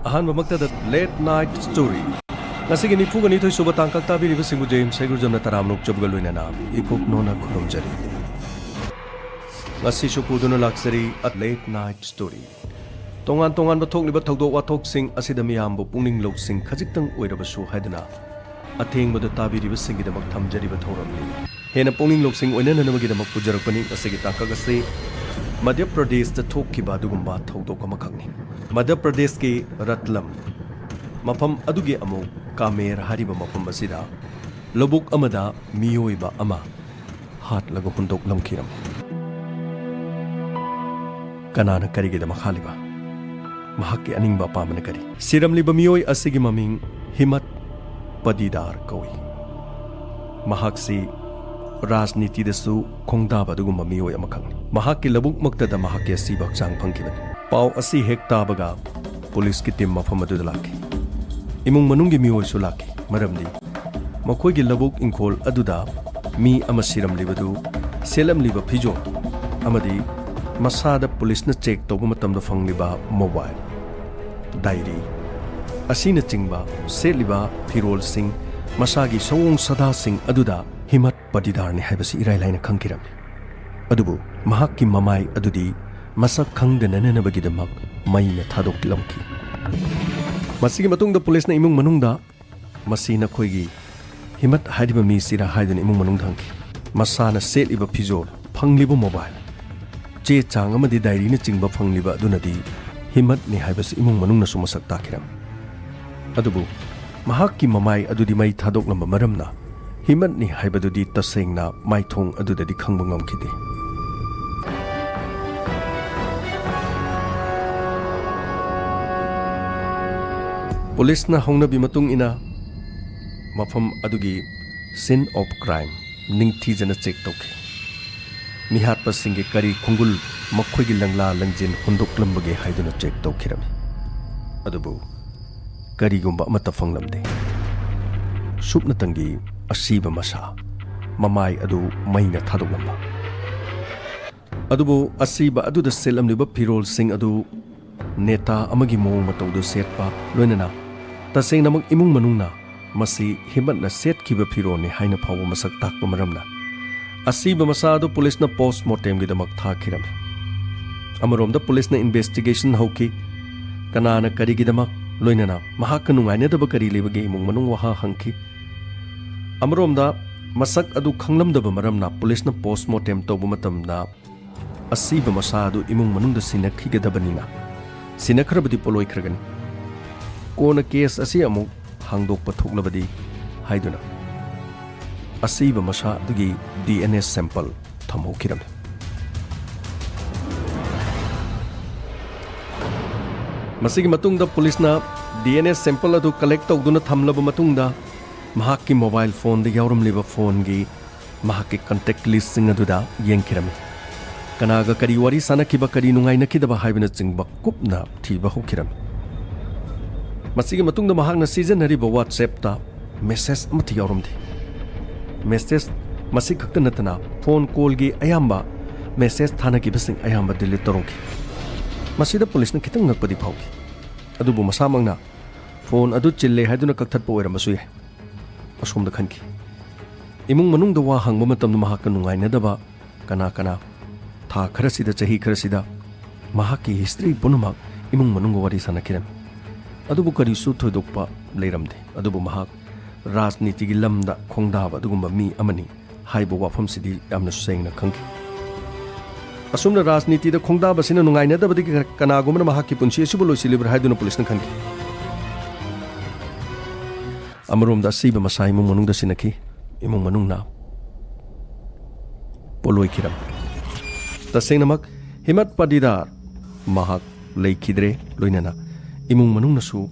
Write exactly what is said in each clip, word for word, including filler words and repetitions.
ꯑꯍꯥꯟꯕꯃꯛꯇꯗ Late Night Story꯫ ꯉꯁꯤꯒꯤ ꯅꯤꯐꯨꯒ ꯅꯤꯊꯣꯏ ꯁꯨꯕ ꯇꯥꯡꯀꯛ ꯇꯥꯕꯤꯔꯤꯕꯁꯤꯡꯕꯨ ꯖꯦꯝꯁ ꯍꯩꯒ꯭ꯔꯨꯖꯝꯅ ꯇꯔꯥꯝꯅ ꯑꯣꯛꯆꯕꯒ ꯂꯣꯏꯅꯅ ꯏꯀꯣꯛ ꯅꯣꯟꯅ ꯈꯨꯔꯨꯝꯖꯔꯤ꯫ ꯉꯁꯤꯁꯨ ꯄꯨꯗꯨꯅ ꯂꯥꯛꯆꯔꯤ A Late Night Story꯫ ꯇꯣꯉꯥꯟ ꯇꯣꯉꯥꯟꯕ ꯊꯣꯛꯂꯤꯕ ꯊꯧꯗꯣꯛ ꯋꯥꯊꯣꯛꯁꯤꯡ ꯑꯁꯤꯗ ꯃꯤꯌꯥꯝꯕꯨ ꯄꯨꯛꯅꯤꯡ ꯂꯧꯁꯤꯡ ꯈꯖꯤꯛꯇꯪ ꯑꯣꯏꯔꯕꯁꯨ ꯍꯥꯏꯗꯨꯅ ꯑꯊꯦꯡꯕꯗ ꯇꯥꯕꯤꯔꯤꯕꯁꯤꯡꯒꯤꯗꯃꯛ ꯊꯝꯖꯔꯤꯕ ꯊꯧꯔꯝꯅꯤ꯫ ꯍꯦꯟꯅ ꯄꯨꯛꯅꯤꯡ ꯂꯧꯁꯤꯡ ꯑꯣꯏꯅꯅꯅꯕꯒꯤꯗꯃꯛ ꯄꯨꯖꯔꯛꯄꯅꯤ꯫ ꯉꯁꯤꯒꯤ ꯇꯥꯡꯀꯛ ꯑꯁꯤ ꯃꯙ꯭ꯌ ꯄ꯭ꯔꯗꯦꯁꯇ ꯊꯣꯛꯈꯤꯕ ꯑꯗꯨꯒꯨꯝꯕ ꯊꯧꯗꯣꯛ ꯑꯃꯈꯛꯅꯤ꯫ ꯃꯙ꯭ꯌ ꯄ꯭ꯔꯗꯦꯁꯀꯤ ꯔꯠꯂꯝ ꯃꯐꯝ ꯑꯗꯨꯒꯤ ꯑꯃꯨꯛ ꯀꯥꯃꯦꯔ ꯍꯥꯏꯔꯤꯕ ꯃꯐꯝ ꯑꯁꯤꯗ ꯂꯧꯕꯨꯛ ꯑꯃꯗ ꯃꯤꯑꯣꯏꯕ ꯑꯃ ꯍꯥꯠꯂꯒ ꯍꯨꯟꯗꯣꯛꯂꯝꯈꯤꯔꯝꯃꯤ꯫ ꯀꯅꯥꯅ ꯀꯔꯤꯒꯤꯗꯃꯛ ꯍꯥꯠꯂꯤꯕ? ꯃꯍꯥꯛꯀꯤ ꯑꯅꯤꯡꯕ ꯑꯄꯥꯝꯕꯅ ꯀꯔꯤ? ꯁꯤꯔꯝꯂꯤꯕ ꯃꯤꯑꯣꯏ ꯑꯁꯤꯒꯤ ꯃꯃꯤꯡ ꯍꯤꯃꯠ ꯄꯗꯤꯗꯥꯔ ꯀꯧꯏ꯫ ꯃꯍꯥꯛꯁꯤ ꯔꯥꯖꯅꯤꯇꯤꯗꯁꯨ ꯈꯣꯡꯗꯥꯕ ꯑꯗꯨꯒꯨꯝꯕ ꯃꯤꯑꯣꯏ ꯑꯃꯈꯛꯅꯤ꯫ ꯃꯍꯥꯛꯀꯤ ꯂꯧꯕꯨꯛꯃꯛꯇꯗ ꯃꯍꯥꯛꯀꯤ ꯑꯁꯤꯕ ꯍꯛꯆꯥꯡ ꯐꯪꯈꯤꯕꯅꯤ꯫ ꯄꯥꯎ ꯑꯁꯤ ꯍꯦꯛ ꯇꯥꯕꯒ ꯄꯨꯂꯤꯁꯀꯤ ꯇꯤꯝ ꯃꯐꯝ ꯑꯗꯨꯗ ꯂꯥꯛꯈꯤ꯫ ꯏꯃꯨꯡ ꯃꯅꯨꯡꯒꯤ ꯃꯤꯑꯣꯏꯁꯨ ꯂꯥꯛꯈꯤ, ꯃꯔꯝꯗꯤ ꯃꯈꯣꯏꯒꯤ ꯂꯧꯕꯨꯛ ꯏꯪꯈꯣꯜ ꯑꯗꯨꯗ ꯃꯤ ꯑꯃ ꯁꯤꯔꯝꯂꯤꯕꯗꯨ ꯁꯦꯠꯂꯝꯂꯤꯕ ꯐꯤꯖꯣꯜ ꯑꯃꯗꯤ ꯃꯁꯥꯗ ꯄꯨꯂꯤꯁꯅ ꯆꯦꯛ ꯇꯧꯕ ꯃꯇꯝꯗ ꯐꯪꯂꯤꯕ ꯃꯣꯕꯥꯏꯜ, ꯗꯥꯏꯔꯤ ꯑꯁꯤꯅꯆꯤꯡꯕ, ꯁꯦꯠꯂꯤꯕ ꯐꯤꯔꯣꯜꯁꯤꯡ, ꯃꯁꯥꯒꯤ ꯁꯑꯣꯡ ꯁꯥꯗꯥꯁꯤꯡ ꯑꯗꯨꯗ ꯍꯤꯃꯠ ꯄꯗꯤꯗꯥꯔꯅꯤ ꯍꯥꯏꯕꯁꯤ ꯏꯔꯥꯏ ꯂꯥꯏꯅ ꯈꯪꯈꯤꯔꯝꯃꯤ꯫ ꯑꯗꯨꯕꯨ ꯃꯍꯥꯛꯀꯤ ꯃꯃꯥꯏ ꯑꯗꯨꯗꯤ ꯃꯁꯛ ꯈꯪꯗꯅꯅꯕꯒꯤꯗꯃꯛ ꯃꯩꯅ ꯊꯥꯗꯣꯛꯂꯝꯈꯤ꯫ ꯃꯁꯤꯒꯤ ꯃꯇꯨꯡꯗ ꯄꯨꯂꯤꯁꯅ ꯏꯃꯨꯡ ꯃꯅꯨꯡꯗ "ꯃꯁꯤ ꯅꯈꯣꯏꯒꯤ ꯍꯤꯃꯠ ꯍꯥꯏꯔꯤꯕ ꯃꯤꯁꯤꯔꯥ?" ꯍꯥꯏꯗꯨꯅ ꯏꯃꯨꯡ ꯃꯅꯨꯡꯗ ꯍꯪꯈꯤ꯫ ꯃꯁꯥꯅ ꯁꯦꯠꯂꯤꯕ ꯐꯤꯖꯣꯜ, ꯐꯪꯂꯤꯕ ꯃꯣꯕꯥꯏꯜ, ꯆꯦ ꯆꯥꯡ ꯑꯃꯗꯤ ꯗꯥꯏꯔꯤꯅꯆꯤꯡꯕ ꯐꯪꯂꯤꯕ ꯑꯗꯨꯅꯗꯤ ꯍꯤꯃꯠꯅꯤ ꯍꯥꯏꯕꯁꯤ ꯏꯃꯨꯡ ꯃꯅꯨꯡꯅꯁꯨ ꯃꯁꯛ ꯇꯥꯛꯈꯤꯔꯝꯃꯤ꯫ ꯑꯗꯨꯕꯨ ꯃꯍꯥꯛꯀꯤ ꯃꯃꯥꯏ ꯑꯗꯨꯗꯤ ꯃꯩ ꯊꯥꯗꯣꯛꯂꯝꯕ ꯃꯔꯝꯅ ꯍꯤꯃꯠꯅꯤ ꯍꯥꯏꯕꯗꯨꯗꯤ ꯇꯁꯦꯡꯅ ꯃꯥꯏꯊꯣꯡ ꯑꯗꯨꯗꯗꯤ ꯈꯪꯕ ꯉꯝꯈꯤꯗꯦ꯫ ꯄꯨꯂꯤꯁꯅ ꯍꯧꯅꯕꯤ ꯃꯇꯨꯡ ꯏꯟꯅ ꯃꯐꯝ ꯑꯗꯨꯒꯤ scene of crime ꯅꯤꯡꯊꯤꯖꯅ ꯆꯦꯛ ꯇꯧꯈꯤ꯫ ꯃꯤꯍꯥꯠꯄꯁꯤꯡꯒꯤ ꯀꯔꯤ ꯈꯣꯡꯒꯨꯜ, ꯃꯈꯣꯏꯒꯤ ꯂꯪꯂꯥ ꯂꯪꯖꯤꯟ ꯍꯨꯟꯗꯣꯛꯂꯝꯕꯒꯦ ꯍꯥꯏꯗꯨꯅ ꯆꯦꯛ ꯇꯧꯈꯤꯔꯝꯃꯤ꯫ ꯑꯗꯨꯕꯨ ꯀꯔꯤꯒꯨꯝꯕ ꯑꯃꯠꯇ ꯐꯪꯂꯝꯗꯦ꯫ ꯁꯨꯞꯅꯇꯪꯒꯤ ꯑꯁꯤꯕ ꯃꯁꯥ, ꯃꯃꯥꯏ ꯑꯗꯨ ꯃꯩꯅ ꯊꯥꯗꯣꯛꯂꯝꯕ꯫ ꯑꯗꯨꯕꯨ ꯑꯁꯤꯕ ꯑꯗꯨꯗ ꯁꯦꯠꯂꯝꯂꯤꯕ ꯐꯤꯔꯣꯜꯁꯤꯡ ꯑꯗꯨ ꯅꯦꯇꯥ ꯑꯃꯒꯤ ꯃꯑꯣꯡ ꯃꯇꯧꯗꯨ ꯁꯦꯠꯄ, ꯂꯣꯏꯅꯅ ꯇꯁꯦꯡꯅꯃꯛ ꯏꯃꯨꯡ ꯃꯅꯨꯡꯅ ꯃꯁꯤ ꯍꯤꯃꯠꯅ ꯁꯦꯠꯈꯤꯕ ꯐꯤꯔꯣꯜꯅꯤ ꯍꯥꯏꯅ ꯐꯥꯎꯕ ꯃꯁꯛ ꯇꯥꯛꯄ ꯃꯔꯝꯅ, ꯑꯁꯤꯕ ꯃꯁꯥ ꯑꯗꯨ ꯄꯨꯂꯤꯁꯅ ꯄꯣꯁ꯭ꯠꯃꯣꯔꯇꯦꯝꯒꯤꯗꯃꯛ ꯊꯥꯈꯤꯔꯝꯃꯤ꯫ ꯑꯃꯔꯣꯝꯗ ꯄꯨꯂꯤꯁꯅ ꯏꯟꯚꯦꯁ꯭ꯇꯤꯒꯦꯁꯟ ꯍꯧꯈꯤ꯫ ꯀꯅꯥꯅ ꯀꯔꯤꯒꯤꯗꯃꯛ, ꯂꯣꯏꯅꯅ ꯃꯍꯥꯛꯀ ꯅꯨꯡꯉꯥꯏꯅꯗꯕ ꯀꯔꯤ ꯂꯩꯕꯒꯦ ꯏꯃꯨꯡ ꯃꯅꯨꯡ ꯋꯥꯍꯪ ꯍꯪꯈꯤ꯫ ꯑꯃꯔꯣꯝꯗ ꯃꯁꯛ ꯑꯗꯨ ꯈꯪꯂꯝꯗꯕ ꯃꯔꯝꯅ ꯄꯨꯂꯤꯁꯅ ꯄꯣꯁ꯭ꯠꯃꯣꯔꯇꯦꯝ ꯇꯧꯕ ꯃꯇꯝꯗ ꯑꯁꯤꯕ ꯃꯁꯥ ꯑꯗꯨ ꯏꯃꯨꯡ ꯃꯅꯨꯡꯗ ꯁꯤꯟꯅꯈꯤꯒꯗꯕꯅꯤꯅ ꯁꯤꯟꯅꯈ꯭ꯔꯕꯗꯤ ꯄꯣꯠꯂꯣꯏꯈ꯭ꯔꯒꯅꯤ꯫ ꯀꯣꯟꯅ ꯀꯦꯁ ꯑꯁꯤ ꯑꯃꯨꯛ ꯍꯥꯡꯗꯣꯛꯄ ꯊꯣꯛꯂꯕꯗꯤ ꯍꯥꯏꯗꯨꯅ ꯑꯁꯤꯕ ꯃꯁꯥ ꯑꯗꯨꯒꯤ ꯗꯤ ꯑꯦꯟ ꯑꯦ ꯁꯦꯝꯄꯜ ꯊꯝꯍꯧꯈꯤꯔꯝꯃꯤ꯫ ꯃꯁꯤꯒꯤ ꯃꯇꯨꯡꯗ ꯄꯨꯂꯤꯁꯅ ꯗꯤ ꯑꯦꯟ ꯑꯦ ꯁꯦꯝꯄꯜ ꯑꯗꯨ ꯀꯂꯦꯛ ꯇꯧꯗꯨꯅ ꯊꯝꯂꯕ ꯃꯇꯨꯡꯗ ꯃꯍꯥꯛꯀꯤ ꯃꯣꯕꯥꯏꯜ ꯐꯣꯟꯗ ꯌꯥꯎꯔꯝꯂꯤꯕ ꯐꯣꯟꯒꯤ ꯃꯍꯥꯛꯀꯤ ꯀꯟꯇꯦꯛ ꯂꯤꯁ꯭ꯠꯁꯤꯡ ꯑꯗꯨꯗ ꯌꯦꯡꯈꯤꯔꯝꯃꯤ꯫ ꯀꯅꯥꯒ ꯀꯔꯤ ꯋꯥꯔꯤ ꯁꯥꯅꯈꯤꯕ, ꯀꯔꯤ ꯅꯨꯡꯉꯥꯏꯅꯈꯤꯗꯕ ꯍꯥꯏꯕꯅꯆꯤꯡꯕ ꯀꯨꯞꯅ ꯊꯤꯕ ꯍꯧꯈꯤꯔꯝꯃꯤ꯫ ꯃꯁꯤꯒꯤ ꯃꯇꯨꯡꯗ ꯃꯍꯥꯛꯅ ꯁꯤꯖꯤꯟꯅꯔꯤꯕ WhatsApp-ꯇ ꯃꯦꯁꯦꯖ ꯑꯃꯠꯇ ꯌꯥꯎꯔꯝꯗꯦ꯫ ꯃꯦꯁꯦꯖ ꯃꯁꯤ ꯈꯛꯇ ꯅꯠꯇꯅ ꯐꯣꯟ ꯀꯣꯜꯒꯤ ꯑꯌꯥꯝꯕ ꯃꯦꯁꯦꯖ ꯊꯥꯅꯈꯤꯕꯁꯤꯡ ꯑꯌꯥꯝꯕ ꯗꯤꯂꯤꯠ ꯇꯧꯔꯝꯈꯤ꯫ ꯃꯁꯤꯗ ꯄꯨꯂꯤꯁꯅ ꯈꯤꯇꯪ ꯉꯛꯄꯗꯤ ꯐꯥꯎꯈꯤ꯫ ꯑꯗꯨꯕꯨ ꯃꯁꯥꯃꯛꯅ ꯐꯣꯟ ꯑꯗꯨ ꯆꯤꯜꯂꯦ ꯍꯥꯏꯗꯨꯅ ꯀꯛꯊꯠꯄ ꯑꯣꯏꯔꯝꯕꯁꯨ ꯌꯥꯏ꯫ ꯑꯁꯣꯝꯗ ꯈꯟꯈꯤ꯫ ꯏꯃꯨꯡ ꯃꯅꯨꯡꯗ ꯋꯥ ꯍꯪꯕ ꯃꯇꯝꯗ ꯃꯍꯥꯛꯀ ꯅꯨꯡꯉꯥꯏꯅꯗꯕ ꯀꯅꯥ ꯀꯅꯥ, ꯊꯥ ꯈꯔꯁꯤꯗ, ꯆꯍꯤ ꯈꯔꯁꯤꯗ ꯃꯍꯥꯛꯀꯤ ꯍꯤꯁꯇ꯭ꯔꯤ ꯄꯨꯝꯅꯃꯛ ꯏꯃꯨꯡ ꯃꯅꯨꯡꯒ ꯋꯥꯔꯤ ꯁꯥꯟꯅꯈꯤꯔꯝꯃꯤ꯫ ꯑꯗꯨꯕꯨ ꯀꯔꯤꯁꯨ ꯊꯣꯏꯗꯣꯛꯄ ꯂꯩꯔꯝꯗꯦ꯫ ꯑꯗꯨꯕꯨ ꯃꯍꯥꯛ ꯔꯥꯖꯅꯤꯇꯤꯒꯤ ꯂꯝꯗ ꯈꯣꯡꯗꯥꯕ ꯑꯗꯨꯒꯨꯝꯕ ꯃꯤ ꯑꯃꯅꯤ ꯍꯥꯏꯕ ꯋꯥꯐꯝꯁꯤꯗꯤ ꯌꯥꯝꯅ ꯁꯦꯡꯅ ꯈꯪꯈꯤ꯫ ꯑꯁꯨꯝꯅ ꯔꯥꯖꯅꯤꯇꯤꯗ ꯈꯣꯡꯗꯥꯕꯁꯤꯅ ꯅꯨꯡꯉꯥꯏꯅꯗꯕꯗꯒꯤ ꯀꯅꯥꯒꯨꯝꯕꯅ ꯃꯍꯥꯛꯀꯤ ꯄꯨꯟꯁꯤ ꯑꯁꯤꯕꯨ ꯂꯣꯏꯁꯤꯜꯂꯤꯕ꯭ꯔꯥ ꯍꯥꯏꯗꯨꯅ ꯄꯨꯂꯤꯁꯅ ꯈꯟꯈꯤ꯫ ꯑꯃꯔꯣꯝꯗ ꯑꯁꯤꯕ ꯃꯁꯥ ꯏꯃꯨꯡ ꯃꯅꯨꯡꯗ ꯁꯤꯟꯅꯈꯤ꯫ ꯏꯃꯨꯡ ꯃꯅꯨꯡꯅ ꯄꯣꯠꯂꯣꯏꯈꯤꯔꯝꯃꯤ꯫ ꯇꯁꯦꯡꯅꯃꯛ ꯍꯤꯃꯠ ꯄꯥꯇꯤꯗꯥꯔ ꯃꯍꯥꯛ ꯂꯩꯈꯤꯗ꯭ꯔꯦ, ꯂꯣꯏꯅꯅ ꯏꯃꯨꯡ ꯃꯅꯨꯡꯅꯁꯨ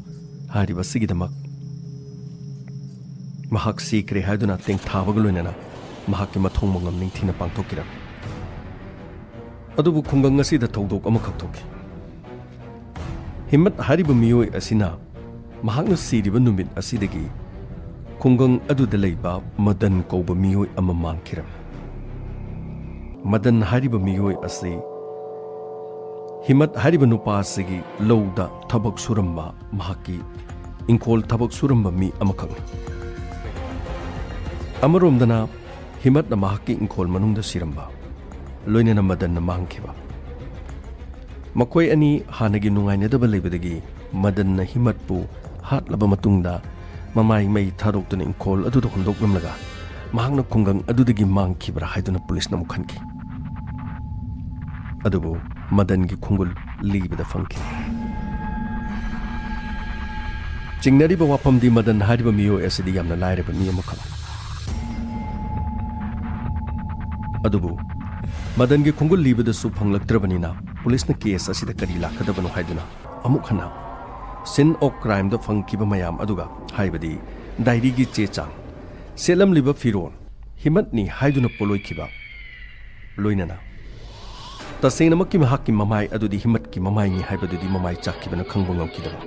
ꯍꯥꯏꯔꯤꯕ ꯑꯁꯤꯒꯤꯗꯃꯛ ꯃꯍꯥꯛ ꯁꯤꯈ꯭ꯔꯦ ꯍꯥꯏꯗꯨꯅ ꯇꯦꯡꯊꯥꯕꯒ ꯂꯣꯏꯅꯅ ꯃꯍꯥꯛꯀꯤ ꯃꯊꯧ ꯃꯉꯝ ꯅꯤꯡꯊꯤꯅ ꯄꯥꯡꯊꯣꯛꯈꯤꯔꯝꯃꯤ꯫ ꯑꯗꯨꯕꯨ ꯈꯨꯡꯒꯪ ꯑꯁꯤꯗ ꯊꯧꯗꯣꯛ ꯑꯃꯈꯛ ꯊꯣꯛꯈꯤ꯫ ꯍꯤꯃꯠ ꯍꯥꯏꯔꯤꯕ ꯃꯤꯑꯣꯏ ꯑꯁꯤꯅ ꯃꯍꯥꯛꯅ ꯁꯤꯔꯤꯕ ꯅꯨꯃꯤꯠ ꯑꯁꯤꯗꯒꯤ ꯈꯨꯡꯒꯪ ꯑꯗꯨꯗ ꯂꯩꯕ ꯃꯗꯟ ꯀꯧꯕ ꯃꯤꯑꯣꯏ ꯑꯃ ꯃꯥꯡꯈꯤꯔꯝꯃꯤ꯫ ꯃꯗꯟ ꯍꯥꯏꯔꯤꯕ ꯃꯤꯑꯣꯏ ꯑꯁꯤ ꯍꯤꯃꯠ ꯍꯥꯏꯔꯤꯕ ꯅꯨꯄꯥ ꯑꯁꯤꯒꯤ ꯂꯧꯗ ꯊꯕꯛ ꯁꯨꯔꯝꯕ, ꯃꯍꯥꯛꯀꯤ ꯏꯪꯈꯣꯜ ꯊꯕꯛ ꯁꯨꯔꯝꯕ ꯃꯤ ꯑꯃꯈꯛꯅꯤ꯫ ꯑꯃꯔꯣꯝꯗꯅ ꯍꯤꯃꯠꯅ ꯃꯍꯥꯛꯀꯤ ꯏꯪꯈꯣꯜ ꯃꯅꯨꯡꯗ ꯁꯤꯔꯝꯕ, ꯂꯣꯏꯅꯅ ꯃꯗꯟꯅ ꯃꯥꯡꯈꯤꯕ꯫ ꯃꯈꯣꯏ ꯑꯅꯤ ꯍꯥꯟꯅꯒꯤ ꯅꯨꯡꯉꯥꯏꯅꯗꯕ ꯂꯩꯕꯗꯒꯤ ꯃꯗꯟꯅ ꯍꯤꯃꯠꯄꯨ ꯍꯥꯠꯂꯕ ꯃꯇꯨꯡꯗ ꯃꯃꯥꯏ ꯃꯩ ꯊꯥꯗꯣꯛꯇꯨꯅ ꯏꯪꯈꯣꯜ ꯑꯗꯨꯗ ꯍꯨꯟꯗꯣꯛꯂꯝꯂꯒ ꯃꯍꯥꯛꯅ ꯈꯨꯡꯒꯪ ꯑꯗꯨꯗꯒꯤ ꯃꯥꯡꯈꯤꯕ꯭ꯔꯥ ꯍꯥꯏꯗꯨꯅ ꯄꯨꯂꯤꯁꯅ ꯑꯃꯨꯛ ꯈꯟꯈꯤ꯫ ꯑꯗꯨꯕꯨ ꯃꯗꯟꯒꯤ ꯈꯣꯡꯒꯨꯜ ꯂꯤꯕꯗ ꯐꯪꯈꯤ꯫ ꯆꯤꯡꯅꯔꯤꯕ ꯋꯥꯐꯝꯗꯤ ꯃꯗꯟ ꯍꯥꯏꯔꯤꯕ ꯃꯤꯑꯣꯏ ꯑꯁꯤꯗꯤ ꯌꯥꯝꯅ ꯂꯥꯏꯔꯕ ꯃꯤ ꯑꯃꯈꯛꯅꯤ꯫ ꯑꯗꯨꯕꯨ ꯃꯗꯟꯒꯤ ꯈꯣꯡꯒꯨꯜ ꯂꯤꯕꯗꯁꯨ ꯐꯪꯂꯛꯇ꯭ꯔꯕꯅꯤꯅ ꯄꯨꯂꯤꯁꯅ ꯀꯦꯁ ꯑꯁꯤꯗ ꯀꯔꯤ ꯂꯥꯛꯀꯗꯕꯅꯣ ꯍꯥꯏꯗꯨꯅ ꯑꯃꯨꯛ ꯍꯟꯅ scene of crimeꯗ ꯐꯪꯈꯤꯕ ꯃꯌꯥꯝ ꯑꯗꯨꯒ, ꯍꯥꯏꯕꯗꯤ ꯗꯥꯏꯔꯤꯒꯤ ꯆꯦ ꯆꯥꯡ, ꯁꯦꯠꯂꯝꯂꯤꯕ ꯐꯤꯔꯣꯜ, ꯍꯤꯃꯠꯅꯤ ꯍꯥꯏꯗꯨꯅ ꯄꯣꯠꯂꯣꯏꯈꯤꯕ, ꯂꯣꯏꯅꯅ ꯇꯁꯦꯡꯅꯃꯛꯀꯤ ꯃꯍꯥꯛꯀꯤ ꯃꯃꯥꯏ ꯑꯗꯨꯗꯤ ꯍꯤꯃꯠꯀꯤ ꯃꯃꯥꯏꯅꯤ ꯍꯥꯏꯕꯗꯨꯗꯤ ꯃꯃꯥꯏ ꯆꯥꯛꯈꯤꯕꯅ ꯈꯪꯕ ꯉꯝꯈꯤꯗꯕ꯫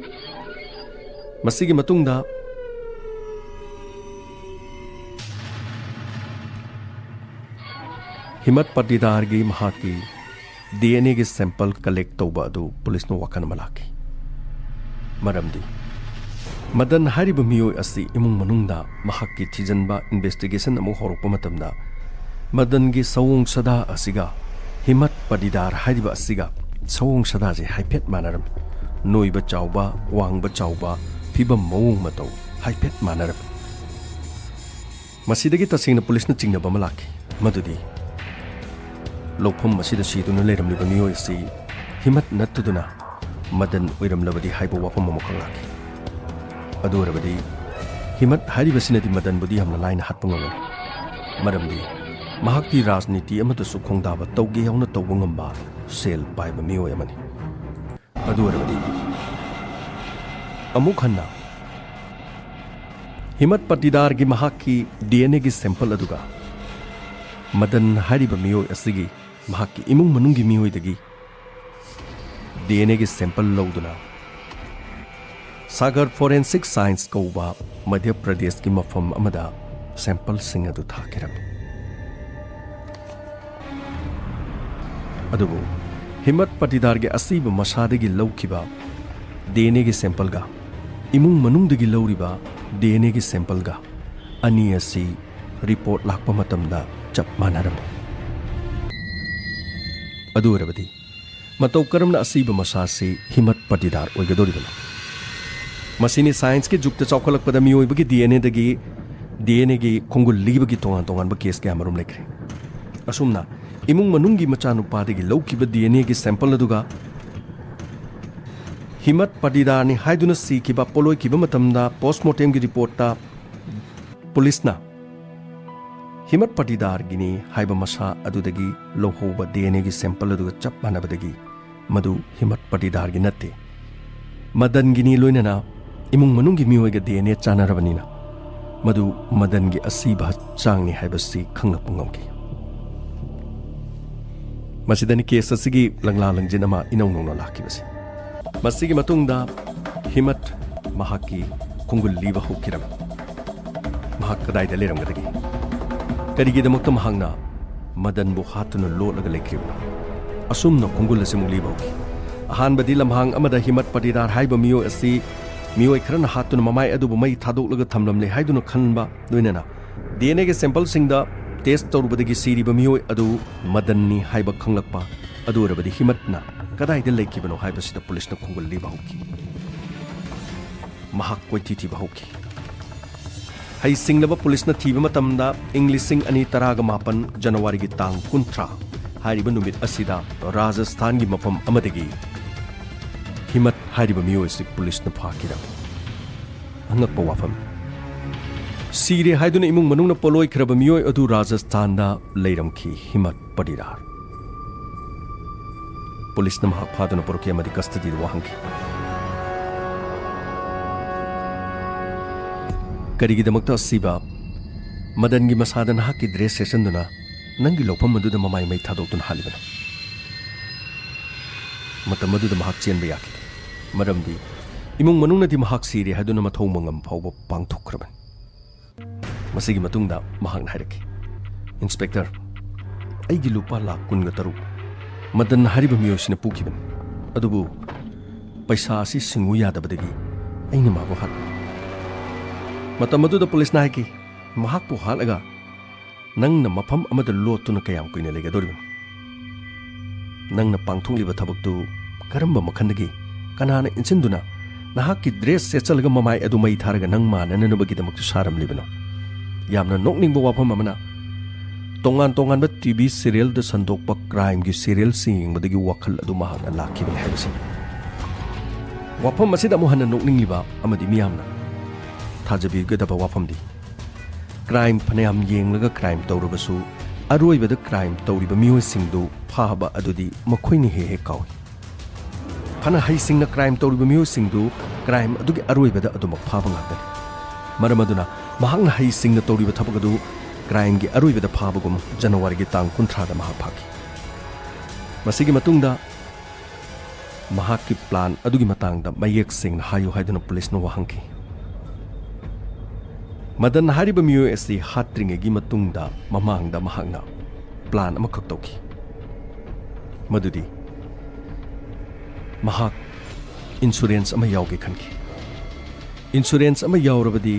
ꯃꯁꯤꯒꯤ ꯃꯇꯨꯡꯗ ꯍꯤꯃꯠ ꯄꯇꯤꯗꯥꯔꯒꯤ ꯃꯍꯥꯛꯀꯤ DNA ꯒꯤ sample collect ꯇꯧꯕ ꯑꯗꯨ ꯄꯨꯂꯤꯁꯅ ꯋꯥꯈꯜ ꯑꯃ ꯂꯥꯛꯈꯤ꯫ ꯃꯔꯝꯗꯤ ꯃꯗꯟ ꯍꯥꯏꯔꯤꯕ ꯃꯤꯑꯣꯏ ꯑꯁꯤ ꯏꯃꯨꯡ ꯃꯅꯨꯡꯗ ꯃꯍꯥꯛꯀꯤ ꯊꯤꯖꯤꯟꯕ, investigation ꯑꯃꯨꯛ ꯍꯧꯔꯛꯄ ꯃꯇꯝꯗ ꯃꯗꯟꯒꯤ ꯁꯑꯣꯡ ꯁꯥꯗꯥ ꯑꯁꯤꯒ ꯍꯤꯃꯠ ꯄꯇꯤꯗꯥꯔ ꯍꯥꯏꯔꯤꯕ ꯑꯁꯤꯒ ꯁꯑꯣꯡ ꯁꯥꯗꯥꯁꯦ ꯍꯥꯏꯐꯦꯠ ꯃꯥꯟꯅꯔꯝꯃꯤ꯫ ꯅꯣꯏꯕ ꯆꯥꯎꯕ, ꯋꯥꯡꯕ ꯆꯥꯎꯕ, ꯐꯤꯕꯝ ꯃꯑꯣꯡ ꯃꯇꯧ ꯍꯥꯏꯐꯦꯠ ꯃꯥꯟꯅꯔꯝꯃꯤ꯫ ꯃꯁꯤꯗꯒꯤ ꯇꯁꯦꯡꯅ ꯄꯨꯂꯤꯁꯅ ꯆꯤꯡꯅꯕ ꯑꯃ ꯂꯥꯛꯈꯤ, ꯃꯗꯨꯗꯤ ꯂꯧꯐꯝ ꯑꯁꯤꯗ ꯁꯤꯗꯨꯅ ꯂꯩꯔꯝꯂꯤꯕ ꯃꯤꯑꯣꯏ ꯑꯁꯤ ꯍꯤꯃꯠ ꯅꯠꯇꯗꯨꯅ ꯃꯗꯟ ꯑꯣꯏꯔꯝꯂꯕꯗꯤ ꯍꯥꯏꯕ ꯋꯥꯐꯝ ꯑꯃꯈꯛ ꯂꯥꯛꯈꯤ꯫ ꯑꯗꯨ ꯑꯣꯏꯔꯕꯗꯤ ꯍꯤꯃꯠ ꯍꯥꯏꯔꯤꯕꯁꯤꯅꯗꯤ ꯃꯗꯟꯕꯨꯗꯤ ꯌꯥꯝꯅ ꯂꯥꯏꯅ ꯍꯥꯠꯄ ꯉꯝꯒꯅꯤ, ꯃꯔꯝꯗꯤ ꯃꯍꯥꯛꯇꯤ ꯔꯥꯖꯅꯤꯇꯤ ꯑꯃꯗꯁꯨ ꯈꯣꯡꯗꯥꯕ ꯇꯧꯒꯦ ꯌꯥꯎꯅ ꯇꯧꯕ ꯉꯝꯕ, ꯁꯦꯜ ꯄꯥꯏꯕ ꯃꯤꯑꯣꯏ ꯑꯃꯅꯤ꯫ ꯑꯗꯨ ꯑꯣꯏꯔꯕꯗꯤ ꯑꯃꯨꯛ ꯍꯟꯅ ꯍꯤꯃꯠ ꯄꯇꯤꯗꯥꯔꯒꯤ ꯃꯍꯥꯛꯀꯤ DNA ꯒꯤ sample ꯑꯗꯨꯒ ꯃꯗꯟ ꯍꯥꯏꯔꯤꯕ ꯃꯤꯑꯣꯏ ꯑꯁꯤꯒꯤ ꯃꯍꯥꯛꯀꯤ ꯏꯃꯨꯡ ꯃꯅꯨꯡꯒꯤ ꯃꯤꯑꯣꯏꯗꯒꯤ DNA ꯒꯤ sample ꯂꯧꯗꯨꯅ ꯁꯥꯒꯔ Forensic Science ꯀꯧꯕ ꯃꯙ꯭ꯌ ꯄ꯭ꯔꯗꯦꯁꯀꯤ ꯃꯐꯝ ꯑꯃꯗ sample ꯁꯤꯡ ꯑꯗꯨ ꯊꯥꯈꯤꯔꯝꯃꯤ꯫ ꯑꯗꯨꯕꯨ ꯍꯤꯃꯠ ꯄꯇꯤꯗꯥꯔꯒꯤ ꯑꯁꯤꯕ ꯃꯁꯥꯗꯒꯤ ꯂꯧꯈꯤꯕ ꯗꯤ ꯑꯦꯟ ꯑꯦꯒꯤ ꯁꯦꯝꯄꯜꯒ ꯏꯃꯨꯡ ꯃꯅꯨꯡꯗꯒꯤ ꯂꯧꯔꯤꯕ ꯗꯤ ꯑꯦꯟ ꯑꯦꯒꯤ ꯁꯦꯝꯄꯜꯒ ꯑꯅꯤ ꯑꯁꯤ ꯔꯤꯄꯣꯔꯠ ꯂꯥꯛꯄ ꯃꯇꯝꯗ ꯆꯞ ꯃꯥꯟꯅꯔꯝꯃꯤ꯫ ꯑꯗꯨ ꯑꯣꯏꯔꯕꯗꯤ ꯃꯇꯧ ꯀꯔꯝꯅ ꯑꯁꯤꯕ ꯃꯁꯥꯁꯤ ꯍꯤꯃꯠ ꯄꯇꯤꯗꯥꯔ ꯑꯣꯏꯒꯗꯧꯔꯤꯕꯅꯣ? ꯃꯁꯤꯅꯤ ꯁꯥꯏꯟꯁꯀꯤ ꯖꯨꯛꯇ ꯆꯥꯎꯈꯠꯂꯛꯄꯗ ꯃꯤꯑꯣꯏꯕꯒꯤ ꯗꯤ ꯑꯦꯟ ꯑꯦꯗꯒꯤ ꯗꯤ ꯑꯦꯟ ꯑꯦꯒꯤ ꯈꯣꯡꯒꯨꯜ ꯂꯤꯕꯒꯤ ꯇꯣꯉꯥꯟ ꯇꯣꯉꯥꯟꯕ ꯀꯦꯁ ꯀꯌꯥ ꯃꯔꯨꯝ ꯂꯩꯈ꯭ꯔꯦ꯫ ꯑꯁꯨꯝꯅ ꯏꯃꯨꯡ ꯃꯅꯨꯡꯒꯤ ꯃꯆꯥꯅꯨꯄꯥꯗꯒꯤ ꯂꯧꯈꯤꯕ ꯗꯤ ꯑꯦꯟ ꯑꯦꯒꯤ ꯁꯦꯝꯄꯜ ꯑꯗꯨꯒ ꯍꯤꯃꯠ ꯄꯇꯤꯗꯥꯔꯅꯤ ꯍꯥꯏꯗꯨꯅ ꯁꯤꯈꯤꯕ ꯄꯣꯠꯂꯣꯏꯈꯤꯕ ꯃꯇꯝꯗ ꯄꯣꯁꯃꯣꯔꯇꯦꯝꯒꯤ ꯔꯤꯄꯣꯔꯠꯇ ꯄꯨꯂꯤꯁꯅ ꯍꯤꯃꯠ ꯄꯇꯤꯗꯥꯔꯒꯤꯅꯤ ꯍꯥꯏꯕ ꯃꯁꯥ ꯑꯗꯨꯗꯒꯤ ꯂꯧꯍꯧꯕ ꯗꯤ ꯑꯦꯟ ꯑꯦꯒꯤ ꯁꯦꯝꯄꯜ ꯑꯗꯨꯒ ꯆꯞ ꯃꯥꯟꯅꯕꯗꯒꯤ ꯃꯗꯨ ꯍꯤꯃꯠ ꯄꯇꯤꯗꯥꯔꯒꯤ ꯅꯠꯇꯦ, ꯃꯗꯟꯒꯤꯅꯤ, ꯂꯣꯏꯅꯅ ꯏꯃꯨꯡ ꯃꯅꯨꯡꯒꯤ ꯃꯤꯑꯣꯏꯒ ꯗꯤ ꯑꯦꯟ ꯑꯦ ꯆꯥꯟꯅꯔꯕꯅꯤꯅ ꯃꯗꯨ ꯃꯗꯟꯒꯤ ꯑꯁꯤꯕ ꯍꯛꯆꯥꯡꯅꯤ ꯍꯥꯏꯕꯁꯤ ꯈꯪꯂꯛꯄ ꯉꯝꯈꯤ꯫ ꯃꯁꯤꯗꯅꯤ ꯀꯦꯁ ꯑꯁꯤꯒꯤ ꯂꯪꯂꯥ ꯂꯪꯖꯤꯟ ꯑꯃ ꯏꯅꯧ ꯅꯧꯅ ꯂꯥꯛꯈꯤꯕꯁꯤ꯫ ꯃꯁꯤꯒꯤ ꯃꯇꯨꯡꯗ ꯍꯤꯃꯠ ꯃꯍꯥꯛꯀꯤ ꯈꯣꯡꯒꯨꯜ ꯂꯤꯕ ꯍꯧꯈꯤꯔꯝꯃꯤ꯫ ꯃꯍꯥꯛ ꯀꯗꯥꯏꯗ ꯂꯩꯔꯝꯒꯗꯒꯦ? ꯀꯔꯤꯒꯤꯗꯃꯛꯇ ꯃꯍꯥꯛꯅ ꯃꯗꯟꯕꯨ ꯍꯥꯠꯇꯨꯅ ꯂꯣꯠꯂꯒ ꯂꯩꯈ꯭ꯔꯤꯕꯅꯣ? ꯑꯁꯨꯝꯅ ꯈꯣꯡꯒꯨꯜ ꯑꯁꯤꯃꯨꯛ ꯂꯤꯕ ꯍꯧꯈꯤ꯫ ꯑꯍꯥꯟꯕꯗꯤ ꯂꯝꯍꯥꯡ ꯑꯃꯗ ꯍꯤꯃꯠ ꯄꯇꯤꯗꯥꯔ ꯍꯥꯏꯕ ꯃꯤꯑꯣꯏ ꯑꯁꯤ ꯃꯤꯑꯣꯏ ꯈꯔꯅ ꯍꯥꯠꯇꯨꯅ ꯃꯃꯥꯏ ꯑꯗꯨꯕꯨ ꯃꯩ ꯊꯥꯗꯣꯛꯂꯒ ꯊꯝꯂꯝꯂꯦ ꯍꯥꯏꯗꯨꯅ ꯈꯟꯕ, ꯂꯣꯏꯅꯅ ꯗꯤ ꯑꯦꯟ ꯑꯦꯒꯤ ꯁꯦꯝꯄꯜꯁꯤꯡꯗ ꯇꯦꯁ ꯇꯧꯔꯨꯕꯗꯒꯤ ꯁꯤꯔꯤꯕ ꯃꯤꯑꯣꯏ ꯑꯗꯨ ꯃꯗꯟꯅꯤ ꯍꯥꯏꯕ ꯈꯪꯂꯛꯄ꯫ ꯑꯗꯨ ꯑꯣꯏꯔꯕꯗꯤ ꯍꯤꯃꯠꯅ ꯀꯗꯥꯏꯗ ꯂꯩꯈꯤꯕꯅꯣ ꯍꯥꯏꯕꯁꯤꯗ ꯄꯨꯂꯤꯁꯅ ꯈꯣꯡꯒꯨꯜ ꯂꯤꯕ ꯍꯧꯈꯤ꯫ ꯃꯍꯥꯛ ꯀꯣꯏꯊꯤ ꯊꯤꯕ ꯍꯧꯈꯤ꯫ ꯍꯩꯁꯤꯡꯂꯕ ꯄꯨꯂꯤꯁꯅ ꯊꯤꯕ ꯃꯇꯝꯗ ꯏꯪ ꯂꯤꯁꯤꯡ ꯑꯅꯤ ꯇꯔꯥꯒ ꯃꯥꯄꯟ ꯖꯅꯋꯥꯔꯤꯒꯤ ꯇꯥꯡ ꯀꯨꯟꯊ꯭ꯔꯥ ꯍꯥꯏꯔꯤꯕ ꯅꯨꯃꯤꯠ ꯑꯁꯤꯗ ꯔꯥꯖꯁꯊꯥꯟꯒꯤ ꯃꯐꯝ ꯑꯃꯗꯒꯤ ꯍꯤꯃꯠ ꯍꯥꯏꯔꯤꯕ ꯃꯤꯑꯣꯏ ꯑꯁꯤ ꯄꯨꯂꯤꯁꯅ ꯐꯥꯈꯤꯔꯝꯃꯤ꯫ ꯑꯉꯛꯄ ꯋꯥꯐꯝ, ꯁꯤꯔꯦ ꯍꯥꯏꯗꯨꯅ ꯏꯃꯨꯡ ꯃꯅꯨꯡꯅ ꯄꯣꯠꯂꯣꯏꯈ꯭ꯔꯕ ꯃꯤꯑꯣꯏ ꯑꯗꯨ ꯔꯥꯖꯁꯊꯥꯟꯗ ꯂꯩꯔꯝꯈꯤ꯫ ꯍꯤꯃꯠ ꯄꯇꯤꯗꯥꯔ꯫ ꯄꯨꯂꯤꯁꯅ ꯃꯍꯥꯛ ꯐꯥꯗꯨꯅ ꯄꯨꯔꯛꯈꯤ ꯑꯃꯗꯤ ꯀꯁꯇꯗꯤꯗ ꯋꯥꯍꯟꯈꯤ꯫ ꯀꯔꯤꯒꯤꯗꯃꯛꯇ ꯑꯁꯤꯕ ꯃꯗꯟꯒꯤ ꯃꯁꯥꯗ ꯅꯍꯥꯛꯀꯤ ꯗ꯭ꯔꯦꯁ ꯁꯦꯠꯆꯟꯗꯨꯅ ꯅꯪꯒꯤ ꯂꯧꯐꯝ ꯑꯗꯨꯗ ꯃꯃꯥꯏ ꯃꯩ ꯊꯥꯗꯣꯛꯇꯨꯅ ꯍꯥꯠꯂꯤꯕꯅꯣ? ꯃꯇꯝ ꯑꯗꯨꯗ ꯃꯍꯥꯛ ꯆꯦꯟꯕ ꯌꯥꯈꯤꯗꯦ, ꯃꯔꯝꯗꯤ ꯏꯃꯨꯡ ꯃꯅꯨꯡꯅꯗꯤ ꯃꯍꯥꯛ ꯁꯤꯔꯦ ꯍꯥꯏꯗꯨꯅ ꯃꯊꯧ ꯃꯉꯝ ꯐꯥꯎꯕ ꯄꯥꯡꯊꯣꯛꯈ꯭ꯔꯕꯅꯤ꯫ ꯃꯁꯤꯒꯤ ꯃꯇꯨꯡꯗ ꯃꯍꯥꯛꯅ ꯍꯥꯏꯔꯛꯈꯤ, "ꯏꯟꯁꯄꯦꯛꯇꯔ, ꯑꯩꯒꯤ ꯂꯨꯄꯥ ꯂꯥꯈ ꯀꯨꯟꯒ ꯇꯔꯨꯛ ꯃꯗꯟ ꯍꯥꯏꯔꯤꯕ ꯃꯤꯑꯣꯏꯁꯤꯅ ꯄꯨꯈꯤꯕꯅꯤ꯫ ꯑꯗꯨꯕꯨ ꯄꯩꯁꯥ ꯑꯁꯤ ꯁꯤꯡꯉꯨ ꯌꯥꯗꯕꯗꯒꯤ ꯑꯩꯅ ꯃꯥꯕꯨ ꯍꯥꯠꯂꯤ꯫ ꯃꯇꯝ ꯑꯗꯨꯗ ꯄꯨꯂꯤꯁꯅ ꯍꯥꯏꯈꯤ, "ꯃꯍꯥꯛꯄꯨ ꯍꯥꯠꯂꯒ ꯅꯪꯅ ꯃꯐꯝ ꯑꯃꯗ ꯂꯣꯠꯇꯨꯅ ꯀꯌꯥꯝ ꯀꯨꯏꯅ ꯂꯩꯒꯗꯧꯔꯤꯕꯅꯣ? ꯅꯪꯅ ꯄꯥꯡꯊꯣꯛꯂꯤꯕ ꯊꯕꯛꯇꯨ ꯀꯔꯝꯕ ꯃꯈꯜꯗꯒꯤ, ꯀꯅꯥꯅ ꯏꯟꯁꯤꯟꯗꯨꯅ ꯅꯍꯥꯛꯀꯤ ꯗ꯭ꯔꯦꯁ ꯁꯦꯠꯆꯜꯂꯒ ꯃꯃꯥꯏ ꯑꯗꯨ ꯃꯩ ꯊꯥꯔꯒ ꯅꯪ ꯃꯥꯟꯅꯅꯅꯕꯒꯤꯗꯃꯛꯇ ꯁꯥꯔꯝꯂꯤꯕꯅꯣ?" ꯌꯥꯝꯅ ꯅꯣꯛꯅꯤꯡꯕ ꯋꯥꯐꯝ ꯑꯃꯅ, ꯇꯣꯉꯥꯟ ꯇꯣꯉꯥꯟꯕ ꯇꯤ ꯚꯤ ꯁꯤꯔꯤꯌꯦꯜꯗ ꯁꯟꯗꯣꯛꯄ ꯀ꯭ꯔꯥꯏꯝꯒꯤ ꯁꯤꯔꯤꯌꯦꯜꯁꯤꯡ ꯌꯦꯡꯕꯗꯒꯤ ꯋꯥꯈꯜ ꯑꯗꯨ ꯃꯍꯥꯛꯅ ꯂꯥꯛꯈꯤꯕꯅꯤ ꯍꯥꯏꯕꯁꯤꯅꯤ꯫ ꯋꯥꯐꯝ ꯑꯁꯤꯗ ꯑꯃꯨꯛ ꯍꯟꯅ ꯅꯣꯛꯅꯤꯡꯂꯤꯕ ꯑꯃꯗꯤ ꯃꯤꯌꯥꯝꯅ ꯊꯥꯖꯕꯤꯒꯗꯕ ꯋꯥꯐꯝꯗꯤ, ꯀ꯭ꯔꯥꯏꯝ ꯐꯅꯌꯥꯝ ꯌꯦꯡꯂꯒ ꯀ꯭ꯔꯥꯏꯝ ꯇꯧꯔꯕꯁꯨ, ꯑꯔꯣꯏꯕꯗ ꯀ꯭ꯔꯥꯏꯝ ꯇꯧꯔꯤꯕ ꯃꯤꯑꯣꯏꯁꯤꯡꯗꯨ ꯐꯥꯕ ꯑꯗꯨꯗꯤ ꯃꯈꯣꯏꯅ ꯍꯦꯛ ꯍꯦꯛ ꯀꯥꯎꯏ꯫ ꯐꯅ ꯍꯩꯁꯤꯡꯅ ꯀ꯭ꯔꯥꯏꯝ ꯇꯧꯔꯤꯕ ꯃꯤꯑꯣꯏꯁꯤꯡꯗꯨ ꯀ꯭ꯔꯥꯏꯝ ꯑꯗꯨꯒꯤ ꯑꯔꯣꯏꯕꯗ ꯑꯗꯨꯃꯛ ꯐꯥꯕ ꯉꯥꯛꯇꯅꯤ꯫ ꯃꯔꯝ ꯑꯗꯨꯅ ꯃꯍꯥꯛꯅ ꯍꯩꯁꯤꯡꯅ ꯇꯧꯔꯤꯕ ꯊꯕꯛ ꯑꯗꯨ ꯀ꯭ꯔꯥꯏꯝꯒꯤ ꯑꯔꯣꯏꯕꯗ ꯐꯥꯕꯒꯨꯝ ꯖꯅꯋꯥꯔꯤꯒꯤ ꯇꯥꯡ ꯀꯨꯟꯊ꯭ꯔꯥꯗ ꯃꯍꯥꯛ ꯐꯥꯈꯤ꯫ ꯃꯁꯤꯒꯤ ꯃꯇꯨꯡꯗ ꯃꯍꯥꯛꯀꯤ ꯄ꯭ꯂꯥꯟ ꯑꯗꯨꯒꯤ ꯃꯇꯥꯡꯗ ꯃꯌꯦꯛ ꯁꯦꯡꯅ ꯍꯥꯏꯌꯨ ꯍꯥꯏꯗꯨꯅ ꯄꯨꯂꯤꯁꯅ ꯋꯥꯍꯪꯈꯤ꯫ ꯃꯗꯟ ꯍꯥꯏꯔꯤꯕ ꯃꯤꯑꯣꯏ ꯑꯁꯤ ꯍꯥꯠꯇ꯭ꯔꯤꯉꯩꯒꯤ ꯃꯇꯨꯡꯗ ꯃꯃꯥꯡꯗ ꯃꯍꯥꯛꯅ ꯄ꯭ꯂꯥꯟ ꯑꯃꯈꯛ ꯇꯧꯈꯤ꯫ ꯃꯗꯨꯗꯤ ꯃꯍꯥꯛ ꯏꯟꯁꯨꯔꯦꯟꯁ ꯑꯃ ꯌꯥꯎꯒꯦ ꯈꯟꯈꯤ꯫ ꯏꯟꯁꯨꯔꯦꯟꯁ ꯑꯃ ꯌꯥꯎꯔꯕꯗꯤ,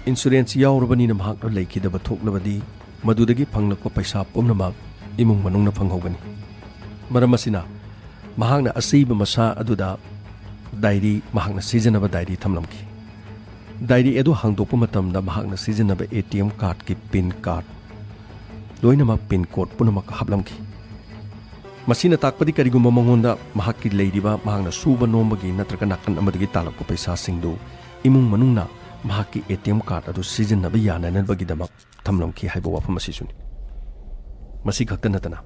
ꯏꯟꯁꯨꯔꯦꯟꯁ ꯌꯥꯎꯔꯕꯅꯤꯅ ꯃꯍꯥꯛꯅ ꯂꯩꯈꯤꯗꯕ ꯊꯣꯛꯂꯕꯗꯤ, ꯃꯗꯨꯗꯒꯤ ꯐꯪꯂꯛꯄ ꯄꯩꯁꯥ ꯄꯨꯝꯅꯃꯛ ꯏꯃꯨꯡ ꯃꯅꯨꯡꯅ ꯐꯪꯍꯧꯒꯅꯤ꯫ ꯃꯔꯝ ꯑꯁꯤꯅ, ꯃꯍꯥꯛꯅ ꯑꯁꯤꯕ ꯃꯁꯥ ꯑꯗꯨꯗ ꯗꯥꯏꯔꯤ, ꯃꯍꯥꯛꯅ ꯁꯤꯖꯤꯟꯅꯕ ꯗꯥꯏꯔꯤ ꯊꯝꯂꯝꯈꯤ꯫ ꯗꯥꯏꯔꯤ ꯑꯗꯨ ꯍꯥꯡꯗꯣꯛꯄ ꯃꯇꯝꯗ ꯃꯍꯥꯛꯅ ꯁꯤꯖꯤꯟꯅꯕ ꯑꯦ ꯇꯤ ꯑꯦꯝ ꯀꯥꯔꯗꯀꯤ ꯄꯤꯟ ꯀꯥꯔꯗ, ꯂꯣꯏꯅꯃꯛ ꯄꯤꯟ ꯀꯣꯗ ꯄꯨꯝꯅꯃꯛ ꯍꯥꯞꯂꯝꯈꯤ꯫ ꯃꯁꯤꯅ ꯇꯥꯛꯄꯗꯤ ꯀꯔꯤꯒꯨꯝꯕ ꯃꯉꯣꯟꯗ ꯃꯍꯥꯛꯀꯤ ꯂꯩꯔꯤꯕ, ꯃꯍꯥꯛꯅ ꯁꯨꯕ ꯅꯣꯝꯕꯒꯤ ꯅꯠꯇ꯭ꯔꯒ ꯅꯥꯀꯟ ꯑꯃꯗꯒꯤ ꯇꯥꯜꯂꯛꯄ ꯄꯩꯁꯥꯁꯤꯡꯗꯨ ꯏꯃꯨꯡ ꯃꯅꯨꯡꯅ ꯃꯍꯥꯛꯀꯤ ꯑꯦ ꯇꯤ ꯑꯦꯝ ꯀꯥꯔꯗ ꯑꯗꯨ ꯁꯤꯖꯤꯟꯅꯕ ꯌꯥꯅꯅꯕꯒꯤꯗꯃꯛ ꯊꯝꯂꯝꯈꯤ ꯍꯥꯏꯕ ꯋꯥꯐꯝ ꯑꯁꯤꯁꯨꯅꯤ꯫ ꯃꯁꯤ ꯈꯛꯇ ꯅꯠꯇꯅ,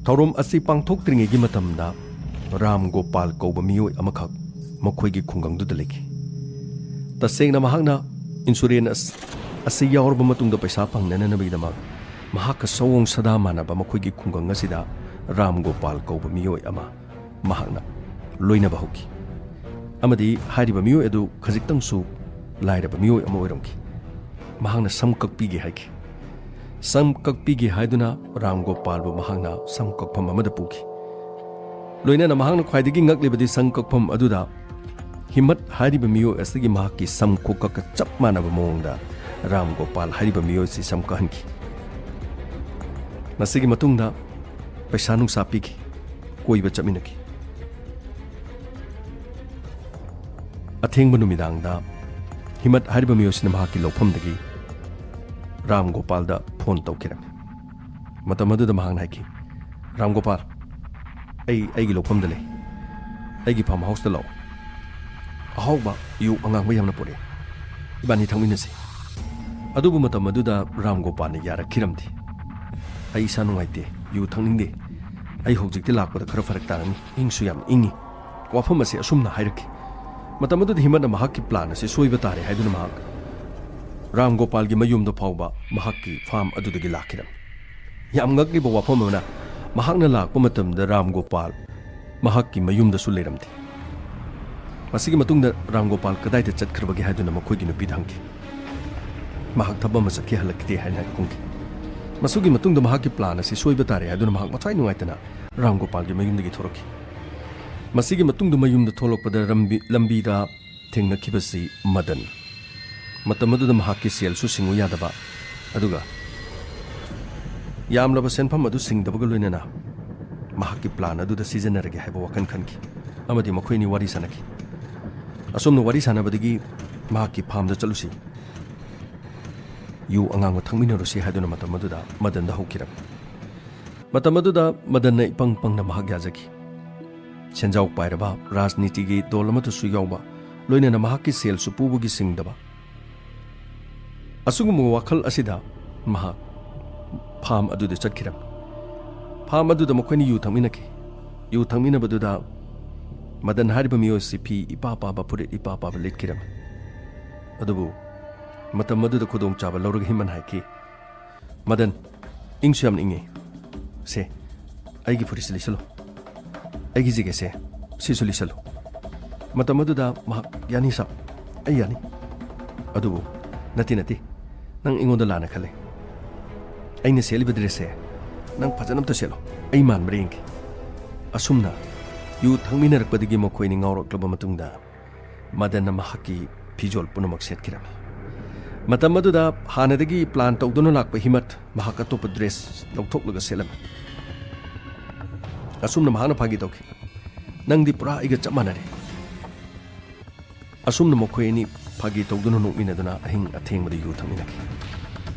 ꯊꯧꯔꯝ ꯑꯁꯤ ꯄꯥꯡꯊꯣꯛꯇ꯭ꯔꯤꯉꯩꯒꯤ ꯃꯇꯝꯗ ꯔꯥꯝ ꯒꯣꯄꯥꯜ ꯀꯧꯕ ꯃꯤꯑꯣꯏ ꯑꯃꯈꯛ ꯃꯈꯣꯏꯒꯤ ꯈꯨꯡꯒꯪꯗꯨꯗ ꯂꯩꯈꯤ꯫ ꯇꯁꯦꯡꯅ ꯃꯍꯥꯛꯅ ꯏꯟꯁꯨꯔꯦꯟꯁ ꯑꯁ-, ꯑꯁꯤ ꯌꯥꯎꯔꯕ ꯃꯇꯨꯡꯗ ꯄꯩꯁꯥ ꯐꯪꯅꯅꯕꯒꯤꯗꯃꯛ ꯃꯍꯥꯛꯀ ꯁꯑꯣꯡ ꯁꯥꯗꯥ ꯃꯥꯟꯅꯕ ꯃꯈꯣꯏꯒꯤ ꯈꯨꯡꯒꯪ ꯑꯁꯤꯗ ꯔꯥꯝ ꯒꯣꯄꯥꯜ ꯀꯧꯕ ꯃꯤꯑꯣꯏ ꯑꯃ ꯃꯍꯥꯛꯅ ꯂꯣꯏꯅꯕ ꯍꯧꯈꯤ꯫ ꯑꯃꯗꯤ ꯍꯥꯏꯔꯤꯕ ꯃꯤꯑꯣꯏ ꯑꯗꯨ ꯈꯖꯤꯛꯇꯪꯁꯨ ꯂꯥꯏꯔꯕ ꯃꯤꯑꯣꯏ ꯑꯃ ꯑꯣꯏꯔꯝꯈꯤ꯫ ꯃꯍꯥꯛꯅ ꯁꯝ ꯀꯛꯄꯤꯒꯦ ꯍꯥꯏꯈꯤ꯫ ꯁꯝ ꯀꯛꯄꯤꯒꯦ ꯍꯥꯏꯗꯨꯅ ꯔꯥꯝ ꯒꯣꯄꯥꯜꯕꯨ ꯃꯍꯥꯛꯅ ꯁꯝ ꯀꯛꯐꯝ ꯑꯃꯗ ꯄꯨꯈꯤ꯫ ꯂꯣꯏꯅꯅ ꯃꯍꯥꯛꯅ ꯈ꯭ꯋꯥꯏꯗꯒꯤ ꯉꯛꯂꯤꯕꯗꯤ ꯁꯝ ꯀꯛꯐꯝ ꯑꯗꯨꯗ ꯍꯤꯃꯠ ꯍꯥꯏꯔꯤꯕ ꯃꯤꯑꯣꯏ ꯑꯁꯤꯒꯤ ꯃꯍꯥꯛꯀꯤ ꯁꯝ ꯈꯨꯀꯛꯀ ꯆꯞ ꯃꯥꯟꯅꯕ ꯃꯑꯣꯡꯗ ꯔꯥꯝ ꯒꯣꯄꯥꯜ ꯍꯥꯏꯔꯤꯕ ꯃꯤꯑꯣꯏ ꯑꯁꯤ ꯁꯝ ꯀꯛꯍꯟꯈꯤ꯫ ꯃꯁꯤꯒꯤ ꯃꯇꯨꯡꯗ ꯄꯩꯁꯥ ꯅꯨꯡꯁꯥ ꯄꯤꯈꯤ, ꯀꯣꯏꯕ ꯆꯠꯃꯤꯟꯅꯈꯤ꯫ ꯑꯊꯦꯡꯕ ꯅꯨꯃꯤꯗꯥꯡꯗ ꯍꯤꯃꯠ ꯍꯥꯏꯔꯤꯕ ꯃꯤꯑꯣꯏꯁꯤꯅ ꯃꯍꯥꯛꯀꯤ ꯂꯧꯐꯝꯗꯒꯤ ꯔꯥꯝ ꯒꯣꯄꯥꯜꯗ ꯐꯣꯟ ꯇꯧꯈꯤꯔꯝꯃꯤ꯫ ꯃꯇꯝ ꯑꯗꯨꯗ ꯃꯍꯥꯛꯅ ꯍꯥꯏꯈꯤ, "ꯔꯥꯝ ꯒꯣꯄꯥꯜ, ꯑꯩ ꯑꯩꯒꯤ ꯂꯧꯐꯝꯗ ꯂꯩ꯫ ꯑꯩꯒꯤ ꯐꯥꯔꯝ ꯍꯥꯎꯁꯇ ꯂꯥꯛꯑꯣ꯫ ꯑꯍꯥꯎꯕ ꯌꯨ ꯑꯉꯥꯡꯕ ꯌꯥꯝꯅ ꯄꯨꯔꯛꯑꯦ꯫ ꯏꯕꯥꯅꯤ ꯊꯛꯃꯤꯟꯅꯁꯤ꯫" ꯑꯗꯨꯕꯨ ꯃꯇꯝ ꯑꯗꯨꯗ ꯔꯥꯝ ꯒꯣꯄꯥꯜꯅ ꯌꯥꯔꯛꯈꯤꯔꯝꯗꯦ꯫ "ꯑꯩ ꯏꯁꯥ ꯅꯨꯡꯉꯥꯏꯇꯦ, ꯌꯨ ꯊꯛꯅꯤꯡꯗꯦ꯫ ꯑꯩ ꯍꯧꯖꯤꯛꯇꯤ ꯂꯥꯛꯄꯗ ꯈꯔ ꯐꯔꯛ ꯇꯥꯔꯅꯤ, ꯏꯪꯁꯨ ꯌꯥꯝ ꯏꯪꯉꯤ꯫" ꯋꯥꯐꯝ ꯑꯁꯤ ꯑꯁꯨꯝꯅ ꯍꯥꯏꯔꯛꯈꯤ꯫ ꯃꯇꯝ ꯑꯗꯨꯗ ꯍꯤꯃꯠꯅ ꯃꯍꯥꯛꯀꯤ ꯄ꯭ꯂꯥꯟ ꯑꯁꯤ ꯁꯣꯏꯕ ꯇꯥꯔꯦ ꯍꯥꯏꯗꯨꯅ ꯃꯍꯥꯛ ꯔꯥꯝ ꯒꯣꯄꯥꯜꯒꯤ ꯃꯌꯨꯝꯗ ꯐꯥꯎꯕ ꯃꯍꯥꯛꯀꯤ ꯐꯥꯔꯝ ꯑꯗꯨꯗꯒꯤ ꯂꯥꯛꯈꯤꯔꯝꯃꯤ꯫ ꯌꯥꯝ ꯉꯛꯂꯤꯕ ꯋꯥꯐꯝ ꯑꯃꯅ, ꯃꯍꯥꯛꯅ ꯂꯥꯛꯄ ꯃꯇꯝꯗ ꯔꯥꯝ ꯒꯣꯄꯥꯜ ꯃꯍꯥꯛꯀꯤ ꯃꯌꯨꯝꯗꯁꯨ ꯂꯩꯔꯝꯗꯦ꯫ ꯃꯁꯤꯒꯤ ꯃꯇꯨꯡꯗ ꯔꯥꯝ ꯒꯣꯄꯥꯜ ꯀꯗꯥꯏꯗ ꯆꯠꯈ꯭ꯔꯕꯒꯦ ꯍꯥꯏꯗꯨꯅ ꯃꯈꯣꯏꯒꯤ ꯅꯨꯄꯤꯗ ꯍꯪꯈꯤ꯫ "ꯃꯍꯥꯛ ꯊꯕꯛ ꯑꯃ ꯆꯠꯈꯤ, ꯍꯜꯂꯛꯈꯤꯗꯦ" ꯍꯥꯏꯅ ꯈꯨꯝꯈꯤ꯫ ꯃꯁꯤꯒꯤ ꯃꯇꯨꯡꯗ ꯃꯍꯥꯛꯀꯤ ꯄ꯭ꯂꯥꯟ ꯑꯁꯤ ꯁꯣꯏꯕ ꯇꯥꯔꯦ ꯍꯥꯏꯗꯨꯅ ꯃꯍꯥꯛ ꯃꯊ꯭ꯋꯥꯏ ꯅꯨꯡꯉꯥꯏꯇꯅ ꯔꯥꯝ ꯒꯣꯄꯥꯜꯒꯤ ꯃꯌꯨꯝꯗꯒꯤ ꯊꯣꯔꯛꯈꯤ꯫ ꯃꯁꯤꯒꯤ ꯃꯇꯨꯡꯗ ꯃꯌꯨꯝꯗ ꯊꯣꯛꯂꯛꯄꯗ ꯂꯝꯕꯤ-, ꯂꯝꯕꯤꯗ ꯊꯦꯡꯅꯈꯤꯕꯁꯤ ꯃꯗꯟ꯫ ꯃꯇꯝ ꯑꯗꯨꯗ ꯃꯍꯥꯛꯀꯤ ꯁꯦꯜꯁꯨ ꯁꯤꯡꯉꯨ ꯌꯥꯗꯕ, ꯑꯗꯨꯒ ꯌꯥꯝꯂꯕ ꯁꯦꯟꯐꯝ ꯑꯗꯨ ꯁꯤꯡꯗꯕꯒ ꯂꯣꯏꯅꯅ ꯃꯍꯥꯛꯀꯤ ꯄ꯭ꯂꯥꯟ ꯑꯗꯨꯗ ꯁꯤꯖꯤꯟꯅꯔꯒꯦ ꯍꯥꯏꯕ ꯋꯥꯈꯜ ꯈꯟꯈꯤ, ꯑꯃꯗꯤ ꯃꯈꯣꯏ ꯑꯅꯤ ꯋꯥꯔꯤ ꯁꯥꯟꯅꯈꯤ꯫ ꯑꯁꯨꯝꯅ ꯋꯥꯔꯤ ꯁꯥꯟꯅꯕꯗꯒꯤ ꯃꯍꯥꯛꯀꯤ ꯐꯥꯔꯝꯗ ꯆꯠꯂꯨꯁꯤ, ꯌꯨ ꯑꯉꯥꯡꯕ ꯊꯛꯃꯤꯟꯅꯔꯨꯁꯤ ꯍꯥꯏꯗꯨꯅ ꯃꯇꯝ ꯑꯗꯨꯗ ꯃꯗꯟꯗ ꯍꯧꯈꯤꯔꯝꯃꯤ꯫ ꯃꯇꯝ ꯑꯗꯨꯗ ꯃꯗꯟꯅ ꯏꯄꯪ ꯄꯪꯅ ꯃꯍꯥꯛ ꯌꯥꯖꯈꯤ꯫ ꯁꯦꯟꯖꯥꯎ ꯄꯥꯏꯔꯕ, ꯔꯥꯖꯅꯤꯇꯤꯒꯤ ꯗꯣꯜ ꯑꯃꯠꯇꯁꯨ ꯌꯥꯎꯕ, ꯂꯣꯏꯅꯅ ꯃꯍꯥꯛꯀꯤ ꯁꯦꯜꯁꯨ ꯄꯨꯕꯒꯤ ꯁꯤꯡꯗꯕ꯫ ꯑꯁꯤꯒꯨꯝꯕ ꯋꯥꯈꯜ ꯑꯁꯤꯗ ꯃꯍꯥꯛ ꯐꯥꯔꯝ ꯑꯗꯨꯗ ꯆꯠꯈꯤꯔꯝꯃꯤ꯫ ꯐꯥꯔꯝ ꯑꯗꯨꯗ ꯃꯈꯣꯏꯅ ꯌꯨ ꯊꯛꯃꯤꯟꯅꯈꯤ꯫ ꯌꯨ ꯊꯛꯃꯤꯟꯅꯕꯗꯨꯗ ꯃꯗꯟ ꯍꯥꯏꯔꯤꯕ ꯃꯤꯑꯣꯏ ꯑꯁꯤ ꯐꯤ ꯏꯄꯥ ꯄꯥꯕ, ꯐꯨꯔꯤꯠ ꯏꯄꯥ ꯄꯥꯕ ꯂꯤꯠꯈꯤꯔꯝꯃꯤ꯫ ꯑꯗꯨꯕꯨ ꯃꯇꯝ ꯑꯗꯨꯗ ꯈꯨꯗꯣꯡꯆꯥꯕ ꯂꯧꯔꯒ ꯍꯤꯃꯟ ꯍꯥꯏꯈꯤ, "ꯃꯗꯟ, ꯏꯪꯁꯨ ꯌꯥꯝꯅ ꯏꯪꯉꯤ꯫ ꯁꯦ, ꯑꯩꯒꯤ ꯐꯨꯔꯤꯠꯁꯤ ꯂꯤꯠꯁꯜꯂꯨ꯫ ꯑꯩꯒꯤ ꯖꯦꯀꯦꯠꯁꯦ ꯁꯤꯁꯨ ꯂꯤꯠꯁꯜꯂꯨ꯫" ꯃꯇꯝ ꯑꯗꯨꯗ ꯃꯍꯥꯛ, "ꯌꯥꯅꯤ ꯁꯥꯔ, ꯑꯩ ꯌꯥꯅꯤ꯫ ꯑꯗꯨꯕꯨ ꯅꯠꯇꯦ, ꯅꯠꯇꯦ, ꯅꯪ ꯑꯩꯉꯣꯟꯗ ꯂꯥꯟꯅ ꯈꯜꯂꯦ꯫ ꯑꯩꯅ ꯁꯦꯠꯂꯤꯕ ꯗ꯭ꯔꯦꯁꯁꯦ ꯅꯪ ꯐꯖꯅ ꯑꯝꯇ ꯁꯦꯠꯂꯣ, ꯑꯩ ꯃꯥꯟꯕ꯭ꯔꯥ ꯌꯦꯡꯒꯦ꯫ ꯑꯁꯨꯝꯅ ꯌꯨ ꯊꯛꯃꯤꯟꯅꯔꯛꯄꯗꯒꯤ ꯃꯈꯣꯏꯅꯤ ꯉꯥꯎꯔꯛꯂꯕ ꯃꯇꯨꯡꯗ ꯃꯗꯟꯅ ꯃꯍꯥꯛꯀꯤ ꯐꯤꯖꯣꯜ ꯄꯨꯝꯅꯃꯛ ꯁꯦꯠꯈꯤꯔꯝꯃꯤ꯫ ꯃꯇꯝ ꯑꯗꯨꯗ ꯍꯥꯟꯅꯗꯒꯤ ꯄ꯭ꯂꯥꯟ ꯇꯧꯗꯨꯅ ꯂꯥꯛꯄ ꯍꯤꯃꯠ ꯃꯍꯥꯛ ꯑꯇꯣꯞꯄ ꯗ꯭ꯔꯦꯁ ꯂꯧꯊꯣꯛꯂꯒ ꯁꯦꯠꯂꯝꯃꯤ꯫ ꯑꯁꯨꯝꯅ ꯃꯍꯥꯛꯅ ꯐꯥꯒꯤ ꯇꯧꯈꯤ, "ꯅꯪꯗꯤ ꯄꯨꯔꯥ ꯑꯩꯒ ꯆꯞ ꯃꯥꯟꯅꯔꯦ"꯫ ꯑꯁꯨꯝꯅ ꯃꯈꯣꯏ ꯑꯅꯤ ꯐꯥꯒꯤ ꯇꯧꯗꯨꯅ ꯅꯣꯛꯃꯤꯟꯅꯗꯨꯅ ꯑꯍꯤꯡ ꯑꯊꯦꯡꯕꯗ ꯌꯨ ꯊꯛꯃꯤꯟꯅꯈꯤ꯫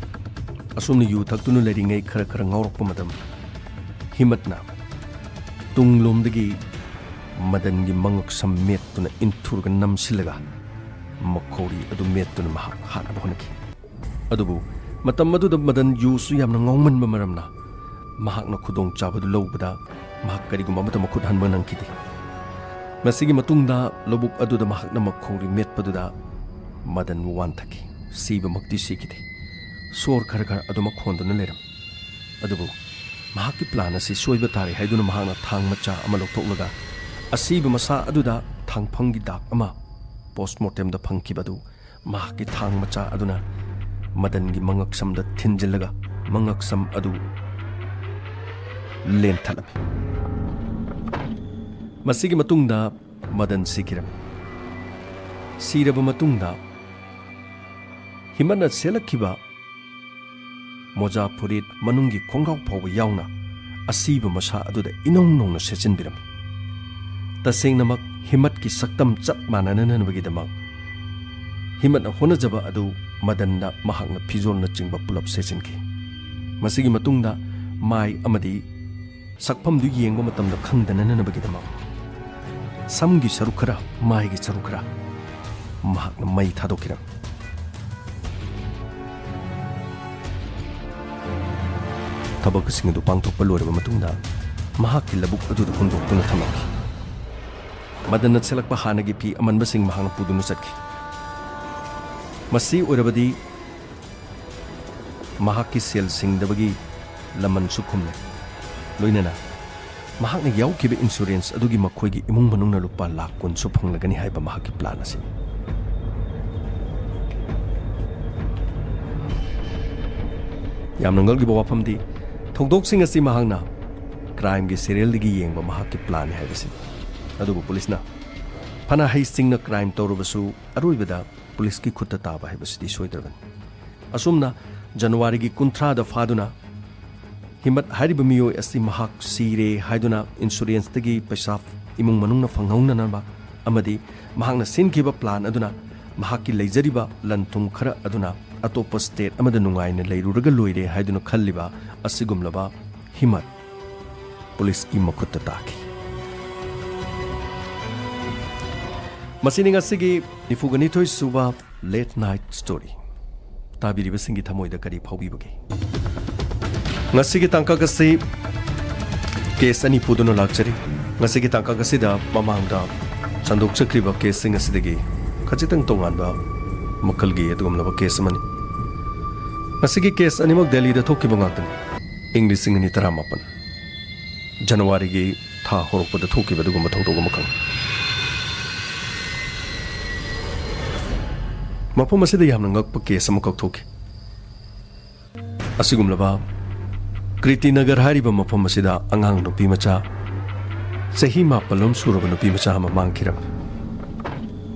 ꯑꯁꯨꯝꯅ ꯌꯨ ꯊꯛꯇꯨꯅ ꯂꯩꯔꯤꯉꯩ ꯈꯔ ꯈꯔ ꯉꯥꯎꯔꯛꯄ ꯃꯇꯝ ꯍꯤꯃꯠꯅ ꯇꯨꯡꯂꯣꯝꯗꯒꯤ ꯃꯗꯟꯒꯤ ꯃꯉꯛ ꯁꯝ ꯃꯦꯠꯇꯨꯅ ꯏꯟꯊꯨꯔꯒ ꯅꯝꯁꯤꯜꯂꯒ ꯃꯈꯧꯔꯤ ꯑꯗꯨ ꯃꯦꯠꯇꯨꯅ ꯃꯍꯥꯛ ꯍꯥꯠꯅꯕ ꯍꯣꯠꯅꯈꯤ꯫ ꯑꯗꯨꯕꯨ ꯃꯇꯝ ꯑꯗꯨꯗ ꯃꯗꯟ ꯌꯨꯁꯨ ꯌꯥꯝꯅ ꯉꯥꯎꯃꯟꯕ ꯃꯔꯝꯅ ꯃꯍꯥꯛꯅ ꯈꯨꯗꯣꯡꯆꯥꯕꯗꯨ ꯂꯧꯕꯗ ꯃꯍꯥꯛ ꯀꯔꯤꯒꯨꯝꯕ ꯑꯃꯠꯇ ꯃꯈꯨꯠ ꯍꯟꯕ ꯅꯪꯈꯤꯗꯦ꯫ ꯃꯁꯤꯒꯤ ꯃꯇꯨꯡꯗ ꯂꯧꯕꯨꯛ ꯑꯗꯨꯗ ꯃꯍꯥꯛꯅ ꯃꯈꯧꯔꯤ ꯃꯦꯠꯄꯗꯨꯗ ꯃꯗꯟ ꯋꯥꯟꯊꯈꯤ꯫ ꯁꯤꯕꯃꯛꯇꯤ ꯁꯤꯈꯤꯗꯦ꯫ ꯁꯣꯔ ꯈꯔ ꯈꯔ ꯑꯗꯨꯃꯛ ꯍꯣꯟꯗꯨꯅ ꯂꯩꯔꯝꯃꯤ꯫ ꯑꯗꯨꯕꯨ ꯃꯍꯥꯛꯀꯤ ꯄ꯭ꯂꯥꯟ ꯑꯁꯤ ꯁꯣꯏꯕ ꯇꯥꯔꯦ ꯍꯥꯏꯗꯨꯅ ꯃꯍꯥꯛꯅ ꯊꯥꯡ ꯃꯆꯥ ꯑꯃ ꯂꯧꯊꯣꯛꯂꯒ ꯑꯁꯤꯕ ꯃꯁꯥ ꯑꯗꯨꯗ ꯊꯥꯡꯐꯝꯒꯤ ꯗꯥꯛ ꯑꯃ ꯄꯣꯁꯃꯣꯔꯇꯦꯝꯗ ꯐꯪꯈꯤꯕ ꯑꯗꯨ ꯃꯍꯥꯛꯀꯤ ꯊꯥꯡ ꯃꯆꯥ ꯑꯗꯨꯅ ꯃꯗꯟꯒꯤ ꯃꯉꯛꯁꯝꯗ ꯊꯤꯟꯖꯤꯜꯂꯒ ꯃꯉꯛꯁꯝ ꯑꯗꯨ ꯂꯦꯟꯊꯠꯂꯝꯃꯤ꯫ ꯃꯁꯤꯒꯤ ꯃꯇꯨꯡꯗ ꯃꯗꯟ ꯁꯤꯈꯤꯔꯝꯃꯤ꯫ ꯁꯤꯔꯕ ꯃꯇꯨꯡꯗ ꯍꯤꯃꯠꯅ ꯁꯦꯠꯂꯛꯈꯤꯕ ꯃꯣꯖꯥ ꯐꯨꯔꯤꯠ ꯃꯅꯨꯡꯒꯤ ꯈꯣꯡꯒ꯭ꯔꯥꯎ ꯐꯥꯎꯕ ꯌꯥꯎꯅ ꯑꯁꯤꯕ ꯃꯁꯥ ꯑꯗꯨꯗ ꯏꯅꯧ ꯅꯧꯅ ꯁꯦꯠꯆꯤꯟꯕꯤꯔꯝꯃꯤ꯫ ꯇꯁꯦꯡꯅꯃꯛ ꯍꯤꯃꯠꯀꯤ ꯁꯛꯇꯝ ꯆꯞ ꯃꯥꯟꯅꯅꯅꯕꯒꯤꯗꯃꯛ ꯍꯤꯃꯠꯅ ꯍꯣꯠꯅꯖꯕ ꯑꯗꯨ ꯃꯗꯟꯗ ꯃꯍꯥꯛꯅ ꯐꯤꯖꯣꯜꯅꯆꯤꯡꯕ ꯄꯨꯂꯞ ꯁꯦꯠꯆꯤꯟꯈꯤ꯫ ꯃꯁꯤꯒꯤ ꯃꯇꯨꯡꯗ ꯃꯥꯏ ꯑꯃꯗꯤ ꯁꯛꯐꯝꯗꯨ ꯌꯦꯡꯕ ꯃꯇꯝꯗ ꯈꯪꯗꯅꯅꯕꯒꯤꯗꯃꯛ ꯁꯝꯒꯤ ꯁꯔꯨꯛ ꯈꯔ, ꯃꯥꯏꯒꯤ ꯁꯔꯨꯛ ꯈꯔ ꯃꯍꯥꯛꯅ ꯃꯩ ꯊꯥꯗꯣꯛꯈꯤꯔꯝꯃꯤ꯫ ꯊꯕꯛꯁꯤꯡ ꯑꯗꯨ ꯄꯥꯡꯊꯣꯛꯄ ꯂꯣꯏꯔꯕ ꯃꯇꯨꯡꯗ ꯃꯍꯥꯛꯀꯤ ꯂꯧꯕꯨꯛ ꯑꯗꯨꯗ ꯍꯨꯟꯗꯣꯛꯇꯨꯅ ꯊꯝꯂꯝꯈꯤ꯫ ꯃꯗꯟꯅ ꯁꯦꯠꯂꯛꯄ ꯍꯥꯟꯅꯒꯤ ꯐꯤ ꯑꯃꯟꯕꯁꯤꯡ ꯃꯍꯥꯛꯅ ꯄꯨꯗꯨꯅ ꯆꯠꯈꯤ꯫ ꯃꯁꯤ ꯑꯣꯏꯔꯕꯗꯤ ꯃꯍꯥꯛꯀꯤ ꯁꯦꯜ ꯁꯤꯡꯗꯕꯒꯤ ꯂꯃꯟꯁꯨ ꯈꯨꯝꯂꯦ꯫ ꯂꯣꯏꯅꯅ ꯃꯍꯥꯛꯅ ꯌꯥꯎꯈꯤꯕ ꯏꯟꯁꯨꯔꯦꯟꯁ ꯑꯗꯨꯒꯤ ꯃꯈꯣꯏꯒꯤ ꯏꯃꯨꯡ ꯃꯅꯨꯡꯅ ꯂꯨꯄꯥ ꯂꯥꯈ ꯀꯨꯟꯁꯨ ꯐꯪꯂꯒꯅꯤ ꯍꯥꯏꯕ ꯃꯍꯥꯛꯀꯤ ꯄ꯭ꯂꯥꯟ ꯑꯁꯤꯅꯤ꯫ ꯌꯥꯝꯅ ꯉꯛꯂꯤꯕ ꯋꯥꯐꯝꯗꯤ, ꯊꯧꯗꯣꯛꯁꯤꯡ ꯑꯁꯤ ꯃꯍꯥꯛꯅ crimeꯒꯤ serialꯗꯒꯤ ꯌꯦꯡꯕ ꯃꯍꯥꯛꯀꯤ planꯅꯤ ꯍꯥꯏꯕꯁꯤꯅꯤ꯫ ꯑꯗꯨꯕꯨ ꯄꯨꯂꯤꯁꯅ ꯐꯅ ꯍꯩꯁꯤꯡꯅ crime ꯇꯧꯔꯕꯁꯨ, ꯑꯔꯣꯏꯕꯗ ꯄꯨꯂꯤꯁꯀꯤ ꯈꯨꯠꯇ ꯇꯥꯕ ꯍꯥꯏꯕꯁꯤꯗꯤ ꯁꯣꯏꯗ꯭ꯔꯕꯅꯤ꯫ ꯑꯁꯨꯝꯅ ꯖꯅꯋꯥꯔꯤꯒꯤ ꯀꯨꯟꯊ꯭ꯔꯥꯗ ꯐꯥꯗꯨꯅ ꯍꯤꯃꯠ ꯍꯥꯏꯔꯤꯕ ꯃꯤꯑꯣꯏ ꯑꯁꯤ ꯃꯍꯥꯛ ꯁꯤꯔꯦ ꯍꯥꯏꯗꯨꯅ insuranceꯇꯒꯤ ꯄꯩꯁꯥ ꯏꯃꯨꯡ ꯃꯅꯨꯡꯅ ꯐꯪꯍꯧꯅꯅꯕ ꯑꯃꯗꯤ ꯃꯍꯥꯛꯅ ꯁꯤꯟꯈꯤꯕ plan ꯑꯗꯨꯅ ꯃꯍꯥꯛꯀꯤ ꯂꯩꯖꯔꯤꯕ ꯂꯟ ꯊꯨꯝ ꯈꯔ ꯑꯗꯨꯅ ꯑꯇꯣꯞꯄ state ꯑꯃꯗ ꯅꯨꯡꯉꯥꯏꯅ ꯂꯩꯔꯨꯔꯒ ꯂꯣꯏꯔꯦ ꯍꯥꯏꯗꯨꯅ ꯈꯜꯂꯤꯕ ꯑꯁꯤꯒꯨꯝꯂꯕ ꯍꯤꯃꯠ ꯄꯨꯂꯤꯁꯀꯤ ꯃꯈꯨꯠꯇ ꯇꯥꯈꯤ꯫ ꯃꯁꯤꯅꯤ ꯉꯁꯤꯒꯤ ꯅꯤꯐꯨꯒ ꯅꯤꯊꯣꯏ ꯁꯨꯕ Late Night Story꯫ ꯇꯥꯕꯤꯔꯤꯕꯁꯤꯡꯒꯤ ꯊꯃꯣꯏꯗ ꯀꯔꯤ ꯐꯥꯎꯕꯤꯕꯒꯦ? ꯉꯁꯤꯒꯤ ꯇꯥꯡꯀꯛ ꯑꯁꯤ case ꯑꯅꯤ ꯄꯨꯗꯨꯅ ꯂꯥꯛꯆꯔꯤ꯫ ꯉꯁꯤꯒꯤ ꯇꯥꯡꯀꯛ ꯑꯁꯤꯗ ꯃꯃꯥꯡꯗ ꯁꯟꯗꯣꯛꯆꯈ꯭ꯔꯤꯕ caseꯁꯤꯡ ꯑꯁꯤꯗꯒꯤ ꯈꯖꯤꯛꯇꯪ ꯇꯣꯉꯥꯟꯕ ꯃꯈꯜꯒꯤ ꯑꯗꯨꯒꯨꯝꯂꯕ case ꯑꯃꯅꯤ꯫ ꯉꯁꯤꯒꯤ case ꯑꯅꯤꯃꯛ ꯗꯦꯜꯂꯤꯗ ꯊꯣꯛꯈꯤꯕ ꯉꯥꯛꯇꯅꯤ꯫ ꯏꯪ ꯂꯤꯁꯤꯡ ꯑꯅꯤ ꯇꯔꯥꯃꯥꯄꯟ ꯖꯅꯋꯥꯔꯤꯒꯤ ꯊꯥ ꯍꯧꯔꯛꯄꯗ ꯊꯣꯛꯈꯤꯕ ꯑꯗꯨꯒꯨꯝꯕ ꯊꯧꯗꯣꯛ ꯑꯃꯈꯛꯅꯤ꯫ ꯃꯐꯝ ꯑꯁꯤꯗ ꯌꯥꯝꯅ ꯉꯛꯄ case ꯑꯃꯈꯛ ꯊꯣꯛꯈꯤ꯫ ꯑꯁꯤꯒꯨꯝꯂꯕ ꯀ꯭ꯔꯤꯇꯤꯅꯒꯔ ꯍꯥꯏꯔꯤꯕ ꯃꯐꯝ ꯑꯁꯤꯗ ꯑꯉꯥꯡ ꯅꯨꯄꯤ ꯃꯆꯥ ꯆꯍꯤ ꯃꯥꯄꯜ ꯂꯣꯝ ꯁꯨꯔꯕ ꯅꯨꯄꯤ ꯃꯆꯥ ꯑꯃ ꯃꯥꯡꯈꯤꯔꯝꯃꯤ꯫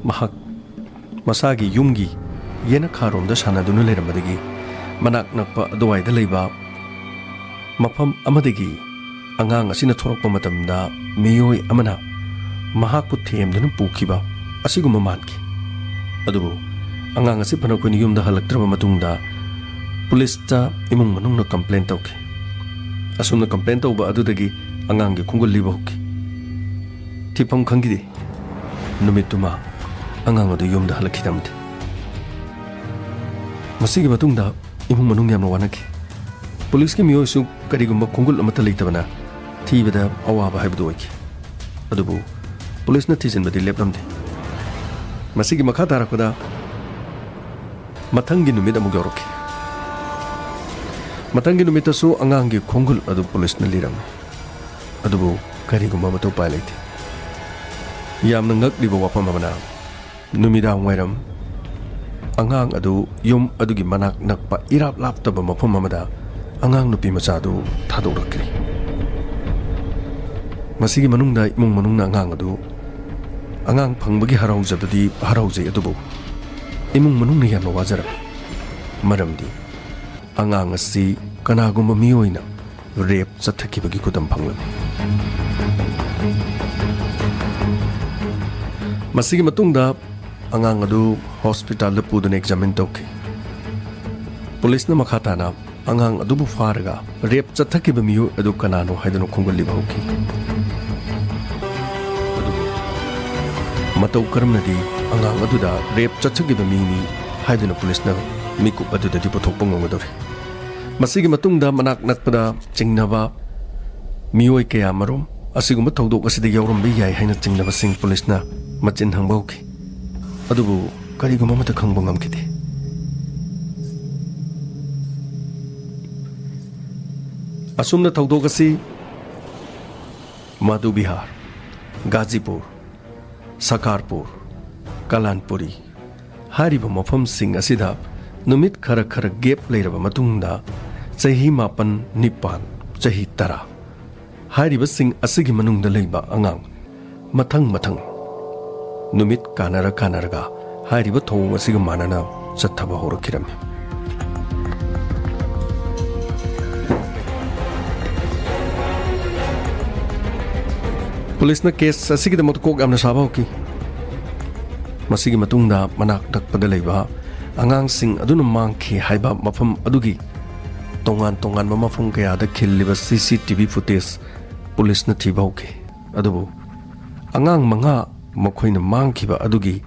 ꯃꯍꯥꯛ ꯃꯁꯥꯒꯤ ꯌꯨꯝꯒꯤ ꯌꯦꯅꯈꯥꯔꯣꯝꯗ ꯁꯥꯟꯅꯗꯨꯅ ꯂꯩꯔꯝꯕꯗꯒꯤ ꯃꯅꯥꯛ ꯅꯛꯄ ꯑꯗꯨꯋꯥꯏꯗ ꯂꯩꯕ ꯃꯐꯝ ꯑꯃꯗꯒꯤ ꯑꯉꯥꯡ ꯑꯁꯤꯅ ꯊꯣꯔꯛꯄ ꯃꯇꯝꯗ ꯃꯤꯑꯣꯏ ꯑꯃꯅ ꯃꯍꯥꯛꯄꯨ ꯊꯦꯝꯗꯨꯅ ꯄꯨꯈꯤꯕ ꯑꯁꯤꯒꯨꯝꯕ ꯃꯥꯟꯈꯤ꯫ ꯑꯗꯨꯕꯨ ꯑꯉꯥꯡ ꯑꯁꯤ ꯐꯅ ꯀꯨꯏꯅ ꯌꯨꯝꯗ ꯍꯜꯂꯛꯇ꯭ꯔꯕ ꯃꯇꯨꯡꯗ ꯄꯨꯂꯤꯁꯇ ꯏꯃꯨꯡ ꯃꯅꯨꯡꯅ complain ꯇꯧꯈꯤ꯫ ꯑꯁꯨꯝꯅ complain ꯇꯧꯕ ꯑꯗꯨꯗꯒꯤ ꯑꯉꯥꯡꯒꯤ ꯈꯣꯡꯒꯨꯜ ꯂꯤꯕ ꯍꯧꯈꯤ꯫ ꯊꯤꯐꯝ ꯈꯪꯈꯤꯗꯦ꯫ ꯅꯨꯃꯤꯠꯇꯨꯃ ꯑꯉꯥꯡ ꯑꯗꯨ ꯌꯨꯝꯗ ꯍꯜꯂꯛꯈꯤꯗꯕꯗꯤ꯫ ꯃꯁꯤꯒꯤ ꯃꯇꯨꯡꯗ ꯏꯃꯨꯡ ꯃꯅꯨꯡ ꯌꯥꯝꯅ ꯋꯥꯅꯈꯤ꯫ ꯄꯨꯂꯤꯁꯀꯤ ꯃꯤꯑꯣꯏꯁꯨ ꯀꯔꯤꯒꯨꯝꯕ ꯈꯣꯡꯒꯨꯜ ꯑꯃꯠꯇ ꯂꯩꯇꯕꯅ ꯊꯤꯕꯗ ꯑꯋꯥꯕ ꯍꯥꯏꯕꯗꯨ ꯑꯣꯏꯈꯤ꯫ ꯑꯗꯨꯕꯨ ꯄꯨꯂꯤꯁꯅ ꯊꯤꯖꯤꯟꯕꯗꯤ ꯂꯦꯞꯂꯝꯗꯦ꯫ ꯃꯁꯤꯒꯤ ꯃꯈꯥ ꯇꯥꯔꯛꯄꯗ ꯃꯊꯪꯒꯤ ꯅꯨꯃꯤꯠ ꯑꯃꯨꯛ ꯌꯧꯔꯛꯈꯤ꯫ ꯃꯊꯪꯒꯤ ꯅꯨꯃꯤꯠꯇꯁꯨ ꯑꯉꯥꯡꯒꯤ ꯈꯣꯡꯒꯨꯜ ꯑꯗꯨ ꯄꯨꯂꯤꯁꯅ ꯂꯤꯔꯝꯃꯤ꯫ ꯑꯗꯨꯕꯨ ꯀꯔꯤꯒꯨꯝꯕ ꯑꯃꯠꯇ ꯎꯄꯥꯏ ꯂꯩꯇꯦ꯫ ꯌꯥꯝꯅ ꯉꯛꯂꯤꯕ ꯋꯥꯐꯝ ꯑꯃꯅ, ꯅꯨꯃꯤꯗꯥꯡ ꯋꯥꯏꯔꯝ ꯑꯉꯥꯡ ꯑꯗꯨ ꯌꯨꯝ ꯑꯗꯨꯒꯤ ꯃꯅꯥꯛ ꯅꯛꯄ ꯏꯔꯥꯞ ꯂꯥꯞꯇꯕ ꯃꯐꯝ ꯑꯃꯗ ꯑꯉꯥꯡ ꯅꯨꯄꯤ ꯃꯆꯥ ꯑꯗꯨ ꯊꯥꯗꯣꯛꯂꯛꯈ꯭ꯔꯦ꯫ ꯃꯁꯤꯒꯤ ꯃꯅꯨꯡꯗ ꯏꯃꯨꯡ ꯃꯅꯨꯡꯅ ꯑꯉꯥꯡ ꯑꯗꯨ, ꯑꯉꯥꯡ ꯐꯪꯕꯒꯤ ꯍꯔꯥꯎꯖꯕꯗꯤ ꯍꯔꯥꯎꯖꯩ, ꯑꯗꯨꯕꯨ ꯏꯃꯨꯡ ꯃꯅꯨꯡꯅ ꯌꯥꯝꯅ ꯋꯥꯖꯔꯝꯃꯤ꯫ ꯃꯔꯝꯗꯤ ꯑꯉꯥꯡ ꯑꯁꯤ ꯀꯅꯥꯒꯨꯝꯕ ꯃꯤꯑꯣꯏꯅ ꯔꯦꯞ ꯆꯠꯊꯈꯤꯕꯒꯤ ꯈꯨꯗꯝ ꯐꯪꯂꯝꯃꯤ꯫ ꯃꯁꯤꯒꯤ ꯃꯇꯨꯡꯗ ꯑꯉꯥꯡ ꯑꯗꯨ ꯍꯣꯁꯄꯤꯇꯥꯜꯗ ꯄꯨꯗꯨꯅ ꯑꯦꯛꯖꯥꯃꯤꯟ ꯇꯧꯈꯤ꯫ ꯄꯨꯂꯤꯁꯅ ꯃꯈꯥ ꯇꯥꯅ ꯑꯉꯥꯡ ꯑꯗꯨꯕꯨ ꯐꯥꯔꯒ ꯔꯦꯞ ꯆꯠꯊꯈꯤꯕ ꯃꯤꯑꯣꯏ ꯑꯗꯨ ꯀꯅꯥꯅꯣ ꯍꯥꯏꯗꯨꯅ ꯈꯣꯝꯒꯠꯂꯤꯕ ꯍꯧꯈꯤ꯫ ꯑꯗꯨꯕꯨ ꯃꯇꯧ ꯀꯔꯝꯅꯗꯤ ꯑꯉꯥꯡ ꯑꯗꯨꯗ ꯔꯦꯞ ꯆꯠꯊꯈꯤꯕ ꯃꯤꯅꯤ ꯍꯥꯏꯗꯨꯅ ꯄꯨꯂꯤꯁꯅ ꯃꯤꯀꯨꯞ ꯑꯗꯨꯗꯗꯤ ꯄꯨꯊꯣꯛꯄ ꯉꯝꯒꯗꯧꯔꯤ? ꯃꯁꯤꯒꯤ ꯃꯇꯨꯡꯗ ꯃꯅꯥꯛ ꯅꯛꯄꯗ ꯆꯤꯡꯅꯕ ꯃꯤꯑꯣꯏ ꯀꯌꯥ ꯃꯔꯨꯝ ꯑꯁꯤꯒꯨꯝꯕ ꯊꯧꯗꯣꯛ ꯑꯁꯤꯗ ꯌꯥꯎꯔꯝꯕ ꯌꯥꯏ ꯍꯥꯏꯅ ꯆꯤꯡꯅꯕꯁꯤꯡ ꯄꯨꯂꯤꯁꯅ ꯃꯆꯤꯟ ꯍꯪꯕ ꯍꯧꯈꯤ꯫ ꯑꯗꯨꯕꯨ ꯀꯔꯤꯒꯨꯝꯕ ꯑꯃꯠꯇ ꯈꯪꯕ ꯉꯝꯈꯤꯗꯦ꯫ ꯑꯁꯨꯝꯅ ꯊꯧꯗꯣꯛ ꯑꯁꯤ ꯃꯥꯙꯨ ꯕꯤꯍꯥꯔ, ꯒꯥꯖꯤꯄꯨꯔ, ꯁꯀꯥꯔꯄꯨꯔ, ꯀꯂꯥꯟꯄꯨꯔꯤ ꯍꯥꯏꯔꯤꯕ ꯃꯐꯝꯁꯤꯡ ꯑꯁꯤꯗ ꯅꯨꯃꯤꯠ ꯈꯔ ꯈꯔ ꯒꯦꯞ ꯂꯩꯔꯕ ꯃꯇꯨꯡꯗ ꯆꯍꯤ ꯃꯥꯄꯟ, ꯅꯤꯄꯥꯟ, ꯆꯍꯤ ꯇꯔꯥ ꯍꯥꯏꯔꯤꯕꯁꯤꯡ ꯑꯁꯤꯒꯤ ꯃꯅꯨꯡꯗ ꯂꯩꯕ ꯑꯉꯥꯡ ꯃꯊꯪ ꯃꯊꯪ ꯅꯨꯃꯤꯠ ꯀꯥꯟꯅꯔ ꯀꯥꯟꯅꯔꯒ ꯍꯥꯏꯔꯤꯕ ꯊꯧꯑꯣꯡ ꯑꯁꯤꯒ ꯃꯥꯟꯅꯅ ꯆꯠꯊꯕ ꯍꯧꯔꯛꯈꯤꯔꯝꯃꯤ꯫ ꯄꯨꯂꯤꯁꯅ ꯀꯦꯁ ꯑꯁꯤꯒꯤꯗꯃꯛꯇ ꯀꯣꯛ ꯌꯥꯝꯅ ꯁꯥꯕ ꯍꯧꯈꯤ꯫ ꯃꯁꯤꯒꯤ ꯃꯇꯨꯡꯗ ꯃꯅꯥꯛ ꯅꯛꯄꯗ ꯂꯩꯕ ꯑꯉꯥꯡꯁꯤꯡ ꯑꯗꯨꯅ ꯃꯥꯡꯈꯤ ꯍꯥꯏꯕ ꯃꯐꯝ ꯑꯗꯨꯒꯤ ꯇꯣꯉꯥꯟ ꯇꯣꯉꯥꯟꯕ ꯃꯐꯝ ꯀꯌꯥꯗ ꯈꯤꯜꯂꯤꯕ ꯁꯤ ꯁꯤ ꯇꯤ ꯚꯤ ꯐꯨꯇꯦꯖ ꯄꯨꯂꯤꯁꯅ ꯊꯤꯕ ꯍꯧꯈꯤ꯫ ꯑꯗꯨꯕꯨ ꯑꯉꯥꯡ ꯃꯉꯥ ꯃꯈꯣꯏꯅ ꯃꯥꯡꯈꯤꯕ ꯑꯗꯨꯒꯤ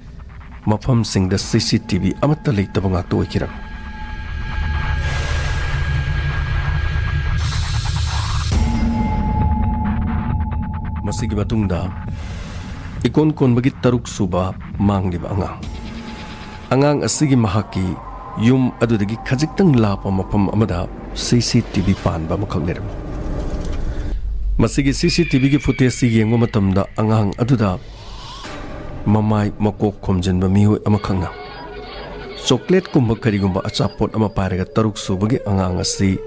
ꯃꯐꯝꯁꯤꯡꯗ ꯁꯤ ꯁꯤ ꯇꯤ ꯚꯤ ꯑꯃꯠꯇ ꯂꯩꯇꯕ ꯉꯥꯛꯇ ꯑꯣꯏꯈꯤꯔꯝꯃꯤ꯫ ꯃꯁꯤꯒꯤ ꯃꯇꯨꯡꯗ ꯏꯀꯣꯟ ꯀꯣꯟꯕꯒꯤ ꯇꯔꯨꯛ ꯁꯨꯕ ꯃꯥꯡꯂꯤꯕ ꯑꯉꯥꯡ꯫ ꯑꯉꯥꯡ ꯑꯁꯤꯒꯤ ꯃꯍꯥꯛꯀꯤ ꯌꯨꯝ ꯑꯗꯨꯗꯒꯤ ꯈꯖꯤꯛꯇꯪ ꯂꯥꯞꯄ ꯃꯐꯝ ꯑꯃꯗ ꯁꯤ ꯁꯤ ꯇꯤ ꯚꯤ ꯄꯥꯟꯕ ꯑꯃꯈꯛ ꯂꯩꯔꯝꯃꯤ꯫ ꯃꯁꯤꯒꯤ ꯁꯤ ꯁꯤ ꯇꯤ ꯚꯤꯒꯤ ꯐꯨꯇꯦꯖꯁꯤ ꯌꯦꯡꯕ ꯃꯇꯝꯗ ꯑꯉꯥꯡ ꯑꯗꯨꯗ ꯃꯃꯥꯏ ꯃꯀꯣꯛ ꯈꯣꯝꯖꯤꯟꯕ ꯃꯤꯑꯣꯏ ꯑꯃꯈꯛꯅ ꯆꯣꯀ꯭ꯂꯦꯠꯀꯨꯝꯕ ꯀꯔꯤꯒꯨꯝꯕ ꯑꯆꯥꯄꯣꯠ ꯑꯃ ꯄꯥꯏꯔꯒ ꯇꯔꯨꯛ ꯁꯨꯕꯒꯤ ꯑꯉꯥꯡ ꯑꯁꯤ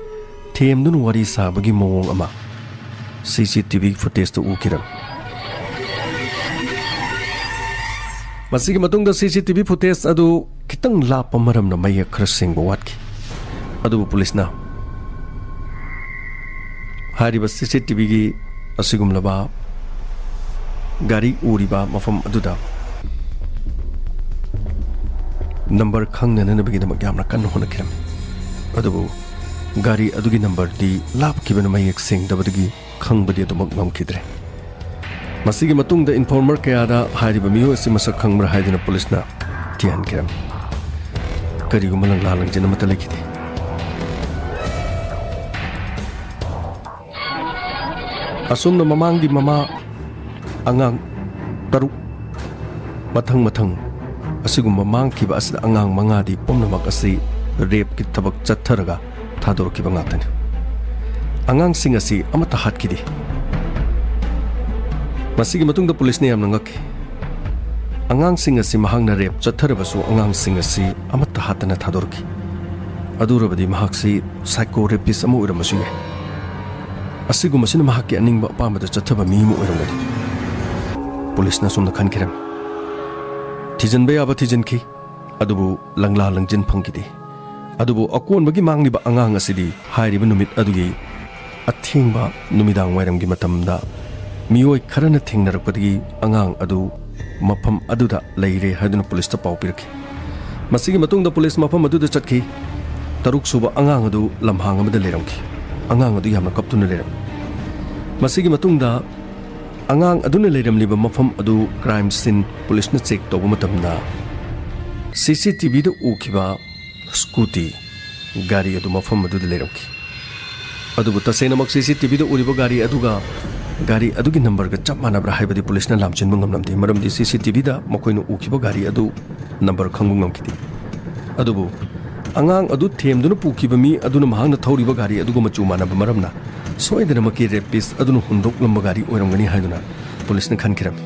ꯊꯦꯝꯗꯨꯅ ꯋꯥꯔꯤ ꯁꯥꯕꯒꯤ ꯃꯑꯣꯡ ꯑꯃ ꯁꯤ ꯁꯤ ꯇꯤ ꯚꯤ ꯐꯨꯇꯦꯖꯇ ꯎꯈꯤꯔꯝꯃꯤ꯫ ꯃꯁꯤꯒꯤ ꯃꯇꯨꯡꯗ ꯁꯤ ꯁꯤ ꯇꯤ ꯚꯤ ꯐꯨꯇꯦꯖ ꯑꯗꯨ ꯈꯤꯇꯪ ꯂꯥꯞꯄ ꯃꯔꯝꯅ ꯃꯌꯦꯛ ꯈꯔ ꯁꯦꯡꯕ ꯋꯥꯠꯈꯤ꯫ ꯑꯗꯨꯕꯨ ꯄꯨꯂꯤꯁꯅ ꯍꯥꯏꯔꯤꯕ ꯁꯤ ꯁꯤ ꯇꯤ ꯚꯤꯒꯤ ꯑꯁꯤꯒꯨꯝꯂꯕ ꯒꯥꯔꯤ ꯎꯔꯤꯕ ꯃꯐꯝ ꯑꯗꯨꯗ ꯅꯝꯕꯔ ꯈꯪꯅꯅꯕꯒꯤꯗꯃꯛ ꯌꯥꯝꯅ ꯀꯟꯅ ꯍꯣꯠꯅꯈꯤꯔꯝꯃꯤ꯫ ꯑꯗꯨꯕꯨ ꯒꯥꯔꯤ ꯑꯗꯨꯒꯤ ꯅꯝꯕꯔꯗꯤ ꯂꯥꯞꯈꯤꯕꯅ ꯃꯌꯦꯛ ꯁꯦꯡꯗꯕꯗꯒꯤ ꯈꯪꯕꯗꯤ ꯑꯗꯨꯃꯛ ꯉꯝꯈꯤꯗ꯭ꯔꯦ꯫ ꯃꯁꯤꯒꯤ ꯃꯇꯨꯡꯗ ꯏꯟꯐꯣꯔꯃꯔ ꯀꯌꯥꯗ ꯍꯥꯏꯔꯤꯕ ꯃꯤꯑꯣꯏ ꯑꯁꯤ ꯃꯁꯛ ꯈꯪꯕ꯭ꯔꯥ ꯍꯥꯏꯗꯨꯅ ꯄꯨꯂꯤꯁꯅ ꯊꯤꯍꯟꯈꯤꯔꯝꯃꯤ꯫ ꯀꯔꯤꯒꯨꯝꯕ ꯂꯪꯂꯥ ꯂꯪꯖꯤꯟ ꯑꯃꯠꯇ ꯂꯩꯈꯤꯗꯦ꯫ ꯑꯁꯨꯝꯅ ꯃꯃꯥꯡꯒꯤ ꯃꯃꯥ ꯑꯉꯥꯡ ꯇꯔꯨꯛ ꯃꯊꯪ ꯃꯊꯪ ꯑꯁꯤꯒꯨꯝꯕ ꯃꯥꯡꯈꯤꯕ ꯑꯁꯤꯗ ꯑꯉꯥꯡ ꯃꯉꯥꯗꯤ ꯄꯨꯝꯅꯃꯛ ꯑꯁꯤ ꯔꯦꯞꯀꯤ ꯊꯕꯛ ꯆꯠꯊꯔꯒ ꯊꯥꯗꯣꯔꯛꯈꯤꯕ ꯉꯥꯛꯇꯅꯤ꯫ ꯑꯉꯥꯡꯁꯤꯡ ꯑꯁꯤ ꯑꯃꯠꯇ ꯍꯥꯠꯈꯤꯗꯦ꯫ ꯃꯁꯤꯒꯤ ꯃꯇꯨꯡꯗ ꯄꯨꯂꯤꯁꯅ ꯌꯥꯝꯅ ꯉꯛꯈꯤ꯫ ꯑꯉꯥꯡꯁꯤꯡ ꯑꯁꯤ ꯃꯍꯥꯛꯅ ꯔꯦꯞ ꯆꯠꯊꯔꯕꯁꯨ ꯑꯉꯥꯡꯁꯤꯡ ꯑꯁꯤ ꯑꯃꯠꯇ ꯍꯥꯠꯇꯅ ꯊꯥꯗꯣꯔꯛꯈꯤ꯫ ꯑꯗꯨꯔꯕꯗꯤ ꯃꯍꯥꯛꯁꯤ ꯁꯥꯏꯀꯣ ꯔꯦꯄꯤꯁ ꯑꯃ ꯑꯣꯏꯔꯝꯕꯁꯨ ꯌꯥꯏ꯫ ꯑꯁꯤꯒꯨꯝꯕꯁꯤꯅ ꯃꯍꯥꯛꯀꯤ ꯑꯅꯤꯡꯕ ꯑꯄꯥꯝꯕꯗ ꯆꯠꯊꯕ ꯃꯤ ꯑꯃ ꯑꯣꯏꯔꯝꯒꯅꯤ꯫ ꯄꯨꯂꯤꯁꯅ ꯑꯁꯨꯝꯅ ꯈꯟꯈꯤꯔꯝꯃꯤ꯫ ꯊꯤꯖꯤꯟꯕ ꯌꯥꯕ ꯊꯤꯖꯤꯟꯈꯤ, ꯑꯗꯨꯕꯨ ꯂꯪꯂꯥ ꯂꯪꯖꯤꯟ ꯐꯪꯈꯤꯗꯦ꯫ ꯑꯗꯨꯕꯨ ꯑꯀꯣꯟꯕꯒꯤ ꯃꯥꯡꯂꯤꯕ ꯑꯉꯥꯡ ꯑꯁꯤꯗꯤ ꯍꯥꯏꯔꯤꯕ ꯅꯨꯃꯤꯠ ꯑꯗꯨꯒꯤ ꯑꯊꯦꯡꯕ ꯅꯨꯃꯤꯗꯥꯡ ꯋꯥꯏꯔꯝꯒꯤ ꯃꯇꯝꯗ ꯃꯤꯑꯣꯏ ꯈꯔꯅ ꯊꯦꯡꯅꯔꯛꯄꯗꯒꯤ ꯑꯉꯥꯡ ꯑꯗꯨ ꯃꯐꯝ ꯑꯗꯨꯗ ꯂꯩꯔꯦ ꯍꯥꯏꯗꯨꯅ ꯄꯨꯂꯤꯁꯇ ꯄꯥꯎ ꯄꯤꯔꯛꯈꯤ꯫ ꯃꯁꯤꯒꯤ ꯃꯇꯨꯡꯗ ꯄꯨꯂꯤꯁ ꯃꯐꯝ ꯑꯗꯨꯗ ꯆꯠꯈꯤ꯫ ꯇꯔꯨꯛ ꯁꯨꯕ ꯑꯉꯥꯡ ꯑꯗꯨ ꯂꯝꯍꯥꯡ ꯑꯃꯗ ꯂꯩꯔꯝꯈꯤ꯫ ꯑꯉꯥꯡ ꯑꯗꯨ ꯌꯥꯝꯅ ꯀꯞꯇꯨꯅ ꯂꯩꯔꯝꯃꯤ꯫ ꯃꯁꯤꯒꯤ ꯃꯇꯨꯡꯗ ꯑꯉꯥꯡ ꯑꯗꯨꯅ ꯂꯩꯔꯝꯂꯤꯕ ꯃꯐꯝ ꯑꯗꯨ ꯀ꯭ꯔꯥꯏꯝ ꯁꯤꯟ ꯄꯨꯂꯤꯁꯅ ꯆꯦꯛ ꯇꯧꯕ ꯃꯇꯝꯗ ꯁꯤ ꯁꯤ ꯇꯤ ꯚꯤꯗ ꯎꯈꯤꯕ ꯁ꯭ꯀꯨꯇꯤ ꯒꯥꯔꯤ ꯑꯗꯨ ꯃꯐꯝ ꯑꯗꯨꯗ ꯂꯩꯔꯝꯈꯤ꯫ ꯑꯗꯨꯕꯨ ꯇꯁꯦꯡꯅꯃꯛ ꯁꯤ ꯁꯤ ꯇꯤ ꯚꯤꯗ ꯎꯔꯤꯕ ꯒꯥꯔꯤ ꯑꯗꯨꯒ ꯒꯥꯔꯤ ꯑꯗꯨꯒꯤ ꯅꯝꯕꯔꯒ ꯆꯞ ꯃꯥꯟꯅꯕ꯭ꯔꯥ ꯍꯥꯏꯕꯗꯤ ꯄꯨꯂꯤꯁꯅ ꯂꯥꯝꯁꯤꯟꯕ ꯉꯝꯂꯝꯗꯦ, ꯃꯔꯝꯗꯤ ꯁꯤ ꯁꯤ ꯇꯤ ꯚꯤꯗ ꯃꯈꯣꯏꯅ ꯎꯈꯤꯕ ꯒꯥꯔꯤ ꯑꯗꯨ ꯅꯝꯕꯔ ꯈꯪꯕ ꯉꯝꯈꯤꯗꯦ꯫ ꯑꯗꯨꯕꯨ ꯑꯉꯥꯡ ꯑꯗꯨ ꯊꯦꯝꯗꯨꯅ ꯄꯨꯈꯤꯕ ꯃꯤ ꯑꯗꯨꯅ ꯃꯍꯥꯛꯅ ꯊꯧꯔꯤꯕ ꯒꯥꯔꯤ ꯑꯗꯨꯒ ꯃꯆꯨ ꯃꯥꯟꯅꯕ ꯃꯔꯝꯅ ꯁꯣꯏꯗꯅꯃꯛꯀꯤ ꯔꯦꯄꯤꯁ ꯑꯗꯨꯅ ꯍꯨꯟꯗꯣꯛꯂꯝꯕ ꯒꯥꯔꯤ ꯑꯣꯏꯔꯝꯒꯅꯤ ꯍꯥꯏꯗꯨꯅ ꯄꯨꯂꯤꯁꯅ ꯈꯟꯈꯤꯔꯝꯃꯤ꯫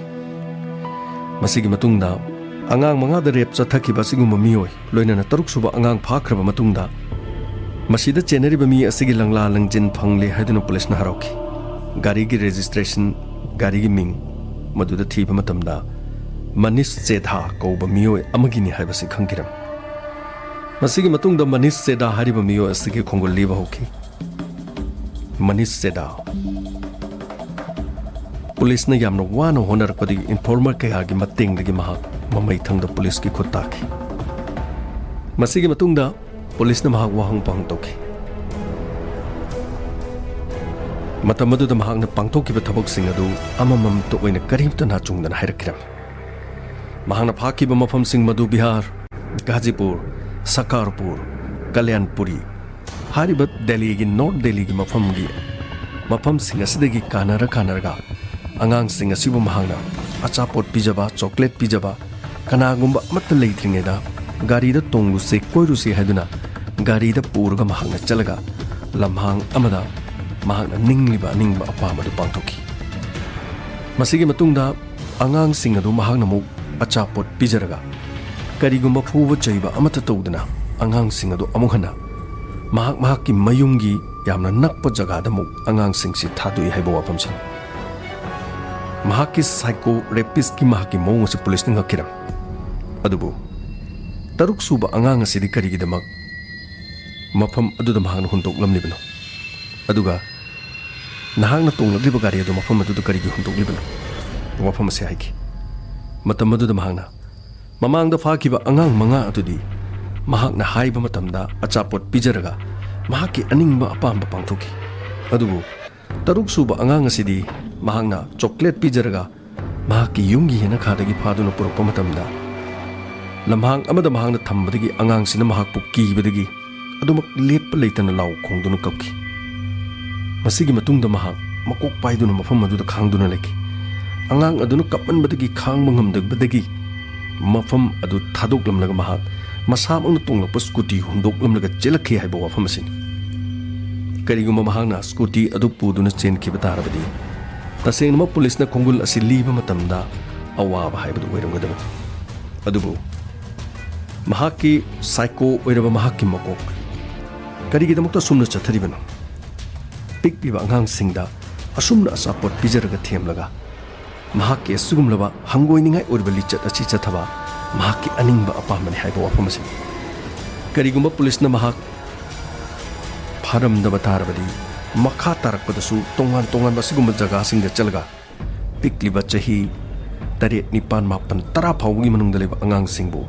ꯃꯁꯤꯒꯤ ꯃꯇꯨꯡꯗ ꯑꯉꯥꯡ ꯃꯉꯥꯗ ꯔꯦꯞ ꯆꯠꯊꯈꯤꯕ ꯑꯁꯤꯒꯨꯝꯕ ꯃꯤꯑꯣꯏ, ꯂꯣꯏꯅꯅ ꯇꯔꯨꯛ ꯁꯨꯕ ꯑꯉꯥꯡ ꯐꯥꯈ꯭ꯔꯕ ꯃꯇꯨꯡꯗ, ꯃꯁꯤꯗ ꯆꯦꯟꯅꯔꯤꯕ ꯃꯤ ꯑꯁꯤꯒꯤ ꯂꯪꯂꯥ ꯂꯪꯖꯤꯟ ꯐꯪꯂꯦ ꯍꯥꯏꯗꯨꯅ ꯄꯨꯂꯤꯁꯅ ꯍꯔꯥꯎꯈꯤ꯫ ꯒꯥꯔꯤꯒꯤ ꯔꯦꯖꯤꯁꯇ꯭ꯔꯦꯁꯟ, ꯒꯥꯔꯤꯒꯤ ꯃꯤꯡ, ꯃꯗꯨꯗ ꯊꯤꯕ ꯃꯇꯝꯗ ꯃꯅꯤꯁ ꯆꯦꯙꯥ ꯀꯧꯕ ꯃꯤꯑꯣꯏ ꯑꯃꯒꯤꯅꯤ ꯍꯥꯏꯕꯁꯤ ꯈꯪꯈꯤꯔꯝꯃꯤ꯫ ꯃꯁꯤꯒꯤ ꯃꯇꯨꯡꯗ ꯃꯅꯤꯁ ꯆꯦꯙꯥ ꯍꯥꯏꯔꯤꯕ ꯃꯤꯑꯣꯏ ꯑꯁꯤꯒꯤ ꯈꯣꯡꯒꯨꯜ ꯂꯤꯕ ꯍꯧꯈꯤ꯫ ꯃꯅꯤꯁ ꯆꯦꯙꯥ꯫ ꯄꯨꯂꯤꯁꯅ ꯌꯥꯝꯅ ꯋꯥꯅ ꯍꯣꯠꯅꯔꯛꯄꯗꯒꯤ ꯏꯟꯐꯣꯔꯃꯔ ꯀꯌꯥꯒꯤ ꯃꯇꯦꯡꯗꯒꯤ ꯃꯍꯥꯛ ꯃꯃꯩꯊꯪꯗ ꯄꯨꯂꯤꯁꯀꯤ ꯈꯨꯠ ꯇꯥꯈꯤ꯫ ꯃꯁꯤꯒꯤ ꯃꯇꯨꯡꯗ ꯄꯨꯂꯤꯁꯅ ꯃꯍꯥꯛ ꯋꯥꯍꯪ ꯄꯥꯎꯍꯪ ꯇꯧꯈꯤ꯫ ꯃꯇꯝ ꯑꯗꯨꯗ ꯃꯍꯥꯛꯅ ꯄꯥꯡꯊꯣꯛꯈꯤꯕ ꯊꯕꯛꯁꯤꯡ ꯑꯗꯨ ꯑꯃꯃꯝꯇ ꯑꯣꯏꯅ ꯀꯔꯤꯝꯇ ꯅꯥꯆꯨꯡꯗꯅ ꯍꯥꯏꯔꯛꯈꯤꯔꯝꯃꯤ꯫ ꯃꯍꯥꯛꯅ ꯐꯥꯈꯤꯕ ꯃꯐꯝꯁꯤꯡ ꯃꯗꯨ ꯕꯤꯍꯥꯔ, ꯒꯥꯖꯤꯄꯨꯔ, ꯁꯀꯥꯔꯄꯨꯔ, ꯀꯂꯌꯥꯟꯄꯨꯔꯤ ꯍꯥꯏꯔꯤꯕ ꯗꯦꯜꯂꯤꯒꯤ ꯅꯣꯔꯠ ꯗꯦꯜꯂꯤꯒꯤ ꯃꯐꯝꯒꯤ ꯃꯐꯝꯁꯤꯡ ꯑꯁꯤꯗꯒꯤ ꯀꯥꯟꯅꯔ ꯀꯥꯟꯅꯔꯒ ꯑꯉꯥꯡꯁꯤꯡ ꯑꯁꯤꯕꯨ ꯃꯍꯥꯛꯅ ꯑꯆꯥꯄꯣꯠ ꯄꯤꯖꯕ, ꯆꯣꯀ꯭ꯂꯦꯠ ꯄꯤꯖꯕ, ꯀꯅꯥꯒꯨꯝꯕ ꯑꯃꯠꯇ ꯂꯩꯇ꯭ꯔꯤꯉꯩꯗ ꯒꯥꯔꯤꯗ ꯇꯣꯡꯂꯨꯁꯤ, ꯀꯣꯏꯔꯨꯁꯤ ꯍꯥꯏꯗꯨꯅ ꯒꯥꯔꯤꯗ ꯄꯨꯔꯒ ꯃꯍꯥꯛꯅ ꯆꯠꯂꯒ ꯂꯝꯍꯥꯡ ꯑꯃꯗ ꯃꯍꯥꯛꯅ ꯅꯤꯡꯂꯤꯕ ꯑꯅꯤꯡꯕ ꯑꯄꯥꯝꯕꯗꯨ ꯄꯥꯡꯊꯣꯛꯈꯤ꯫ ꯃꯁꯤꯒꯤ ꯃꯇꯨꯡꯗ ꯑꯉꯥꯡꯁꯤꯡ ꯑꯗꯨ ꯃꯍꯥꯛꯅ ꯑꯃꯨꯛ ꯑꯆꯥꯄꯣꯠ ꯄꯤꯖꯔꯒ, ꯀꯔꯤꯒꯨꯝꯕ ꯐꯨꯕ ꯆꯩꯕ ꯑꯃꯠꯇ ꯇꯧꯗꯅ ꯑꯉꯥꯡꯁꯤꯡ ꯑꯗꯨ ꯑꯃꯨꯛ ꯍꯟꯅ ꯃꯍꯥꯛ ꯃꯍꯥꯛꯀꯤ ꯃꯌꯨꯝꯒꯤ ꯌꯥꯝꯅ ꯅꯛꯄ ꯖꯒꯥꯗ ꯑꯃꯨꯛ ꯑꯉꯥꯡꯁꯤꯡꯁꯤ ꯊꯥꯗꯣꯛꯏ ꯍꯥꯏꯕ ꯋꯥꯐꯝꯁꯤꯅꯤ꯫ ꯃꯍꯥꯛꯀꯤ ꯁꯥꯏꯀꯣ ꯔꯦꯄꯤꯁꯀꯤ ꯃꯍꯥꯛꯀꯤ ꯃꯑꯣꯡ ꯑꯁꯤ ꯄꯨꯂꯤꯁꯅ ꯉꯛꯈꯤꯔꯝꯃꯤ꯫ ꯑꯗꯨꯕꯨ ꯇꯔꯨꯛ ꯁꯨꯕ ꯑꯉꯥꯡ ꯑꯁꯤꯗꯤ ꯀꯔꯤꯒꯤꯗꯃꯛ ꯃꯐꯝ ꯑꯗꯨꯗ ꯃꯍꯥꯛꯅ ꯍꯨꯟꯗꯣꯛꯂꯝꯂꯤꯕꯅꯣ? ꯑꯗꯨꯒ ꯅꯍꯥꯛꯅ ꯇꯣꯡꯂꯛꯂꯤꯕ ꯒꯥꯔꯤ ꯑꯗꯨ ꯃꯐꯝ ꯑꯗꯨꯗ ꯀꯔꯤꯒꯤ ꯍꯨꯟꯗꯣꯛꯂꯤꯕꯅꯣ? ꯋꯥꯐꯝ ꯑꯁꯤ ꯍꯥꯏꯈꯤ꯫ ꯃꯇꯝ ꯑꯗꯨꯗ ꯃꯍꯥꯛꯅ ꯃꯃꯥꯡꯗ ꯐꯥꯈꯤꯕ ꯑꯉꯥꯡ ꯃꯉꯥ ꯑꯗꯨꯗꯤ ꯃꯍꯥꯛꯅ ꯍꯥꯏꯕ ꯃꯇꯝꯗ ꯑꯆꯥꯄꯣꯠ ꯄꯤꯖꯔꯒ ꯃꯍꯥꯛꯀꯤ ꯑꯅꯤꯡꯕ ꯑꯄꯥꯝꯕ ꯄꯥꯡꯊꯣꯛꯈꯤ꯫ ꯑꯗꯨꯕꯨ ꯇꯔꯨꯛ ꯁꯨꯕ ꯑꯉꯥꯡ ꯑꯁꯤꯗꯤ ꯃꯍꯥꯛꯅ ꯆꯣꯀ꯭ꯂꯦꯠ ꯄꯤꯖꯔꯒ ꯃꯍꯥꯛꯀꯤ ꯌꯨꯝꯒꯤ ꯌꯦꯅꯈꯥꯗꯒꯤ ꯐꯥꯗꯨꯅ ꯄꯨꯔꯛꯄ ꯃꯇꯝꯗ, ꯂꯝꯍꯥꯡ ꯑꯃꯗ ꯃꯍꯥꯛꯅ ꯊꯝꯕꯗꯒꯤ ꯑꯉꯥꯡꯁꯤꯅ ꯃꯍꯥꯛꯄꯨ ꯀꯤꯕꯗꯒꯤ ꯑꯗꯨꯃꯛ ꯂꯦꯞꯄ ꯂꯩꯇꯅ ꯂꯥꯎ ꯈꯣꯡꯗꯨꯅ ꯀꯞꯈꯤ꯫ ꯃꯁꯤꯒꯤ ꯃꯇꯨꯡꯗ ꯃꯍꯥꯛ ꯃꯀꯣꯛ ꯄꯥꯏꯗꯨꯅ ꯃꯐꯝ ꯑꯗꯨꯗ ꯈꯥꯡꯗꯨꯅ ꯂꯩꯈꯤ꯫ ꯑꯉꯥꯡ ꯑꯗꯨꯅ ꯀꯞꯃꯟꯕꯗꯒꯤ ꯈꯥꯡꯕ ꯉꯝꯗꯕꯗꯒꯤ ꯃꯐꯝ ꯑꯗꯨ ꯊꯥꯗꯣꯛꯂꯝꯂꯒ ꯃꯍꯥꯛ ꯃꯁꯥꯃꯛꯅ ꯇꯣꯡꯂꯛꯄ ꯁ꯭ꯀꯨꯇꯤ ꯍꯨꯟꯗꯣꯛꯂꯝꯂꯒ ꯆꯦꯜꯂꯛꯈꯤ ꯍꯥꯏꯕ ꯋꯥꯐꯝ ꯑꯁꯤꯅꯤ꯫ ꯀꯔꯤꯒꯨꯝꯕ ꯃꯍꯥꯛꯅ ꯁ꯭ꯀꯨꯇꯤ ꯑꯗꯨ ꯄꯨꯗꯨꯅ ꯆꯦꯟꯈꯤꯕ ꯇꯥꯔꯕꯗꯤ, ꯇꯁꯦꯡꯅꯃꯛ ꯄꯨꯂꯤꯁꯅ ꯈꯣꯡꯒꯨꯜ ꯑꯁꯤ ꯂꯤꯕ ꯃꯇꯝꯗ ꯑꯋꯥꯕ ꯍꯥꯏꯕꯗꯨ ꯑꯣꯏꯔꯝꯒꯗꯕꯅꯤ꯫ ꯑꯗꯨꯕꯨ ꯃꯍꯥꯛꯀꯤ psycho ꯑꯣꯏꯔꯕ ꯃꯍꯥꯛꯀꯤ ꯃꯀꯣꯛ ꯀꯔꯤꯒꯤꯗꯃꯛꯇ ꯑꯁꯨꯝꯅ ꯆꯠꯊꯔꯤꯕꯅꯣ? ꯄꯤꯛꯂꯤꯕ ꯑꯉꯥꯡꯁꯤꯡꯗ ꯑꯁꯨꯝꯅ ꯑꯆꯥꯄꯣꯠ ꯄꯤꯖꯔꯒ ꯊꯦꯝꯂꯒ ꯃꯍꯥꯛꯀꯤ ꯑꯁꯤꯒꯨꯝꯂꯕ ꯍꯪꯒꯣꯏꯅꯤꯡꯉꯥꯏ ꯑꯣꯏꯔꯕ ꯂꯤꯆꯠ ꯑꯁꯤ ꯆꯠꯊꯕ ꯃꯍꯥꯛꯀꯤ ꯑꯅꯤꯡꯕ ꯑꯄꯥꯝꯕꯅꯤ ꯍꯥꯏꯕ ꯋꯥꯐꯝ ꯑꯁꯤꯅꯤ꯫ ꯀꯔꯤꯒꯨꯝꯕ ꯄꯨꯂꯤꯁꯅ ꯃꯍꯥꯛ ꯐꯥꯔꯝꯗꯕ ꯇꯥꯔꯕꯗꯤ, ꯃꯈꯥ ꯇꯥꯔꯛꯄꯗꯁꯨ ꯇꯣꯉꯥꯟ ꯇꯣꯉꯥꯟꯕ ꯑꯁꯤꯒꯨꯝꯕ ꯖꯒꯥꯁꯤꯡꯗ ꯆꯠꯂꯒ ꯄꯤꯛꯂꯤꯕ ꯆꯍꯤ ꯇꯔꯦꯠ, ꯅꯤꯄꯥꯟ, ꯃꯥꯄꯟ, ꯇꯔꯥ ꯐꯥꯎꯕꯒꯤ ꯃꯅꯨꯡꯗ ꯂꯩꯕ ꯑꯉꯥꯡꯁꯤꯡꯕꯨ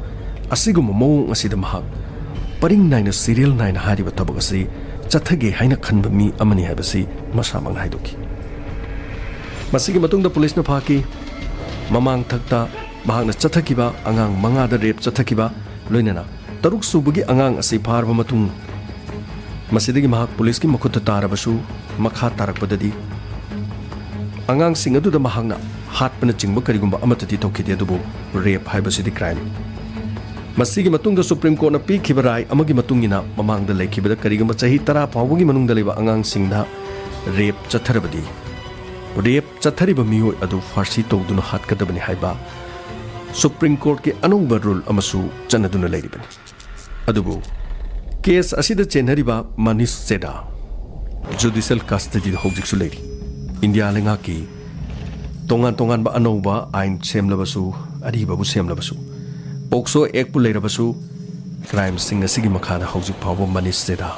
ꯑꯁꯤꯒꯨꯝꯕ ꯃꯑꯣꯡ ꯑꯁꯤꯗ ꯃꯍꯥꯛ ꯄꯔꯤꯡ ꯅꯥꯏꯅ, serial ꯅꯥꯏꯅ ꯍꯥꯏꯔꯤꯕ ꯊꯕꯛ ꯑꯁꯤ ꯆꯠꯊꯒꯦ ꯍꯥꯏꯅ ꯈꯟꯕ ꯃꯤ ꯑꯃꯅꯤ ꯍꯥꯏꯕꯁꯤ ꯃꯁꯥꯃꯛꯅ ꯍꯥꯏꯗꯣꯛꯈꯤ꯫ ꯃꯁꯤꯒꯤ ꯃꯇꯨꯡꯗ ꯄꯨꯂꯤꯁꯅ ꯐꯥꯈꯤ꯫ ꯃꯃꯥꯡ ꯊꯛꯇ ꯃꯍꯥꯛꯅ ꯆꯠꯊꯈꯤꯕ ꯑꯉꯥꯡ ꯃꯉꯥꯗ rape ꯆꯠꯊꯈꯤꯕ, ꯂꯣꯏꯅꯅ ꯇꯔꯨꯛ ꯁꯨꯕꯒꯤ ꯑꯉꯥꯡ ꯑꯁꯤ ꯐꯥꯔꯕ ꯃꯇꯨꯡ, ꯃꯁꯤꯗꯒꯤ ꯃꯍꯥꯛ ꯄꯨꯂꯤꯁꯀꯤ ꯃꯈꯨꯠꯇ ꯇꯥꯔꯕꯁꯨ, ꯃꯈꯥ ꯇꯥꯔꯛꯄꯗꯗꯤ ꯑꯉꯥꯡꯁꯤꯡ ꯑꯗꯨꯗ ꯃꯍꯥꯛꯅ ꯍꯥꯠꯄꯅꯆꯤꯡꯕ ꯀꯔꯤꯒꯨꯝꯕ ꯑꯃꯠꯇꯗꯤ ꯇꯧꯈꯤꯗꯦ, ꯑꯗꯨꯕꯨ rape ꯍꯥꯏꯕꯁꯤꯗꯤ crime꯫ ꯃꯁꯤꯒꯤ ꯃꯇꯨꯡꯗ ꯁꯨꯄ꯭ꯔꯤꯝ ꯀꯣꯔꯠꯅ ꯄꯤꯈꯤꯕ ꯔꯥꯏ ꯑꯃꯒꯤ ꯃꯇꯨꯡ ꯏꯟꯅ, ꯃꯃꯥꯡꯗ ꯂꯩꯈꯤꯕꯗ ꯀꯔꯤꯒꯨꯝꯕ ꯆꯍꯤ ꯇꯔꯥ ꯐꯥꯎꯕꯒꯤ ꯃꯅꯨꯡꯗ ꯂꯩꯕ ꯑꯉꯥꯡꯁꯤꯡꯗ rape ꯆꯠꯊꯔꯕꯗꯤ, rape ꯆꯠꯊꯔꯤꯕ ꯃꯤꯑꯣꯏ ꯑꯗꯨ ꯐꯥꯔꯁꯤ ꯇꯧꯗꯨꯅ ꯍꯥꯠꯀꯗꯕꯅꯤ ꯍꯥꯏꯕ ꯁꯨꯄ꯭ꯔꯤꯝ ꯀꯣꯔꯠꯀꯤ ꯑꯅꯧꯕ rule ꯑꯃꯁꯨ ꯆꯠꯅꯗꯨꯅ ꯂꯩꯔꯤꯕꯅꯤ꯫ ꯑꯗꯨꯕꯨ case ꯑꯁꯤꯗ ꯆꯦꯟꯅꯔꯤꯕ ꯃꯅꯤꯁ ꯆꯦꯗꯥ judicial custodyꯗ ꯍꯧꯖꯤꯛꯁꯨ ꯂꯩꯔꯤ꯫ ꯏꯟꯗꯤꯌꯥ ꯂꯩꯉꯥꯛꯀꯤ ꯇꯣꯉꯥꯟ ꯇꯣꯉꯥꯟꯕ ꯑꯅꯧꯕ ꯑꯥꯏꯟ ꯁꯦꯝꯂꯕꯁꯨ, ꯑꯔꯤꯕꯕꯨ ꯁꯦꯝꯂꯕꯁꯨ, POCSO Actꯄꯨ ꯂꯩꯔꯕꯁꯨ, crimeꯁꯤꯡ ꯑꯁꯤꯒꯤ ꯃꯈꯥꯗ ꯍꯧꯖꯤꯛ ꯐꯥꯎꯕ ꯃꯅꯤꯁ ꯆꯦꯗꯥ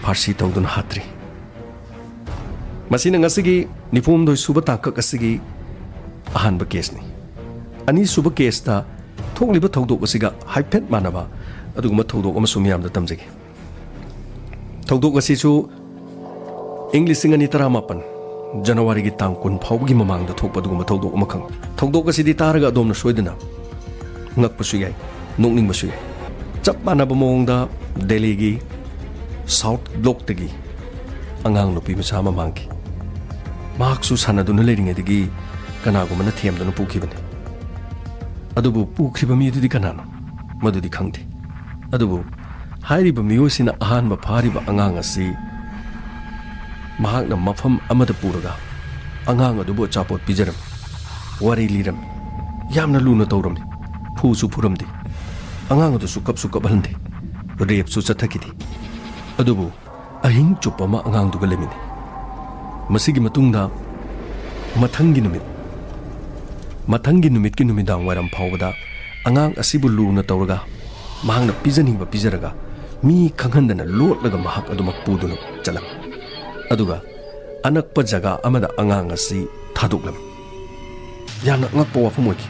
ꯐꯥꯔꯁꯤ ꯇꯧꯗꯨꯅ ꯍꯥꯠꯇ꯭ꯔꯤ꯫ ꯃꯁꯤꯅ ꯉꯁꯤꯒꯤ ꯅꯤꯐꯨꯍꯨꯝꯗꯣꯏ ꯁꯨꯕ ꯇꯥꯡꯀꯛ ꯑꯁꯤꯒꯤ ꯑꯍꯥꯟꯕ caseꯅꯤ꯫ ꯑꯅꯤꯁꯨꯕ caseꯇ ꯊꯣꯛꯂꯤꯕ ꯊꯧꯗꯣꯛ ꯑꯁꯤꯒ ꯍꯥꯏꯐꯦꯠ ꯃꯥꯟꯅꯕ ꯑꯗꯨꯒꯨꯝꯕ ꯊꯧꯗꯣꯛ ꯑꯃꯁꯨ ꯃꯤꯌꯥꯝꯗ ꯇꯝꯖꯒꯦ꯫ ꯊꯧꯗꯣꯛ ꯑꯁꯤꯁꯨ ꯏꯪ ꯂꯤꯁꯤꯡ ꯑꯅꯤ ꯇꯔꯥꯃꯥꯄꯟ Januaryꯒꯤ ꯇꯥꯡ ꯀꯨꯟ ꯐꯥꯎꯕꯒꯤ ꯃꯃꯥꯡꯗ ꯊꯣꯛꯄ ꯑꯗꯨꯒꯨꯝꯕ ꯊꯧꯗꯣꯛ ꯑꯃꯈꯛꯅꯤ꯫ ꯊꯧꯗꯣꯛ ꯑꯁꯤꯗꯤ ꯇꯥꯔꯒ ꯑꯗꯣꯝꯅ ꯁꯣꯏꯗꯅ ꯉꯛꯄꯁꯨ ꯌꯥꯏ, ꯅꯣꯛꯅꯤꯡꯕꯁꯨ ꯌꯥꯏ꯫ ꯆꯞ ꯃꯥꯟꯅꯕ ꯃꯑꯣꯡꯗ ꯗꯦꯜꯂꯤꯒꯤ South Blockꯇꯒꯤ ꯑꯉꯥꯡ ꯅꯨꯄꯤ ꯃꯆꯥ ꯑꯃ ꯃꯥꯡꯈꯤ꯫ ꯃꯍꯥꯛꯁꯨ ꯁꯥꯟꯅꯗꯨꯅ ꯂꯩꯔꯤꯉꯩꯗꯒꯤ ꯀꯅꯥꯒꯨꯝꯕꯅ ꯊꯦꯝꯗꯨꯅ ꯄꯨꯈꯤꯕꯅꯤ꯫ ꯑꯗꯨꯕꯨ ꯄꯨꯈ꯭ꯔꯤꯕ ꯃꯤꯗꯨꯗꯤ ꯀꯅꯥꯅꯣ? ꯃꯗꯨꯗꯤ ꯈꯪꯗꯦ꯫ ꯑꯗꯨꯕꯨ ꯍꯥꯏꯔꯤꯕ ꯃꯤꯑꯣꯏꯁꯤꯅ ꯑꯍꯥꯟꯕ ꯐꯥꯔꯤꯕ ꯑꯉꯥꯡ ꯑꯁꯤ ꯃꯍꯥꯛꯅ ꯃꯐꯝ ꯑꯃꯗ ꯄꯨꯔꯒ ꯑꯉꯥꯡ ꯑꯗꯨꯕꯨ ꯑꯆꯥꯄꯣꯠ ꯄꯤꯖꯔꯝꯃꯤ, ꯋꯥꯔꯤ ꯂꯤꯔꯝꯃꯤ, ꯌꯥꯝꯅ ꯂꯨꯅ ꯇꯧꯔꯝꯃꯤ꯫ ꯐꯨꯁꯨ ꯐꯨꯔꯝꯗꯦ꯫ ꯑꯉꯥꯡ ꯑꯗꯨꯁꯨ ꯀꯞꯁꯨ ꯀꯞꯍꯟꯗꯦ꯫ ꯔꯦꯞꯁꯨ ꯆꯠꯊꯈꯤꯗꯦ꯫ ꯑꯗꯨꯕꯨ ꯑꯍꯤꯡ ꯆꯨꯞꯄ ꯑꯃ ꯑꯉꯥꯡꯗꯨꯒ ꯂꯩꯃꯤꯟꯅꯩ꯫ ꯃꯁꯤꯒꯤ ꯃꯇꯨꯡꯗ ꯃꯊꯪꯒꯤ ꯅꯨꯃꯤꯠ, ꯃꯊꯪꯒꯤ ꯅꯨꯃꯤꯠꯀꯤ ꯅꯨꯃꯤꯗꯥꯡ ꯋꯥꯏꯔꯝ ꯐꯥꯎꯕꯗ ꯑꯉꯥꯡ ꯑꯁꯤꯕꯨ ꯂꯨꯅ ꯇꯧꯔꯒ, ꯃꯍꯥꯛꯅ ꯄꯤꯖꯅꯤꯡꯕ ꯄꯤꯖꯔꯒ, ꯃꯤ ꯈꯪꯍꯟꯗꯅ ꯂꯣꯠꯂꯒ ꯃꯍꯥꯛ ꯑꯗꯨꯃꯛ ꯄꯨꯗꯨꯅ ꯆꯠꯂꯝꯃꯤ꯫ ꯑꯗꯨꯒ ꯑꯅꯛꯄ ꯖꯒꯥ ꯑꯃꯗ ꯑꯉꯥꯡ ꯑꯁꯤ ꯊꯥꯗꯣꯛꯂꯝꯃꯤ꯫ ꯌꯥꯝꯅ ꯑꯉꯛꯄ ꯋꯥꯐꯝ ꯑꯣꯏꯈꯤ꯫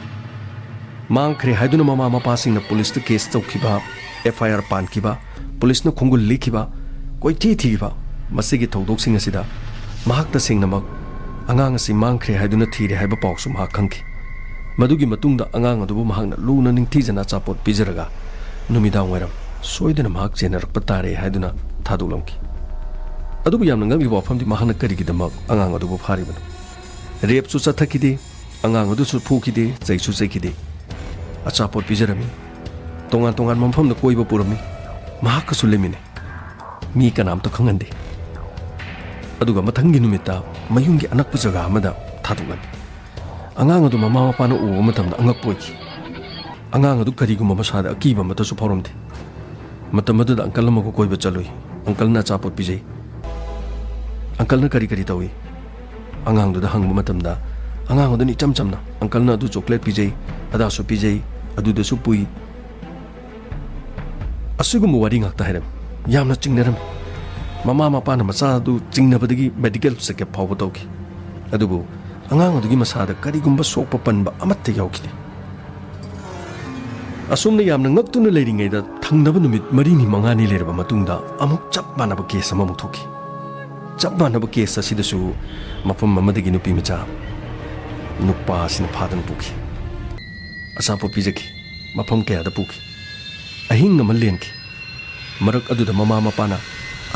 ꯃꯥꯡꯈ꯭ꯔꯦ ꯍꯥꯏꯗꯨꯅ ꯃꯃꯥ ꯃꯄꯥꯁꯤꯡꯅ ꯄꯨꯂꯤꯁꯇ ꯀꯦꯁ ꯇꯧꯈꯤꯕ, ꯑꯦꯐ ꯑꯥꯏ ꯑꯥꯔ ꯄꯥꯟꯈꯤꯕ, ꯄꯨꯂꯤꯁꯅ ꯈꯣꯡꯒꯨꯜ ꯂꯤꯈꯤꯕ, ꯀꯣꯏꯊꯤ ꯊꯤꯈꯤꯕ, ꯃꯁꯤꯒꯤ ꯊꯧꯗꯣꯛꯁꯤꯡ ꯑꯁꯤꯗ ꯃꯍꯥꯛ ꯇꯁꯦꯡꯅꯃꯛ ꯑꯉꯥꯡ ꯑꯁꯤ ꯃꯥꯡꯈ꯭ꯔꯦ ꯍꯥꯏꯗꯨꯅ ꯊꯤꯔꯦ ꯍꯥꯏꯕ ꯄꯥꯎꯁꯨ ꯃꯍꯥꯛ ꯈꯪꯈꯤ꯫ ꯃꯗꯨꯒꯤ ꯃꯇꯨꯡꯗ ꯑꯉꯥꯡ ꯑꯗꯨꯕꯨ ꯃꯍꯥꯛꯅ ꯂꯨꯅ ꯅꯤꯡꯊꯤꯖꯅ ꯑꯆꯥꯄꯣꯠ ꯄꯤꯖꯔꯒ ꯅꯨꯃꯤꯗꯥꯡ ꯋꯥꯏꯔꯝ ꯁꯣꯏꯗꯅ ꯃꯍꯥꯛ ꯆꯦꯟꯅꯔꯛꯄ ꯇꯥꯔꯦ ꯍꯥꯏꯗꯨꯅ ꯊꯥꯗꯣꯛꯂꯝꯈꯤ꯫ ꯑꯗꯨꯕꯨ ꯌꯥꯝꯅ ꯉꯛꯂꯤꯕ ꯋꯥꯐꯝꯗꯤ ꯃꯍꯥꯛꯅ ꯀꯔꯤꯒꯤꯗꯃꯛ ꯑꯉꯥꯡ ꯑꯗꯨꯕꯨ ꯐꯥꯔꯤꯕꯅꯣ? ꯔꯦꯞꯁꯨ ꯆꯠꯊꯈꯤꯗꯦ, ꯑꯉꯥꯡ ꯑꯗꯨꯁꯨ ꯐꯨꯈꯤꯗꯦ, ꯆꯩꯁꯨ ꯆꯩꯈꯤꯗꯦ꯫ ꯑꯆꯥꯄꯣꯠ ꯄꯤꯖꯔꯝꯃꯤ, ꯇꯣꯉꯥꯟ ꯇꯣꯉꯥꯟꯕ ꯃꯐꯝꯗ ꯀꯣꯏꯕ ꯄꯨꯔꯝꯃꯤ, ꯃꯍꯥꯛꯀꯁꯨ ꯂꯩꯃꯤꯟꯅꯩ꯫ ꯃꯤ ꯀꯅꯥꯝꯇ ꯈꯪꯍꯟꯗꯦ꯫ ꯑꯗꯨꯒ ꯃꯊꯪꯒꯤ ꯅꯨꯃꯤꯠꯇ ꯃꯌꯨꯝꯒꯤ ꯑꯅꯛꯄ ꯖꯒꯥ ꯑꯃꯗ ꯊꯥꯗꯣꯛꯂꯝꯃꯤ꯫ ꯑꯉꯥꯡ ꯑꯗꯨ ꯃꯃꯥ ꯃꯄꯥꯅ ꯎꯕ ꯃꯇꯝꯗ ꯑꯉꯛꯄ ꯑꯣꯏꯈꯤ꯫ ꯑꯉꯥꯡ ꯑꯗꯨ ꯀꯔꯤꯒꯨꯝꯕ ꯃꯁꯥꯗ ꯑꯀꯤꯕ ꯑꯃꯠꯇꯁꯨ ꯐꯥꯎꯔꯝꯗꯦ꯫ ꯃꯇꯝ ꯑꯗꯨꯗ ꯑꯪꯀꯜ ꯑꯃꯒ ꯀꯣꯏꯕ ꯆꯠꯂꯨꯏ꯫ ꯑꯪꯀꯜꯅ ꯑꯆꯥꯄꯣꯠ ꯄꯤꯖꯩ꯫ ꯑꯪꯀꯜꯅ ꯀꯔꯤ ꯀꯔꯤ ꯇꯧꯏ? ꯑꯉꯥꯡꯗꯨꯗ ꯍꯪꯕ ꯃꯇꯝꯗ ꯑꯉꯥꯡ ꯑꯗꯨꯅ ꯏꯆꯝ ꯆꯝꯅ, "ꯑꯪꯀꯜꯅ ꯑꯗꯨ ꯆꯣꯀ꯭ꯂꯦꯠ ꯄꯤꯖꯩ, ꯑꯗꯥꯁꯨ ꯄꯤꯖꯩ, ꯑꯗꯨꯗꯁꯨ ꯄꯨꯏ"꯫ ꯑꯁꯤꯒꯨꯝꯕ ꯋꯥꯔꯤ ꯉꯥꯛꯇ ꯍꯥꯏꯔꯝꯃꯤ꯫ ꯌꯥꯝꯅ ꯆꯤꯡꯅꯔꯝꯃꯤ꯫ ꯃꯃꯥ ꯃꯄꯥꯅ ꯃꯆꯥ ꯑꯗꯨ ꯆꯤꯡꯅꯕꯗꯒꯤ ꯃꯦꯗꯤꯀꯦꯜ ꯆꯦꯛꯑꯞ ꯐꯥꯎꯕ ꯇꯧꯈꯤ꯫ ꯑꯗꯨꯕꯨ ꯑꯉꯥꯡ ꯑꯗꯨꯒꯤ ꯃꯁꯥꯗ ꯀꯔꯤꯒꯨꯝꯕ ꯁꯣꯛꯄ ꯄꯟꯕ ꯑꯃꯠꯇ ꯌꯥꯎꯈꯤꯗꯦ꯫ ꯑꯁꯨꯝꯅ ꯌꯥꯝꯅ ꯉꯛꯇꯨꯅ ꯂꯩꯔꯤꯉꯩꯗ, ꯊꯪꯅꯕ ꯅꯨꯃꯤꯠ ꯃꯔꯤꯅꯤ ꯃꯉꯥꯅꯤ ꯂꯩꯔꯕ ꯃꯇꯨꯡꯗ, ꯑꯃꯨꯛ ꯆꯞ ꯃꯥꯟꯅꯕ ꯀꯦꯁ ꯑꯃꯃꯨꯛ ꯊꯣꯛꯈꯤ꯫ ꯆꯞ ꯃꯥꯟꯅꯕ ꯀꯦꯁ ꯑꯁꯤꯗꯁꯨ ꯃꯐꯝ ꯑꯃꯗꯒꯤ ꯅꯨꯄꯤ ꯃꯆꯥ ꯅꯨꯄꯥ ꯑꯁꯤꯅ ꯐꯥꯗꯨꯅ ꯄꯨꯈꯤ꯫ ꯑꯆꯥꯄꯣꯠ ꯄꯤꯖꯈꯤ꯫ ꯃꯐꯝ ꯀꯌꯥꯗ ꯄꯨꯈꯤ꯫ ꯑꯍꯤꯡ ꯑꯃ ꯂꯦꯟꯈꯤ꯫ ꯃꯔꯛ ꯑꯗꯨꯗ ꯃꯃꯥ ꯃꯄꯥꯅ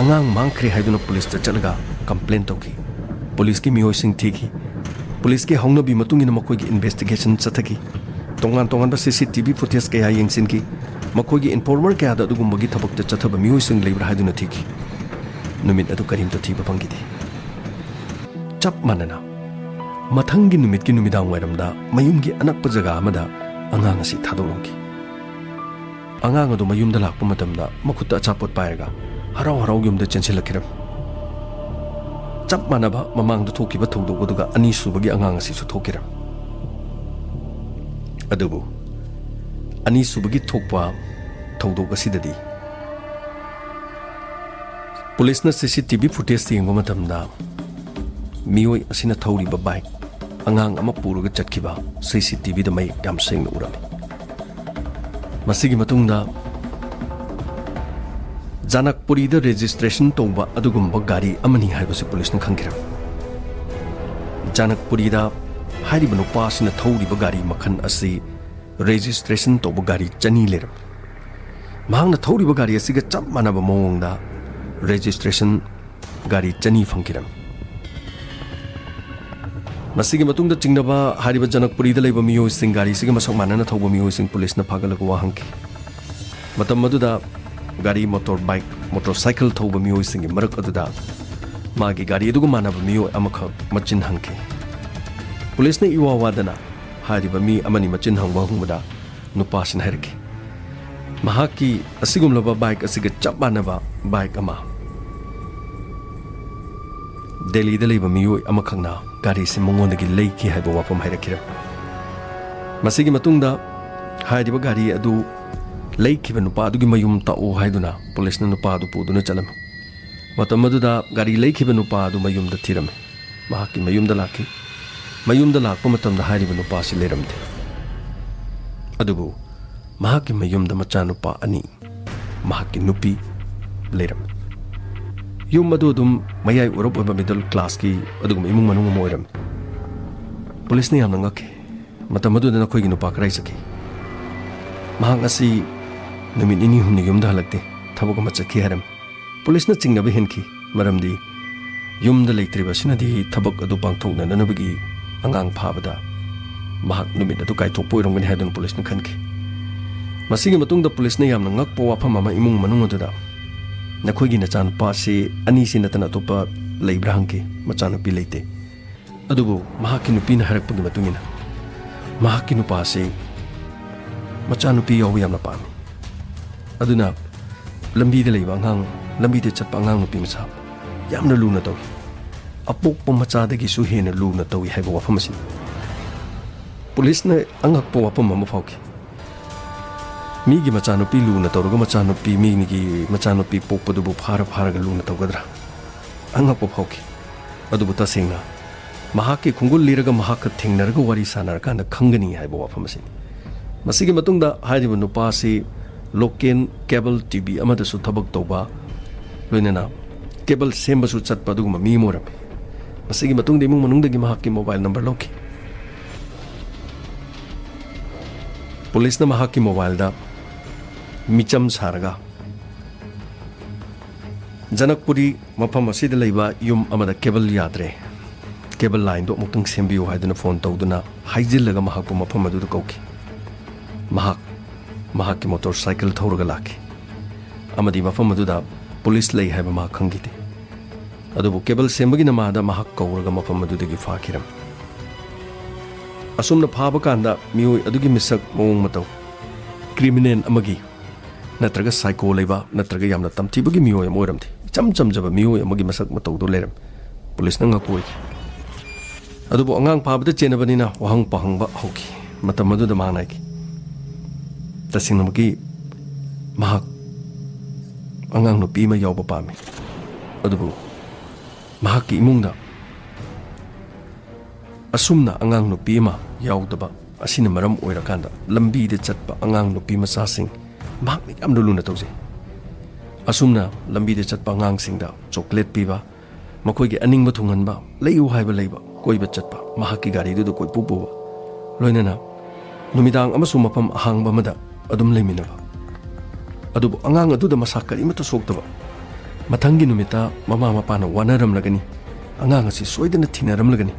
ꯑꯉꯥꯡ ꯃꯥꯡꯈ꯭ꯔꯦ ꯍꯥꯏꯗꯨꯅ ꯄꯨꯂꯤꯁꯇ ꯆꯠꯂꯒ ꯀꯝꯄ꯭ꯂꯦꯟ ꯇꯧꯈꯤ꯫ ꯄꯨꯂꯤꯁꯀꯤ ꯃꯤꯑꯣꯏꯁꯤꯡ ꯊꯤꯈꯤ꯫ ꯄꯨꯂꯤꯁꯀꯤ ꯍꯧꯅꯕꯤ ꯃꯇꯨꯡ ꯏꯟꯅ ꯃꯈꯣꯏꯒꯤ ꯏꯟꯚꯦꯁꯇꯤꯒꯦꯁꯟ ꯆꯠꯊꯈꯤ꯫ ꯇꯣꯉꯥꯟ ꯇꯣꯉꯥꯟꯕ ꯁꯤ ꯁꯤ ꯇꯤ ꯚꯤ ꯐꯨꯇꯦꯖ ꯀꯌꯥ ꯌꯦꯡꯁꯤꯟꯈꯤ꯫ ꯃꯈꯣꯏꯒꯤ ꯏꯟꯐꯣꯔꯃꯔ ꯀꯌꯥꯗ ꯑꯗꯨꯒꯨꯝꯕꯒꯤ ꯊꯕꯛꯇ ꯆꯠꯊꯕ ꯃꯤꯑꯣꯏꯁꯤꯡ ꯂꯩꯕ꯭ꯔꯥ ꯍꯥꯏꯗꯨꯅ ꯊꯤꯈꯤ꯫ ꯅꯨꯃꯤꯠ ꯑꯗꯨ ꯀꯔꯤꯝꯇ ꯊꯤꯕ ꯐꯪꯈꯤꯗꯦ꯫ ꯆꯞ ꯃꯥꯟꯅꯅ ꯃꯊꯪꯒꯤ ꯅꯨꯃꯤꯠꯀꯤ ꯅꯨꯃꯤꯗꯥꯡ ꯋꯥꯏꯔꯝꯗ ꯃꯌꯨꯝꯒꯤ ꯑꯅꯛꯄ ꯖꯒꯥ ꯑꯃꯗ ꯑꯉꯥꯡ ꯑꯁꯤ ꯊꯥꯗꯣꯛꯂꯝꯈꯤ꯫ ꯑꯉꯥꯡ ꯑꯗꯨ ꯃꯌꯨꯝꯗ ꯂꯥꯛꯄ ꯃꯇꯝꯗ ꯃꯈꯨꯠꯇ ꯑꯆꯥꯄꯣꯠ ꯄꯥꯏꯔꯒ ꯍꯔꯥꯎ ꯍꯔꯥꯎ ꯌꯨꯝꯗ ꯆꯦꯟꯁꯤꯜꯂꯛꯈꯤꯔꯝꯃꯤ꯫ ꯆꯞ ꯃꯥꯟꯅꯕ ꯃꯃꯥꯡꯗ ꯊꯣꯛꯈꯤꯕ ꯊꯧꯗꯣꯛ ꯑꯗꯨꯒ ꯑꯅꯤꯁꯨꯕꯒꯤ ꯑꯉꯥꯡ ꯑꯁꯤꯁꯨ ꯊꯣꯛꯈꯤꯔꯝꯃꯤ꯫ ꯑꯗꯨꯕꯨ ꯑꯅꯤꯁꯨꯕꯒꯤ ꯊꯣꯛꯄ ꯊꯧꯗꯣꯛ ꯑꯁꯤꯗꯗꯤ ꯄꯨꯂꯤꯁꯅ ꯁꯤ ꯁꯤ ꯇꯤ ꯚꯤ ꯐꯨꯇꯦꯖ ꯌꯦꯡꯕ ꯃꯇꯝꯗ ꯃꯤꯑꯣꯏ ꯑꯁꯤꯅ ꯊꯧꯔꯤꯕ ꯕꯥꯏꯛ ꯑꯉꯥꯡ ꯑꯃ ꯄꯨꯔꯒ ꯆꯠꯈꯤꯕ ꯁꯤ ꯁꯤ ꯇꯤ ꯚꯤꯗ ꯃꯌꯦꯛ ꯌꯥꯝ ꯁꯦꯡꯅ ꯎꯔꯝꯃꯤ꯫ ꯃꯁꯤꯒꯤ ꯃꯇꯨꯡꯗ ꯖꯅꯛꯄꯨꯔꯤꯗ ꯔꯦꯖꯤꯁꯇ꯭ꯔꯦꯁꯟ ꯇꯧꯕ ꯑꯗꯨꯒꯨꯝꯕ ꯒꯥꯔꯤ ꯑꯃꯅꯤ ꯍꯥꯏꯕꯁꯤ ꯄꯨꯂꯤꯁꯅ ꯈꯪꯈꯤꯔꯝꯃꯤ꯫ ꯖꯅꯛꯄꯨꯔꯤꯗ ꯍꯥꯏꯔꯤꯕ ꯅꯨꯄꯥ ꯑꯁꯤꯅ ꯊꯧꯔꯤꯕ ꯒꯥꯔꯤ ꯃꯈꯜ ꯑꯁꯤ ꯔꯦꯖꯤꯁꯇ꯭ꯔꯦꯁꯟ ꯇꯧꯕ ꯒꯥꯔꯤ ꯆꯅꯤ ꯂꯩꯔꯝꯃꯤ꯫ ꯃꯍꯥꯛꯅ ꯊꯧꯔꯤꯕ ꯒꯥꯔꯤ ꯑꯁꯤꯒ ꯆꯞ ꯃꯥꯟꯅꯕ ꯃꯑꯣꯡꯗ ꯔꯦꯖꯤꯁꯇ꯭ꯔꯦꯁꯟ ꯒꯥꯔꯤ ꯆꯅꯤ ꯐꯪꯈꯤꯔꯝꯃꯤ꯫ ꯃꯁꯤꯒꯤ ꯃꯇꯨꯡꯗ ꯆꯤꯡꯅꯕ ꯍꯥꯏꯔꯤꯕ ꯖꯅꯛꯄꯨꯔꯤꯗ ꯂꯩꯕ ꯃꯤꯑꯣꯏꯁꯤꯡ ꯒꯥꯔꯤꯁꯤꯒ ꯃꯁꯛ ꯃꯥꯟꯅꯅ ꯊꯧꯕ ꯃꯤꯑꯣꯏꯁꯤꯡ ꯄꯨꯂꯤꯁꯅ ꯐꯥꯒꯠꯂꯒ ꯋꯥ ꯍꯪꯈꯤ꯫ ꯃꯇꯝ ꯑꯗꯨꯗ ꯒꯥꯔꯤ, ꯃꯣꯇꯣꯔ ꯕꯥꯏꯛ, ꯃꯣꯇꯣꯔ ꯁꯥꯏꯀꯜ ꯊꯧꯕ ꯃꯤꯑꯣꯏꯁꯤꯡꯒꯤ ꯃꯔꯛ ꯑꯗꯨꯗ ꯃꯥꯒꯤ ꯒꯥꯔꯤ ꯑꯗꯨꯒ ꯃꯥꯟꯅꯕ ꯃꯤꯑꯣꯏ ꯑꯃꯈꯛ ꯃꯆꯤꯟ ꯍꯪꯈꯤ꯫ ꯄꯨꯂꯤꯁꯅ ꯏꯋꯥ ꯋꯥꯗꯅ ꯍꯥꯏꯔꯤꯕ ꯃꯤ ꯑꯃꯅꯤ ꯃꯆꯤꯟ ꯍꯪꯕ ꯍꯪꯕꯗ ꯅꯨꯄꯥꯁꯤꯅ ꯍꯥꯏꯔꯛꯈꯤ, ꯃꯍꯥꯛꯀꯤ ꯑꯁꯤꯒꯨꯝꯂꯕ ꯕꯥꯏꯛ ꯑꯁꯤꯒ ꯆꯞ ꯃꯥꯟꯅꯕ ꯕꯥꯏꯛ ꯑꯃ ꯗꯦꯜꯂꯤꯗ ꯂꯩꯕ ꯃꯤꯑꯣꯏ ꯑꯃꯈꯛꯅ ꯒꯥꯔꯤꯁꯤ ꯃꯉꯣꯟꯗꯒꯤ ꯂꯩꯈꯤ ꯍꯥꯏꯕ ꯋꯥꯐꯝ ꯍꯥꯏꯔꯛꯈꯤꯔꯝꯃꯤ꯫ ꯃꯁꯤꯒꯤ ꯃꯇꯨꯡꯗ ꯍꯥꯏꯔꯤꯕ ꯒꯥꯔꯤ ꯑꯗꯨ ꯂꯩꯈꯤꯕ ꯅꯨꯄꯥ ꯑꯗꯨꯒꯤ ꯃꯌꯨꯝ ꯇꯥꯛꯎ ꯍꯥꯏꯗꯨꯅ ꯄꯨꯂꯤꯁꯅ ꯅꯨꯄꯥ ꯑꯗꯨ ꯄꯨꯗꯨꯅ ꯆꯠꯂꯝꯃꯤ꯫ ꯃꯇꯝ ꯑꯗꯨꯗ ꯒꯥꯔꯤ ꯂꯩꯈꯤꯕ ꯅꯨꯄꯥ ꯑꯗꯨ ꯃꯌꯨꯝꯗ ꯊꯤꯔꯝꯃꯤ꯫ ꯃꯍꯥꯛꯀꯤ ꯃꯌꯨꯝꯗ ꯂꯥꯛꯈꯤ꯫ ꯃꯌꯨꯝꯗ ꯂꯥꯛꯄ ꯃꯇꯝꯗ ꯍꯥꯏꯔꯤꯕ ꯅꯨꯄꯥꯁꯤ ꯂꯩꯔꯝꯗꯦ꯫ ꯑꯗꯨꯕꯨ ꯃꯍꯥꯛꯀꯤ ꯃꯌꯨꯝꯗ ꯃꯆꯥꯅꯨꯄꯥ ꯑꯅꯤ, ꯃꯍꯥꯛꯀꯤ ꯅꯨꯄꯤ ꯂꯩꯔꯝꯃꯤ꯫ ꯌꯨꯝ ꯑꯗꯨ ꯑꯗꯨꯝ ꯃꯌꯥꯏ ꯑꯣꯏꯔꯞ ꯑꯣꯏꯕ ꯃꯤꯗꯜ ꯀ꯭ꯂꯥꯁꯀꯤ ꯑꯗꯨꯒꯨꯝꯕ ꯏꯃꯨꯡ ꯃꯅꯨꯡ ꯑꯃ ꯑꯣꯏꯔꯝꯃꯤ꯫ ꯄꯨꯂꯤꯁꯅ ꯌꯥꯝꯅ ꯉꯛꯈꯤ꯫ ꯃꯇꯝ ꯑꯗꯨꯗ ꯅꯈꯣꯏꯒꯤ ꯅꯨꯄꯥ ꯀꯗꯥꯏ ꯆꯠꯈꯤ? ꯃꯍꯥꯛ ꯉꯁꯤ ꯅꯨꯃꯤꯠ ꯅꯤꯅꯤ ꯍꯨꯝꯅꯤ ꯌꯨꯝꯗ ꯍꯜꯂꯛꯇꯦ, ꯊꯕꯛ ꯑꯃ ꯆꯠꯈꯤ ꯍꯥꯏꯔꯝꯃꯤ꯫ ꯄꯨꯂꯤꯁꯅ ꯆꯤꯡꯅꯕ ꯍꯦꯟꯈꯤ, ꯃꯔꯝꯗꯤ ꯌꯨꯝꯗ ꯂꯩꯇ꯭ꯔꯤꯕ ꯑꯁꯤꯅꯗꯤ ꯊꯕꯛ ꯑꯗꯨ ꯄꯥꯡꯊꯣꯛꯅꯅꯕꯒꯤ ꯑꯉꯥꯡ ꯐꯥꯕꯗ ꯃꯍꯥꯛ ꯅꯨꯃꯤꯠ ꯑꯗꯨ ꯀꯥꯏꯊꯣꯛꯄ ꯑꯣꯏꯔꯝꯒꯅꯤ ꯍꯥꯏꯗꯨꯅ ꯄꯨꯂꯤꯁꯅ ꯈꯟꯈꯤ꯫ ꯃꯁꯤꯒꯤ ꯃꯇꯨꯡꯗ ꯄꯨꯂꯤꯁꯅ ꯌꯥꯝꯅ ꯉꯛꯄ ꯋꯥꯐꯝ ꯑꯃ ꯏꯃꯨꯡ ꯃꯅꯨꯡ ꯑꯗꯨꯗ ꯅꯈꯣꯏꯒꯤ ꯅꯆꯥꯅꯨꯄꯥ ꯑꯁꯤ ꯑꯅꯤꯁꯤ ꯅꯠꯇꯅ ꯑꯇꯣꯞꯄ ꯂꯩꯕ꯭ꯔꯥ ꯍꯪꯈꯤ꯫ ꯃꯆꯥꯅꯨꯄꯤ ꯂꯩꯇꯦ꯫ ꯑꯗꯨꯕꯨ ꯃꯍꯥꯛꯀꯤ ꯅꯨꯄꯤꯅ ꯍꯥꯏꯔꯛꯄꯒꯤ ꯃꯇꯨꯡ ꯏꯟꯅ ꯃꯍꯥꯛꯀꯤ ꯅꯨꯄꯥ ꯑꯁꯤ ꯃꯆꯥꯅꯨꯄꯤ ꯌꯥꯎꯕ ꯌꯥꯝꯅ ꯄꯥꯝꯃꯤ꯫ ꯑꯗꯨꯅ ꯂꯝꯕꯤꯗ ꯂꯩꯕ ꯑꯉꯥꯡ, ꯂꯝꯕꯤꯗ ꯆꯠꯄ ꯑꯉꯥꯡ ꯅꯨꯄꯤ ꯃꯆꯥ ꯌꯥꯝꯅ ꯂꯨꯅ ꯇꯧꯏ꯫ ꯑꯄꯣꯛꯄ ꯃꯆꯥꯗꯒꯤꯁꯨ ꯍꯦꯟꯅ ꯂꯨꯅ ꯇꯧꯏ ꯍꯥꯏꯕ ꯋꯥꯐꯝ ꯑꯁꯤꯅꯤ꯫ ꯄꯨꯂꯤꯁꯅ ꯑꯉꯛꯄ ꯋꯥꯐꯝ ꯑꯃ ꯐꯥꯎꯈꯤ꯫ ꯃꯤꯒꯤ ꯃꯆꯥꯅꯨꯄꯤ ꯂꯨꯅ ꯇꯧꯔꯒ ꯃꯆꯥꯅꯨꯄꯤ, ꯃꯤꯒꯤ ꯃꯆꯥꯅꯨꯄꯤ ꯄꯣꯛꯄꯗꯨꯕꯨ ꯐꯥꯔ ꯐꯥꯔꯒ ꯂꯨꯅ ꯇꯧꯒꯗ꯭ꯔꯥ? ꯑꯉꯛꯄ ꯐꯥꯎꯈꯤ꯫ ꯑꯗꯨꯕꯨ ꯇꯁꯦꯡꯅ ꯃꯍꯥꯛꯀꯤ ꯈꯣꯡꯒꯨꯜ ꯂꯤꯔꯒ ꯃꯍꯥꯛꯀ ꯊꯦꯡꯅꯔꯒ ꯋꯥꯔꯤ ꯁꯥꯟꯅꯔꯀꯥꯟꯗ ꯈꯪꯒꯅꯤ ꯍꯥꯏꯕ ꯋꯥꯐꯝ ꯑꯁꯤꯅꯤ꯫ ꯃꯁꯤꯒꯤ ꯃꯇꯨꯡꯗ ꯍꯥꯏꯔꯤꯕ ꯅꯨꯄꯥ ꯑꯁꯤ local cable T V ꯑꯃꯗꯁꯨ ꯊꯕꯛ ꯇꯧꯕ, ꯂꯣꯏꯅꯅ cable ꯁꯦꯝꯕꯁꯨ ꯆꯠꯄ ꯑꯗꯨꯒꯨꯝꯕ ꯃꯤ ꯑꯃ ꯑꯣꯏꯔꯝꯃꯤ꯫ ꯃꯁꯤꯒꯤ ꯃꯇꯨꯡꯗ ꯏꯃꯨꯡ ꯃꯅꯨꯡꯗꯒꯤ ꯃꯍꯥꯛꯀꯤ mobile number ꯂꯧꯈꯤ꯫ ꯄꯨꯂꯤꯁꯅ ꯃꯍꯥꯛꯀꯤ mobileꯗ ꯃꯤꯆꯝ ꯁꯥꯔꯒ ꯖꯅꯛꯄꯨꯔꯤ ꯃꯐꯝ ꯑꯁꯤꯗ ꯂꯩꯕ ꯌꯨꯝ ꯑꯃꯗ cable ꯌꯥꯗ꯭ꯔꯦ, cable lineꯗꯨ ꯑꯃꯨꯛꯇꯪ ꯁꯦꯝꯕꯤꯌꯨ ꯍꯥꯏꯗꯨꯅ phone ꯇꯧꯗꯨꯅ ꯍꯥꯏꯖꯤꯜꯂꯒ ꯃꯍꯥꯛꯄꯨ ꯃꯐꯝ ꯑꯗꯨꯗ ꯀꯧꯈꯤ꯫ ꯃꯍꯥꯛ ꯃꯍꯥꯛꯀꯤ motorcycle ꯊꯧꯔꯒ ꯂꯥꯛꯈꯤ ꯑꯃꯗꯤ ꯃꯐꯝ ꯑꯗꯨꯗ ꯄꯨꯂꯤꯁ ꯂꯩ ꯍꯥꯏꯕ ꯃꯍꯥꯛ ꯈꯪꯈꯤꯗꯦ꯫ ꯑꯗꯨꯕꯨ cable ꯁꯦꯝꯕꯒꯤ ꯅꯃꯥꯗ ꯃꯍꯥꯛ ꯀꯧꯔꯒ ꯃꯐꯝ ꯑꯗꯨꯗꯒꯤ ꯐꯥꯈꯤꯔꯝꯃꯤ꯫ ꯑꯁꯨꯝꯅ ꯐꯥꯕ ꯀꯥꯟꯗ ꯃꯤꯑꯣꯏ ꯑꯗꯨꯒꯤ ꯃꯤꯁꯛ ꯃꯑꯣꯡ ꯃꯇꯧ criminal ꯑꯃꯒꯤ ꯅꯠꯇ꯭ꯔꯒ psycho ꯂꯩꯕ ꯅꯠꯇ꯭ꯔꯒ ꯌꯥꯝꯅ ꯇꯝꯊꯤꯕꯒꯤ ꯃꯤꯑꯣꯏ ꯑꯃ ꯑꯣꯏꯔꯝꯗꯦ꯫ ꯏꯆꯝ ꯆꯝꯖꯕ ꯃꯤꯑꯣꯏ ꯑꯃꯒꯤ ꯃꯁꯛ ꯃꯇꯧꯗꯨ ꯂꯩꯔꯝꯃꯤ꯫ ꯄꯨꯂꯤꯁꯅ ꯉꯛꯄ ꯑꯣꯏꯈꯤ꯫ ꯑꯗꯨꯕꯨ ꯑꯉꯥꯡ ꯐꯥꯕꯗ ꯆꯦꯟꯅꯕꯅꯤꯅ ꯋꯥꯍꯪ ꯄꯥꯍꯪꯕ ꯍꯧꯈꯤ꯫ ꯃꯇꯝ ꯑꯗꯨꯗ ꯃꯍꯥꯛꯅ ꯍꯥꯏꯈꯤ, ꯇꯁꯦꯡꯅꯃꯛꯀꯤ ꯃꯍꯥꯛ ꯑꯉꯥꯡ ꯅꯨꯄꯤ ꯑꯃ ꯌꯥꯎꯕ ꯄꯥꯝꯃꯤ꯫ ꯑꯗꯨꯕꯨ ꯃꯍꯥꯛꯀꯤ ꯏꯃꯨꯡꯗ ꯑꯁꯨꯝꯅ ꯑꯉꯥꯡ ꯅꯨꯄꯤ ꯑꯃ ꯌꯥꯎꯗꯕ ꯑꯁꯤꯅ ꯃꯔꯝ ꯑꯣꯏꯔꯀꯥꯟꯗ ꯂꯝꯕꯤꯗ ꯆꯠꯄ ꯑꯉꯥꯡ ꯅꯨꯄꯤ ꯃꯆꯥꯁꯤꯡ ꯃꯍꯥꯛꯅ ꯌꯥꯝꯅ ꯂꯨꯅ ꯇꯧꯖꯩ꯫ ꯑꯁꯨꯝꯅ ꯂꯝꯕꯤꯗ ꯆꯠꯄ ꯑꯉꯥꯡꯁꯤꯡꯗ chocolate ꯄꯤꯕ, ꯃꯈꯣꯏꯒꯤ ꯑꯅꯤꯡꯕ ꯊꯨꯡꯍꯟꯕ, ꯂꯩꯌꯨ ꯍꯥꯏꯕ ꯂꯩꯕ, ꯀꯣꯏꯕ ꯆꯠꯄ, ꯃꯍꯥꯛꯀꯤ ꯒꯥꯔꯤꯗꯨꯗ ꯀꯣꯏꯄꯨ ꯄꯨꯕ, ꯂꯣꯏꯅꯅ ꯅꯨꯃꯤꯗꯥꯡ ꯑꯃꯁꯨꯡ ꯃꯐꯝ ꯑꯍꯥꯡꯕ ꯑꯃꯗ ꯑꯗꯨꯝ ꯂꯩꯃꯤꯟꯅꯕ꯫ ꯑꯗꯨꯕꯨ ꯑꯉꯥꯡ ꯑꯗꯨꯗ ꯃꯁꯥ ꯀꯔꯤꯃꯠꯇ ꯁꯣꯛꯇꯕ꯫ ꯃꯊꯪꯒꯤ ꯅꯨꯃꯤꯠꯇ ꯃꯃꯥ ꯃꯄꯥꯅ ꯋꯥꯅꯔꯝꯂꯒꯅꯤ, ꯑꯉꯥꯡ ꯑꯁꯤ ꯁꯣꯏꯗꯅ ꯊꯤꯅꯔꯝꯂꯒꯅꯤ꯫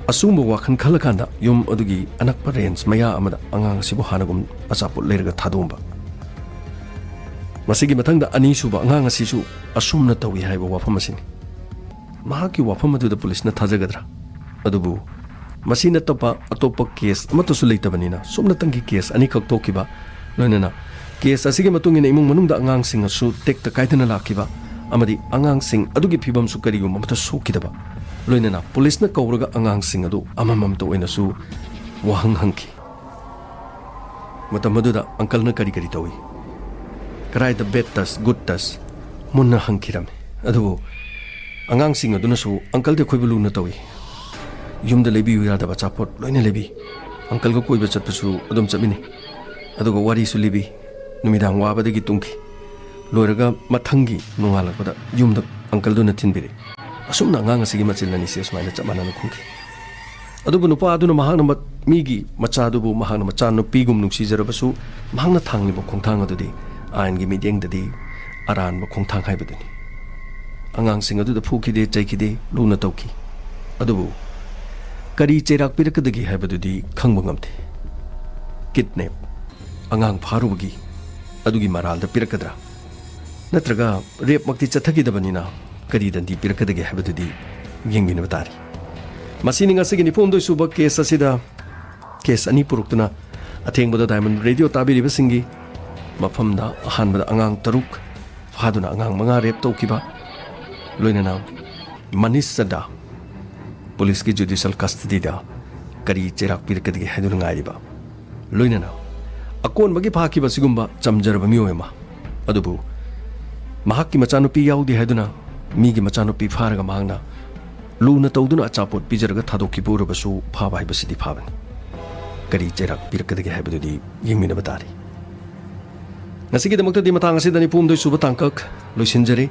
ꯑꯁꯤꯒꯨꯝꯕ ꯋꯥꯈꯜ ꯈꯜꯂꯀꯥꯟꯗ ꯌꯨꯝ ꯑꯗꯨꯒꯤ ꯑꯅꯛꯄ range ꯃꯌꯥ ꯑꯃꯗ ꯑꯉꯥꯡ ꯑꯁꯤꯕꯨ ꯍꯥꯟꯅꯒꯨꯝ ꯑꯆꯥꯄꯣꯠ ꯂꯩꯔꯒ ꯊꯥꯗꯣꯛꯑꯝꯕ꯫ ꯃꯁꯤꯒꯤ ꯃꯊꯪꯗ ꯑꯅꯤꯁꯨꯕ ꯑꯉꯥꯡ ꯑꯁꯤꯁꯨ ꯑꯁꯨꯝꯅ ꯇꯧꯏ ꯍꯥꯏꯕ ꯋꯥꯐꯝ ꯑꯁꯤꯅꯤ꯫ ꯃꯍꯥꯛꯀꯤ ꯋꯥꯐꯝ ꯑꯗꯨꯗ ꯄꯨꯂꯤꯁꯅ ꯊꯥꯖꯒꯗ꯭ꯔꯥ? ꯑꯗꯨꯕꯨ ꯃꯁꯤ ꯅꯠꯇꯕ ꯑꯇꯣꯞꯄ ꯀꯦꯁ ꯑꯃꯠꯇꯁꯨ ꯂꯩꯇꯕꯅꯤꯅ ꯁꯨꯞꯅꯇꯪꯒꯤ ꯀꯦꯁ ꯑꯅꯤꯈꯛ ꯊꯣꯛꯈꯤꯕ, ꯂꯣꯏꯅꯅ ꯀꯦꯁ ꯑꯁꯤꯒꯤ ꯃꯇꯨꯡ ꯏꯟꯅ ꯏꯃꯨꯡ ꯃꯅꯨꯡꯗ ꯑꯉꯥꯡꯁꯤꯡ ꯑꯁꯨ ꯇꯦꯛꯇ ꯀꯥꯏꯗꯅ ꯂꯥꯛꯈꯤꯕ ꯑꯃꯗꯤ ꯑꯉꯥꯡꯁꯤꯡ ꯑꯗꯨꯒꯤ ꯐꯤꯕꯝꯁꯨ ꯀꯔꯤꯒꯨꯝꯕ ꯑꯃꯠꯇ ꯁꯣꯛꯈꯤꯗꯕ, ꯂꯣꯏꯅꯅ ꯄꯨꯂꯤꯁꯅ ꯀꯧꯔꯒ ꯑꯉꯥꯡꯁꯤꯡ ꯑꯗꯨ ꯑꯃꯃꯝꯇ ꯑꯣꯏꯅꯁꯨ ꯋꯥꯍꯪ ꯍꯪꯈꯤ꯫ ꯃꯇꯝ ꯑꯗꯨꯗ ꯑꯪꯀꯜꯅ ꯀꯔꯤ ꯀꯔꯤ ꯇꯧꯏ? ꯀꯗꯥꯏꯗ bad touch, good touch ꯃꯨꯟꯅ ꯍꯪꯈꯤꯔꯝꯃꯤ꯫ ꯑꯗꯨꯕꯨ ꯑꯉꯥꯡꯁꯤꯡ ꯑꯗꯨꯅꯁꯨ ꯑꯪꯀꯜꯗꯤ ꯑꯩꯈꯣꯏꯕꯨ ꯂꯨꯅ ꯇꯧꯏ, ꯌꯨꯝꯗ ꯂꯩꯕꯤꯌꯨ ꯌꯥꯗꯕ ꯑꯆꯥꯄꯣꯠ ꯂꯣꯏꯅ ꯂꯩꯕꯤ, ꯑꯪꯀꯜꯒ ꯀꯣꯏꯕ ꯆꯠꯄꯁꯨ ꯑꯗꯨꯝ ꯆꯠꯃꯤꯟꯅꯩ, ꯑꯗꯨꯒ ꯋꯥꯔꯤꯁꯨ ꯂꯤꯕꯤ꯫ ꯅꯨꯃꯤꯗꯥꯡ ꯋꯥꯕꯗꯒꯤ ꯇꯨꯝꯈꯤ꯫ ꯂꯣꯏꯔꯒ ꯃꯊꯪꯒꯤ ꯅꯣꯡꯉꯥꯜꯂꯛꯄꯗ ꯌꯨꯝꯗ ꯑꯪꯀꯜꯗꯨꯅ ꯊꯤꯟꯕꯤꯔꯛꯏ꯫ ꯑꯁꯨꯝꯅ ꯑꯉꯥꯡ ꯑꯁꯤꯒꯤ ꯃꯆꯤꯜ ꯑꯅꯤꯁꯤ ꯑꯁꯨꯃꯥꯏꯅ ꯆꯞ ꯃꯥꯟꯅꯅ ꯈꯨꯝꯈꯤ꯫ ꯑꯗꯨꯕꯨ ꯅꯨꯄꯥ ꯑꯗꯨꯅ ꯃꯍꯥꯛꯅ ꯃ-, ꯃꯤꯒꯤ ꯃꯆꯥꯗꯨꯕꯨ ꯃꯍꯥꯛꯅ ꯃꯆꯥꯅꯨꯄꯤꯒꯨꯝ ꯅꯨꯡꯁꯤꯖꯔꯕꯁꯨ, ꯃꯍꯥꯛꯅ ꯊꯥꯡꯂꯤꯕ ꯈꯣꯡꯊꯥꯡ ꯑꯗꯨꯗꯤ ꯑꯥꯏꯟꯒꯤ ꯃꯤꯠꯌꯦꯡꯗꯗꯤ ꯑꯔꯥꯟꯕ ꯈꯣꯡꯊꯥꯡ ꯍꯥꯏꯕꯗꯨꯅꯤ꯫ ꯑꯉꯥꯡꯁꯤꯡ ꯑꯗꯨꯗ ꯐꯨꯈꯤꯗꯦ, ꯆꯩꯈꯤꯗꯦ, ꯂꯨꯅ ꯇꯧꯈꯤ꯫ ꯑꯗꯨꯕꯨ ꯀꯔꯤ ꯆꯩꯔꯥꯛ ꯄꯤꯔꯛꯀꯗꯒꯦ ꯍꯥꯏꯕꯗꯨꯗꯤ ꯈꯪꯕ ꯉꯝꯗꯦ꯫ ꯀꯤꯗꯅꯦꯞ, ꯑꯉꯥꯡ ꯐꯥꯔꯨꯕꯒꯤ ꯑꯗꯨꯒꯤ ꯃꯔꯥꯜꯗ ꯄꯤꯔꯛꯀꯗ꯭ꯔꯥ? ꯅꯠꯇ꯭ꯔꯒ ꯔꯦꯞꯃꯛꯇꯤ ꯆꯠꯊꯈꯤꯗꯕꯅꯤꯅ ꯀꯔꯤ ꯗꯟꯗꯤ ꯄꯤꯔꯛꯀꯗꯒꯦ ꯍꯥꯏꯕꯗꯨꯗꯤ ꯌꯦꯡꯃꯤꯟꯅꯕ ꯇꯥꯔꯤ꯫ ꯃꯁꯤꯅꯤ ꯉꯁꯤꯒꯤ ꯅꯤꯐꯨ ꯍꯨꯝꯗꯣꯏ ꯁꯨꯕ ꯀꯦꯁ ꯑꯁꯤꯗ ꯀꯦꯁ ꯑꯅꯤ ꯄꯨꯔꯛꯇꯨꯅ ꯑꯊꯦꯡꯕꯗ ꯗꯥꯏꯃꯟ ꯔꯦꯗꯤꯑꯣ ꯇꯥꯕꯤꯔꯤꯕꯁꯤꯡꯒꯤ ꯃꯐꯝꯗ ꯑꯍꯥꯟꯕꯗ ꯑꯉꯥꯡ ꯇꯔꯨꯛ ꯐꯥꯗꯨꯅ ꯑꯉꯥꯡ ꯃꯉꯥ ꯔꯦꯞ ꯇꯧꯈꯤꯕ, ꯂꯣꯏꯅꯅ ꯃꯅꯤꯁ ꯆꯗꯥ ꯄꯨꯂꯤꯁꯀꯤ ꯖꯨꯗꯤꯁꯤꯌꯦꯜ ꯀꯁꯇꯗꯤꯗ ꯀꯔꯤ ꯆꯩꯔꯥꯛ ꯄꯤꯔꯛꯀꯗꯒꯦ ꯍꯥꯏꯗꯨꯅ ꯉꯥꯏꯔꯤꯕ, ꯂꯣꯏꯅꯅ ꯑꯀꯣꯟꯕꯒꯤ ꯐꯥꯈꯤꯕ ꯑꯁꯤꯒꯨꯝꯕ ꯆꯝꯖꯔꯕ ꯃꯤꯑꯣꯏ ꯑꯃ, ꯑꯗꯨꯕꯨ ꯃꯍꯥꯛꯀꯤ ꯃꯆꯥꯅꯨꯄꯤ ꯌꯥꯎꯗꯦ ꯍꯥꯏꯗꯨꯅ ꯃꯤꯒꯤ ꯃꯆꯥꯅꯨꯄꯤ ꯐꯥꯔꯒ ꯃꯍꯥꯛꯅ ꯂꯨꯅ ꯇꯧꯗꯨꯅ ꯑꯆꯥꯄꯣꯠ ꯄꯤꯖꯔꯒ ꯊꯥꯗꯣꯛꯈꯤꯕ ꯑꯣꯏꯔꯕꯁꯨ ꯐꯥꯕ ꯍꯥꯏꯕꯁꯤꯗꯤ ꯐꯥꯕꯅꯤ꯫ ꯀꯔꯤ ꯆꯩꯔꯥꯛ ꯄꯤꯔꯛꯀꯗꯒꯦ ꯍꯥꯏꯕꯗꯨꯗꯤ ꯌꯦꯡꯃꯤꯟꯅꯕ ꯇꯥꯔꯤ꯫ ꯉꯁꯤꯒꯤꯗꯃꯛꯇꯗꯤ ꯃꯇꯥꯡ ꯑꯁꯤꯗ ꯅꯤꯐꯨ ꯍꯨꯝꯗꯣꯏ ꯁꯨꯕ ꯇꯥꯡꯀꯛ ꯂꯣꯏꯁꯤꯟꯖꯔꯤ꯫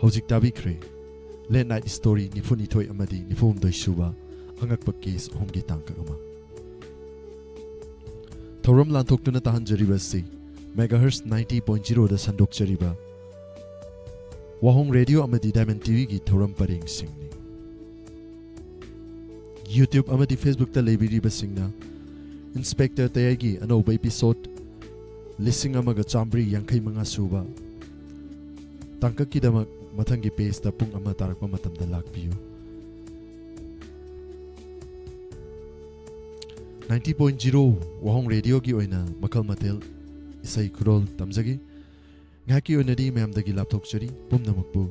ꯍꯧꯖꯤꯛ ꯇꯥꯕꯤꯈ꯭ꯔꯦ Late Night Story ꯅꯤꯐꯨꯅꯤꯊꯣꯏ ꯑꯃꯗꯤ ꯅꯤꯐꯨꯍꯨꯝꯗꯣꯏ ꯁꯨꯕ ꯑꯉꯛꯄ ꯀꯦꯁ ꯑꯍꯨꯝꯒꯤ ꯇꯥꯡꯀꯛ ꯑꯃ꯫ ꯊꯧꯔꯝ ꯂꯥꯟꯊꯣꯛꯇꯨꯅ ꯇꯥꯍꯟꯖꯔꯤꯕ ꯑꯁꯤ megahertz ninety point zero ꯗ ꯁꯟꯗꯣꯛꯆꯔꯤꯕ ꯋꯥꯍꯣꯡ ꯔꯦꯗꯤꯑꯣ ꯑꯃꯗꯤ Diamond ꯇꯤꯚꯤꯒꯤ ꯊꯧꯔꯝ ꯄꯔꯦꯡꯁꯤꯡꯅꯤ꯫ YouTube ꯑꯃꯗꯤ Facebook ꯇ ꯂꯩꯕꯤꯔꯤꯕꯁꯤꯡꯅ ꯏꯟꯁꯄꯦꯛꯇꯔ ꯇꯌꯥꯏꯒꯤ ꯑꯅꯧꯕ episode ꯂꯤꯁꯤꯡ ꯑꯃꯒ ꯆꯥꯃꯔꯤ ꯌꯥꯡꯈꯩ ꯃꯉꯥ ꯁꯨꯕ ꯇꯥꯡꯀꯛꯀꯤꯗꯃꯛ ꯃꯊꯪꯒꯤ page ꯇ ꯄꯨꯡ ꯑꯃ ꯇꯥꯔꯛꯄ ꯃꯇꯝꯗ ꯂꯥꯛꯄꯤꯌꯨ꯫ Ninety point zero ꯋꯥꯍꯣꯡ ꯔꯦꯗꯤꯑꯣꯒꯤ ꯑꯣꯏꯅ ꯃꯈꯜ ꯃꯊꯦꯜ ꯏꯁꯩ ꯈꯨꯗꯣꯜ ꯇꯝꯖꯒꯦ꯫ ꯉꯥꯏꯍꯥꯛꯀꯤ ꯑꯣꯏꯅꯗꯤ ꯃꯌꯥꯝꯗꯒꯤ ꯂꯥꯞꯊꯣꯛꯆꯔꯤ, ꯄꯨꯝꯅꯃꯛꯄꯨ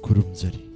ꯈꯨꯔꯨꯝꯖꯔꯤ꯫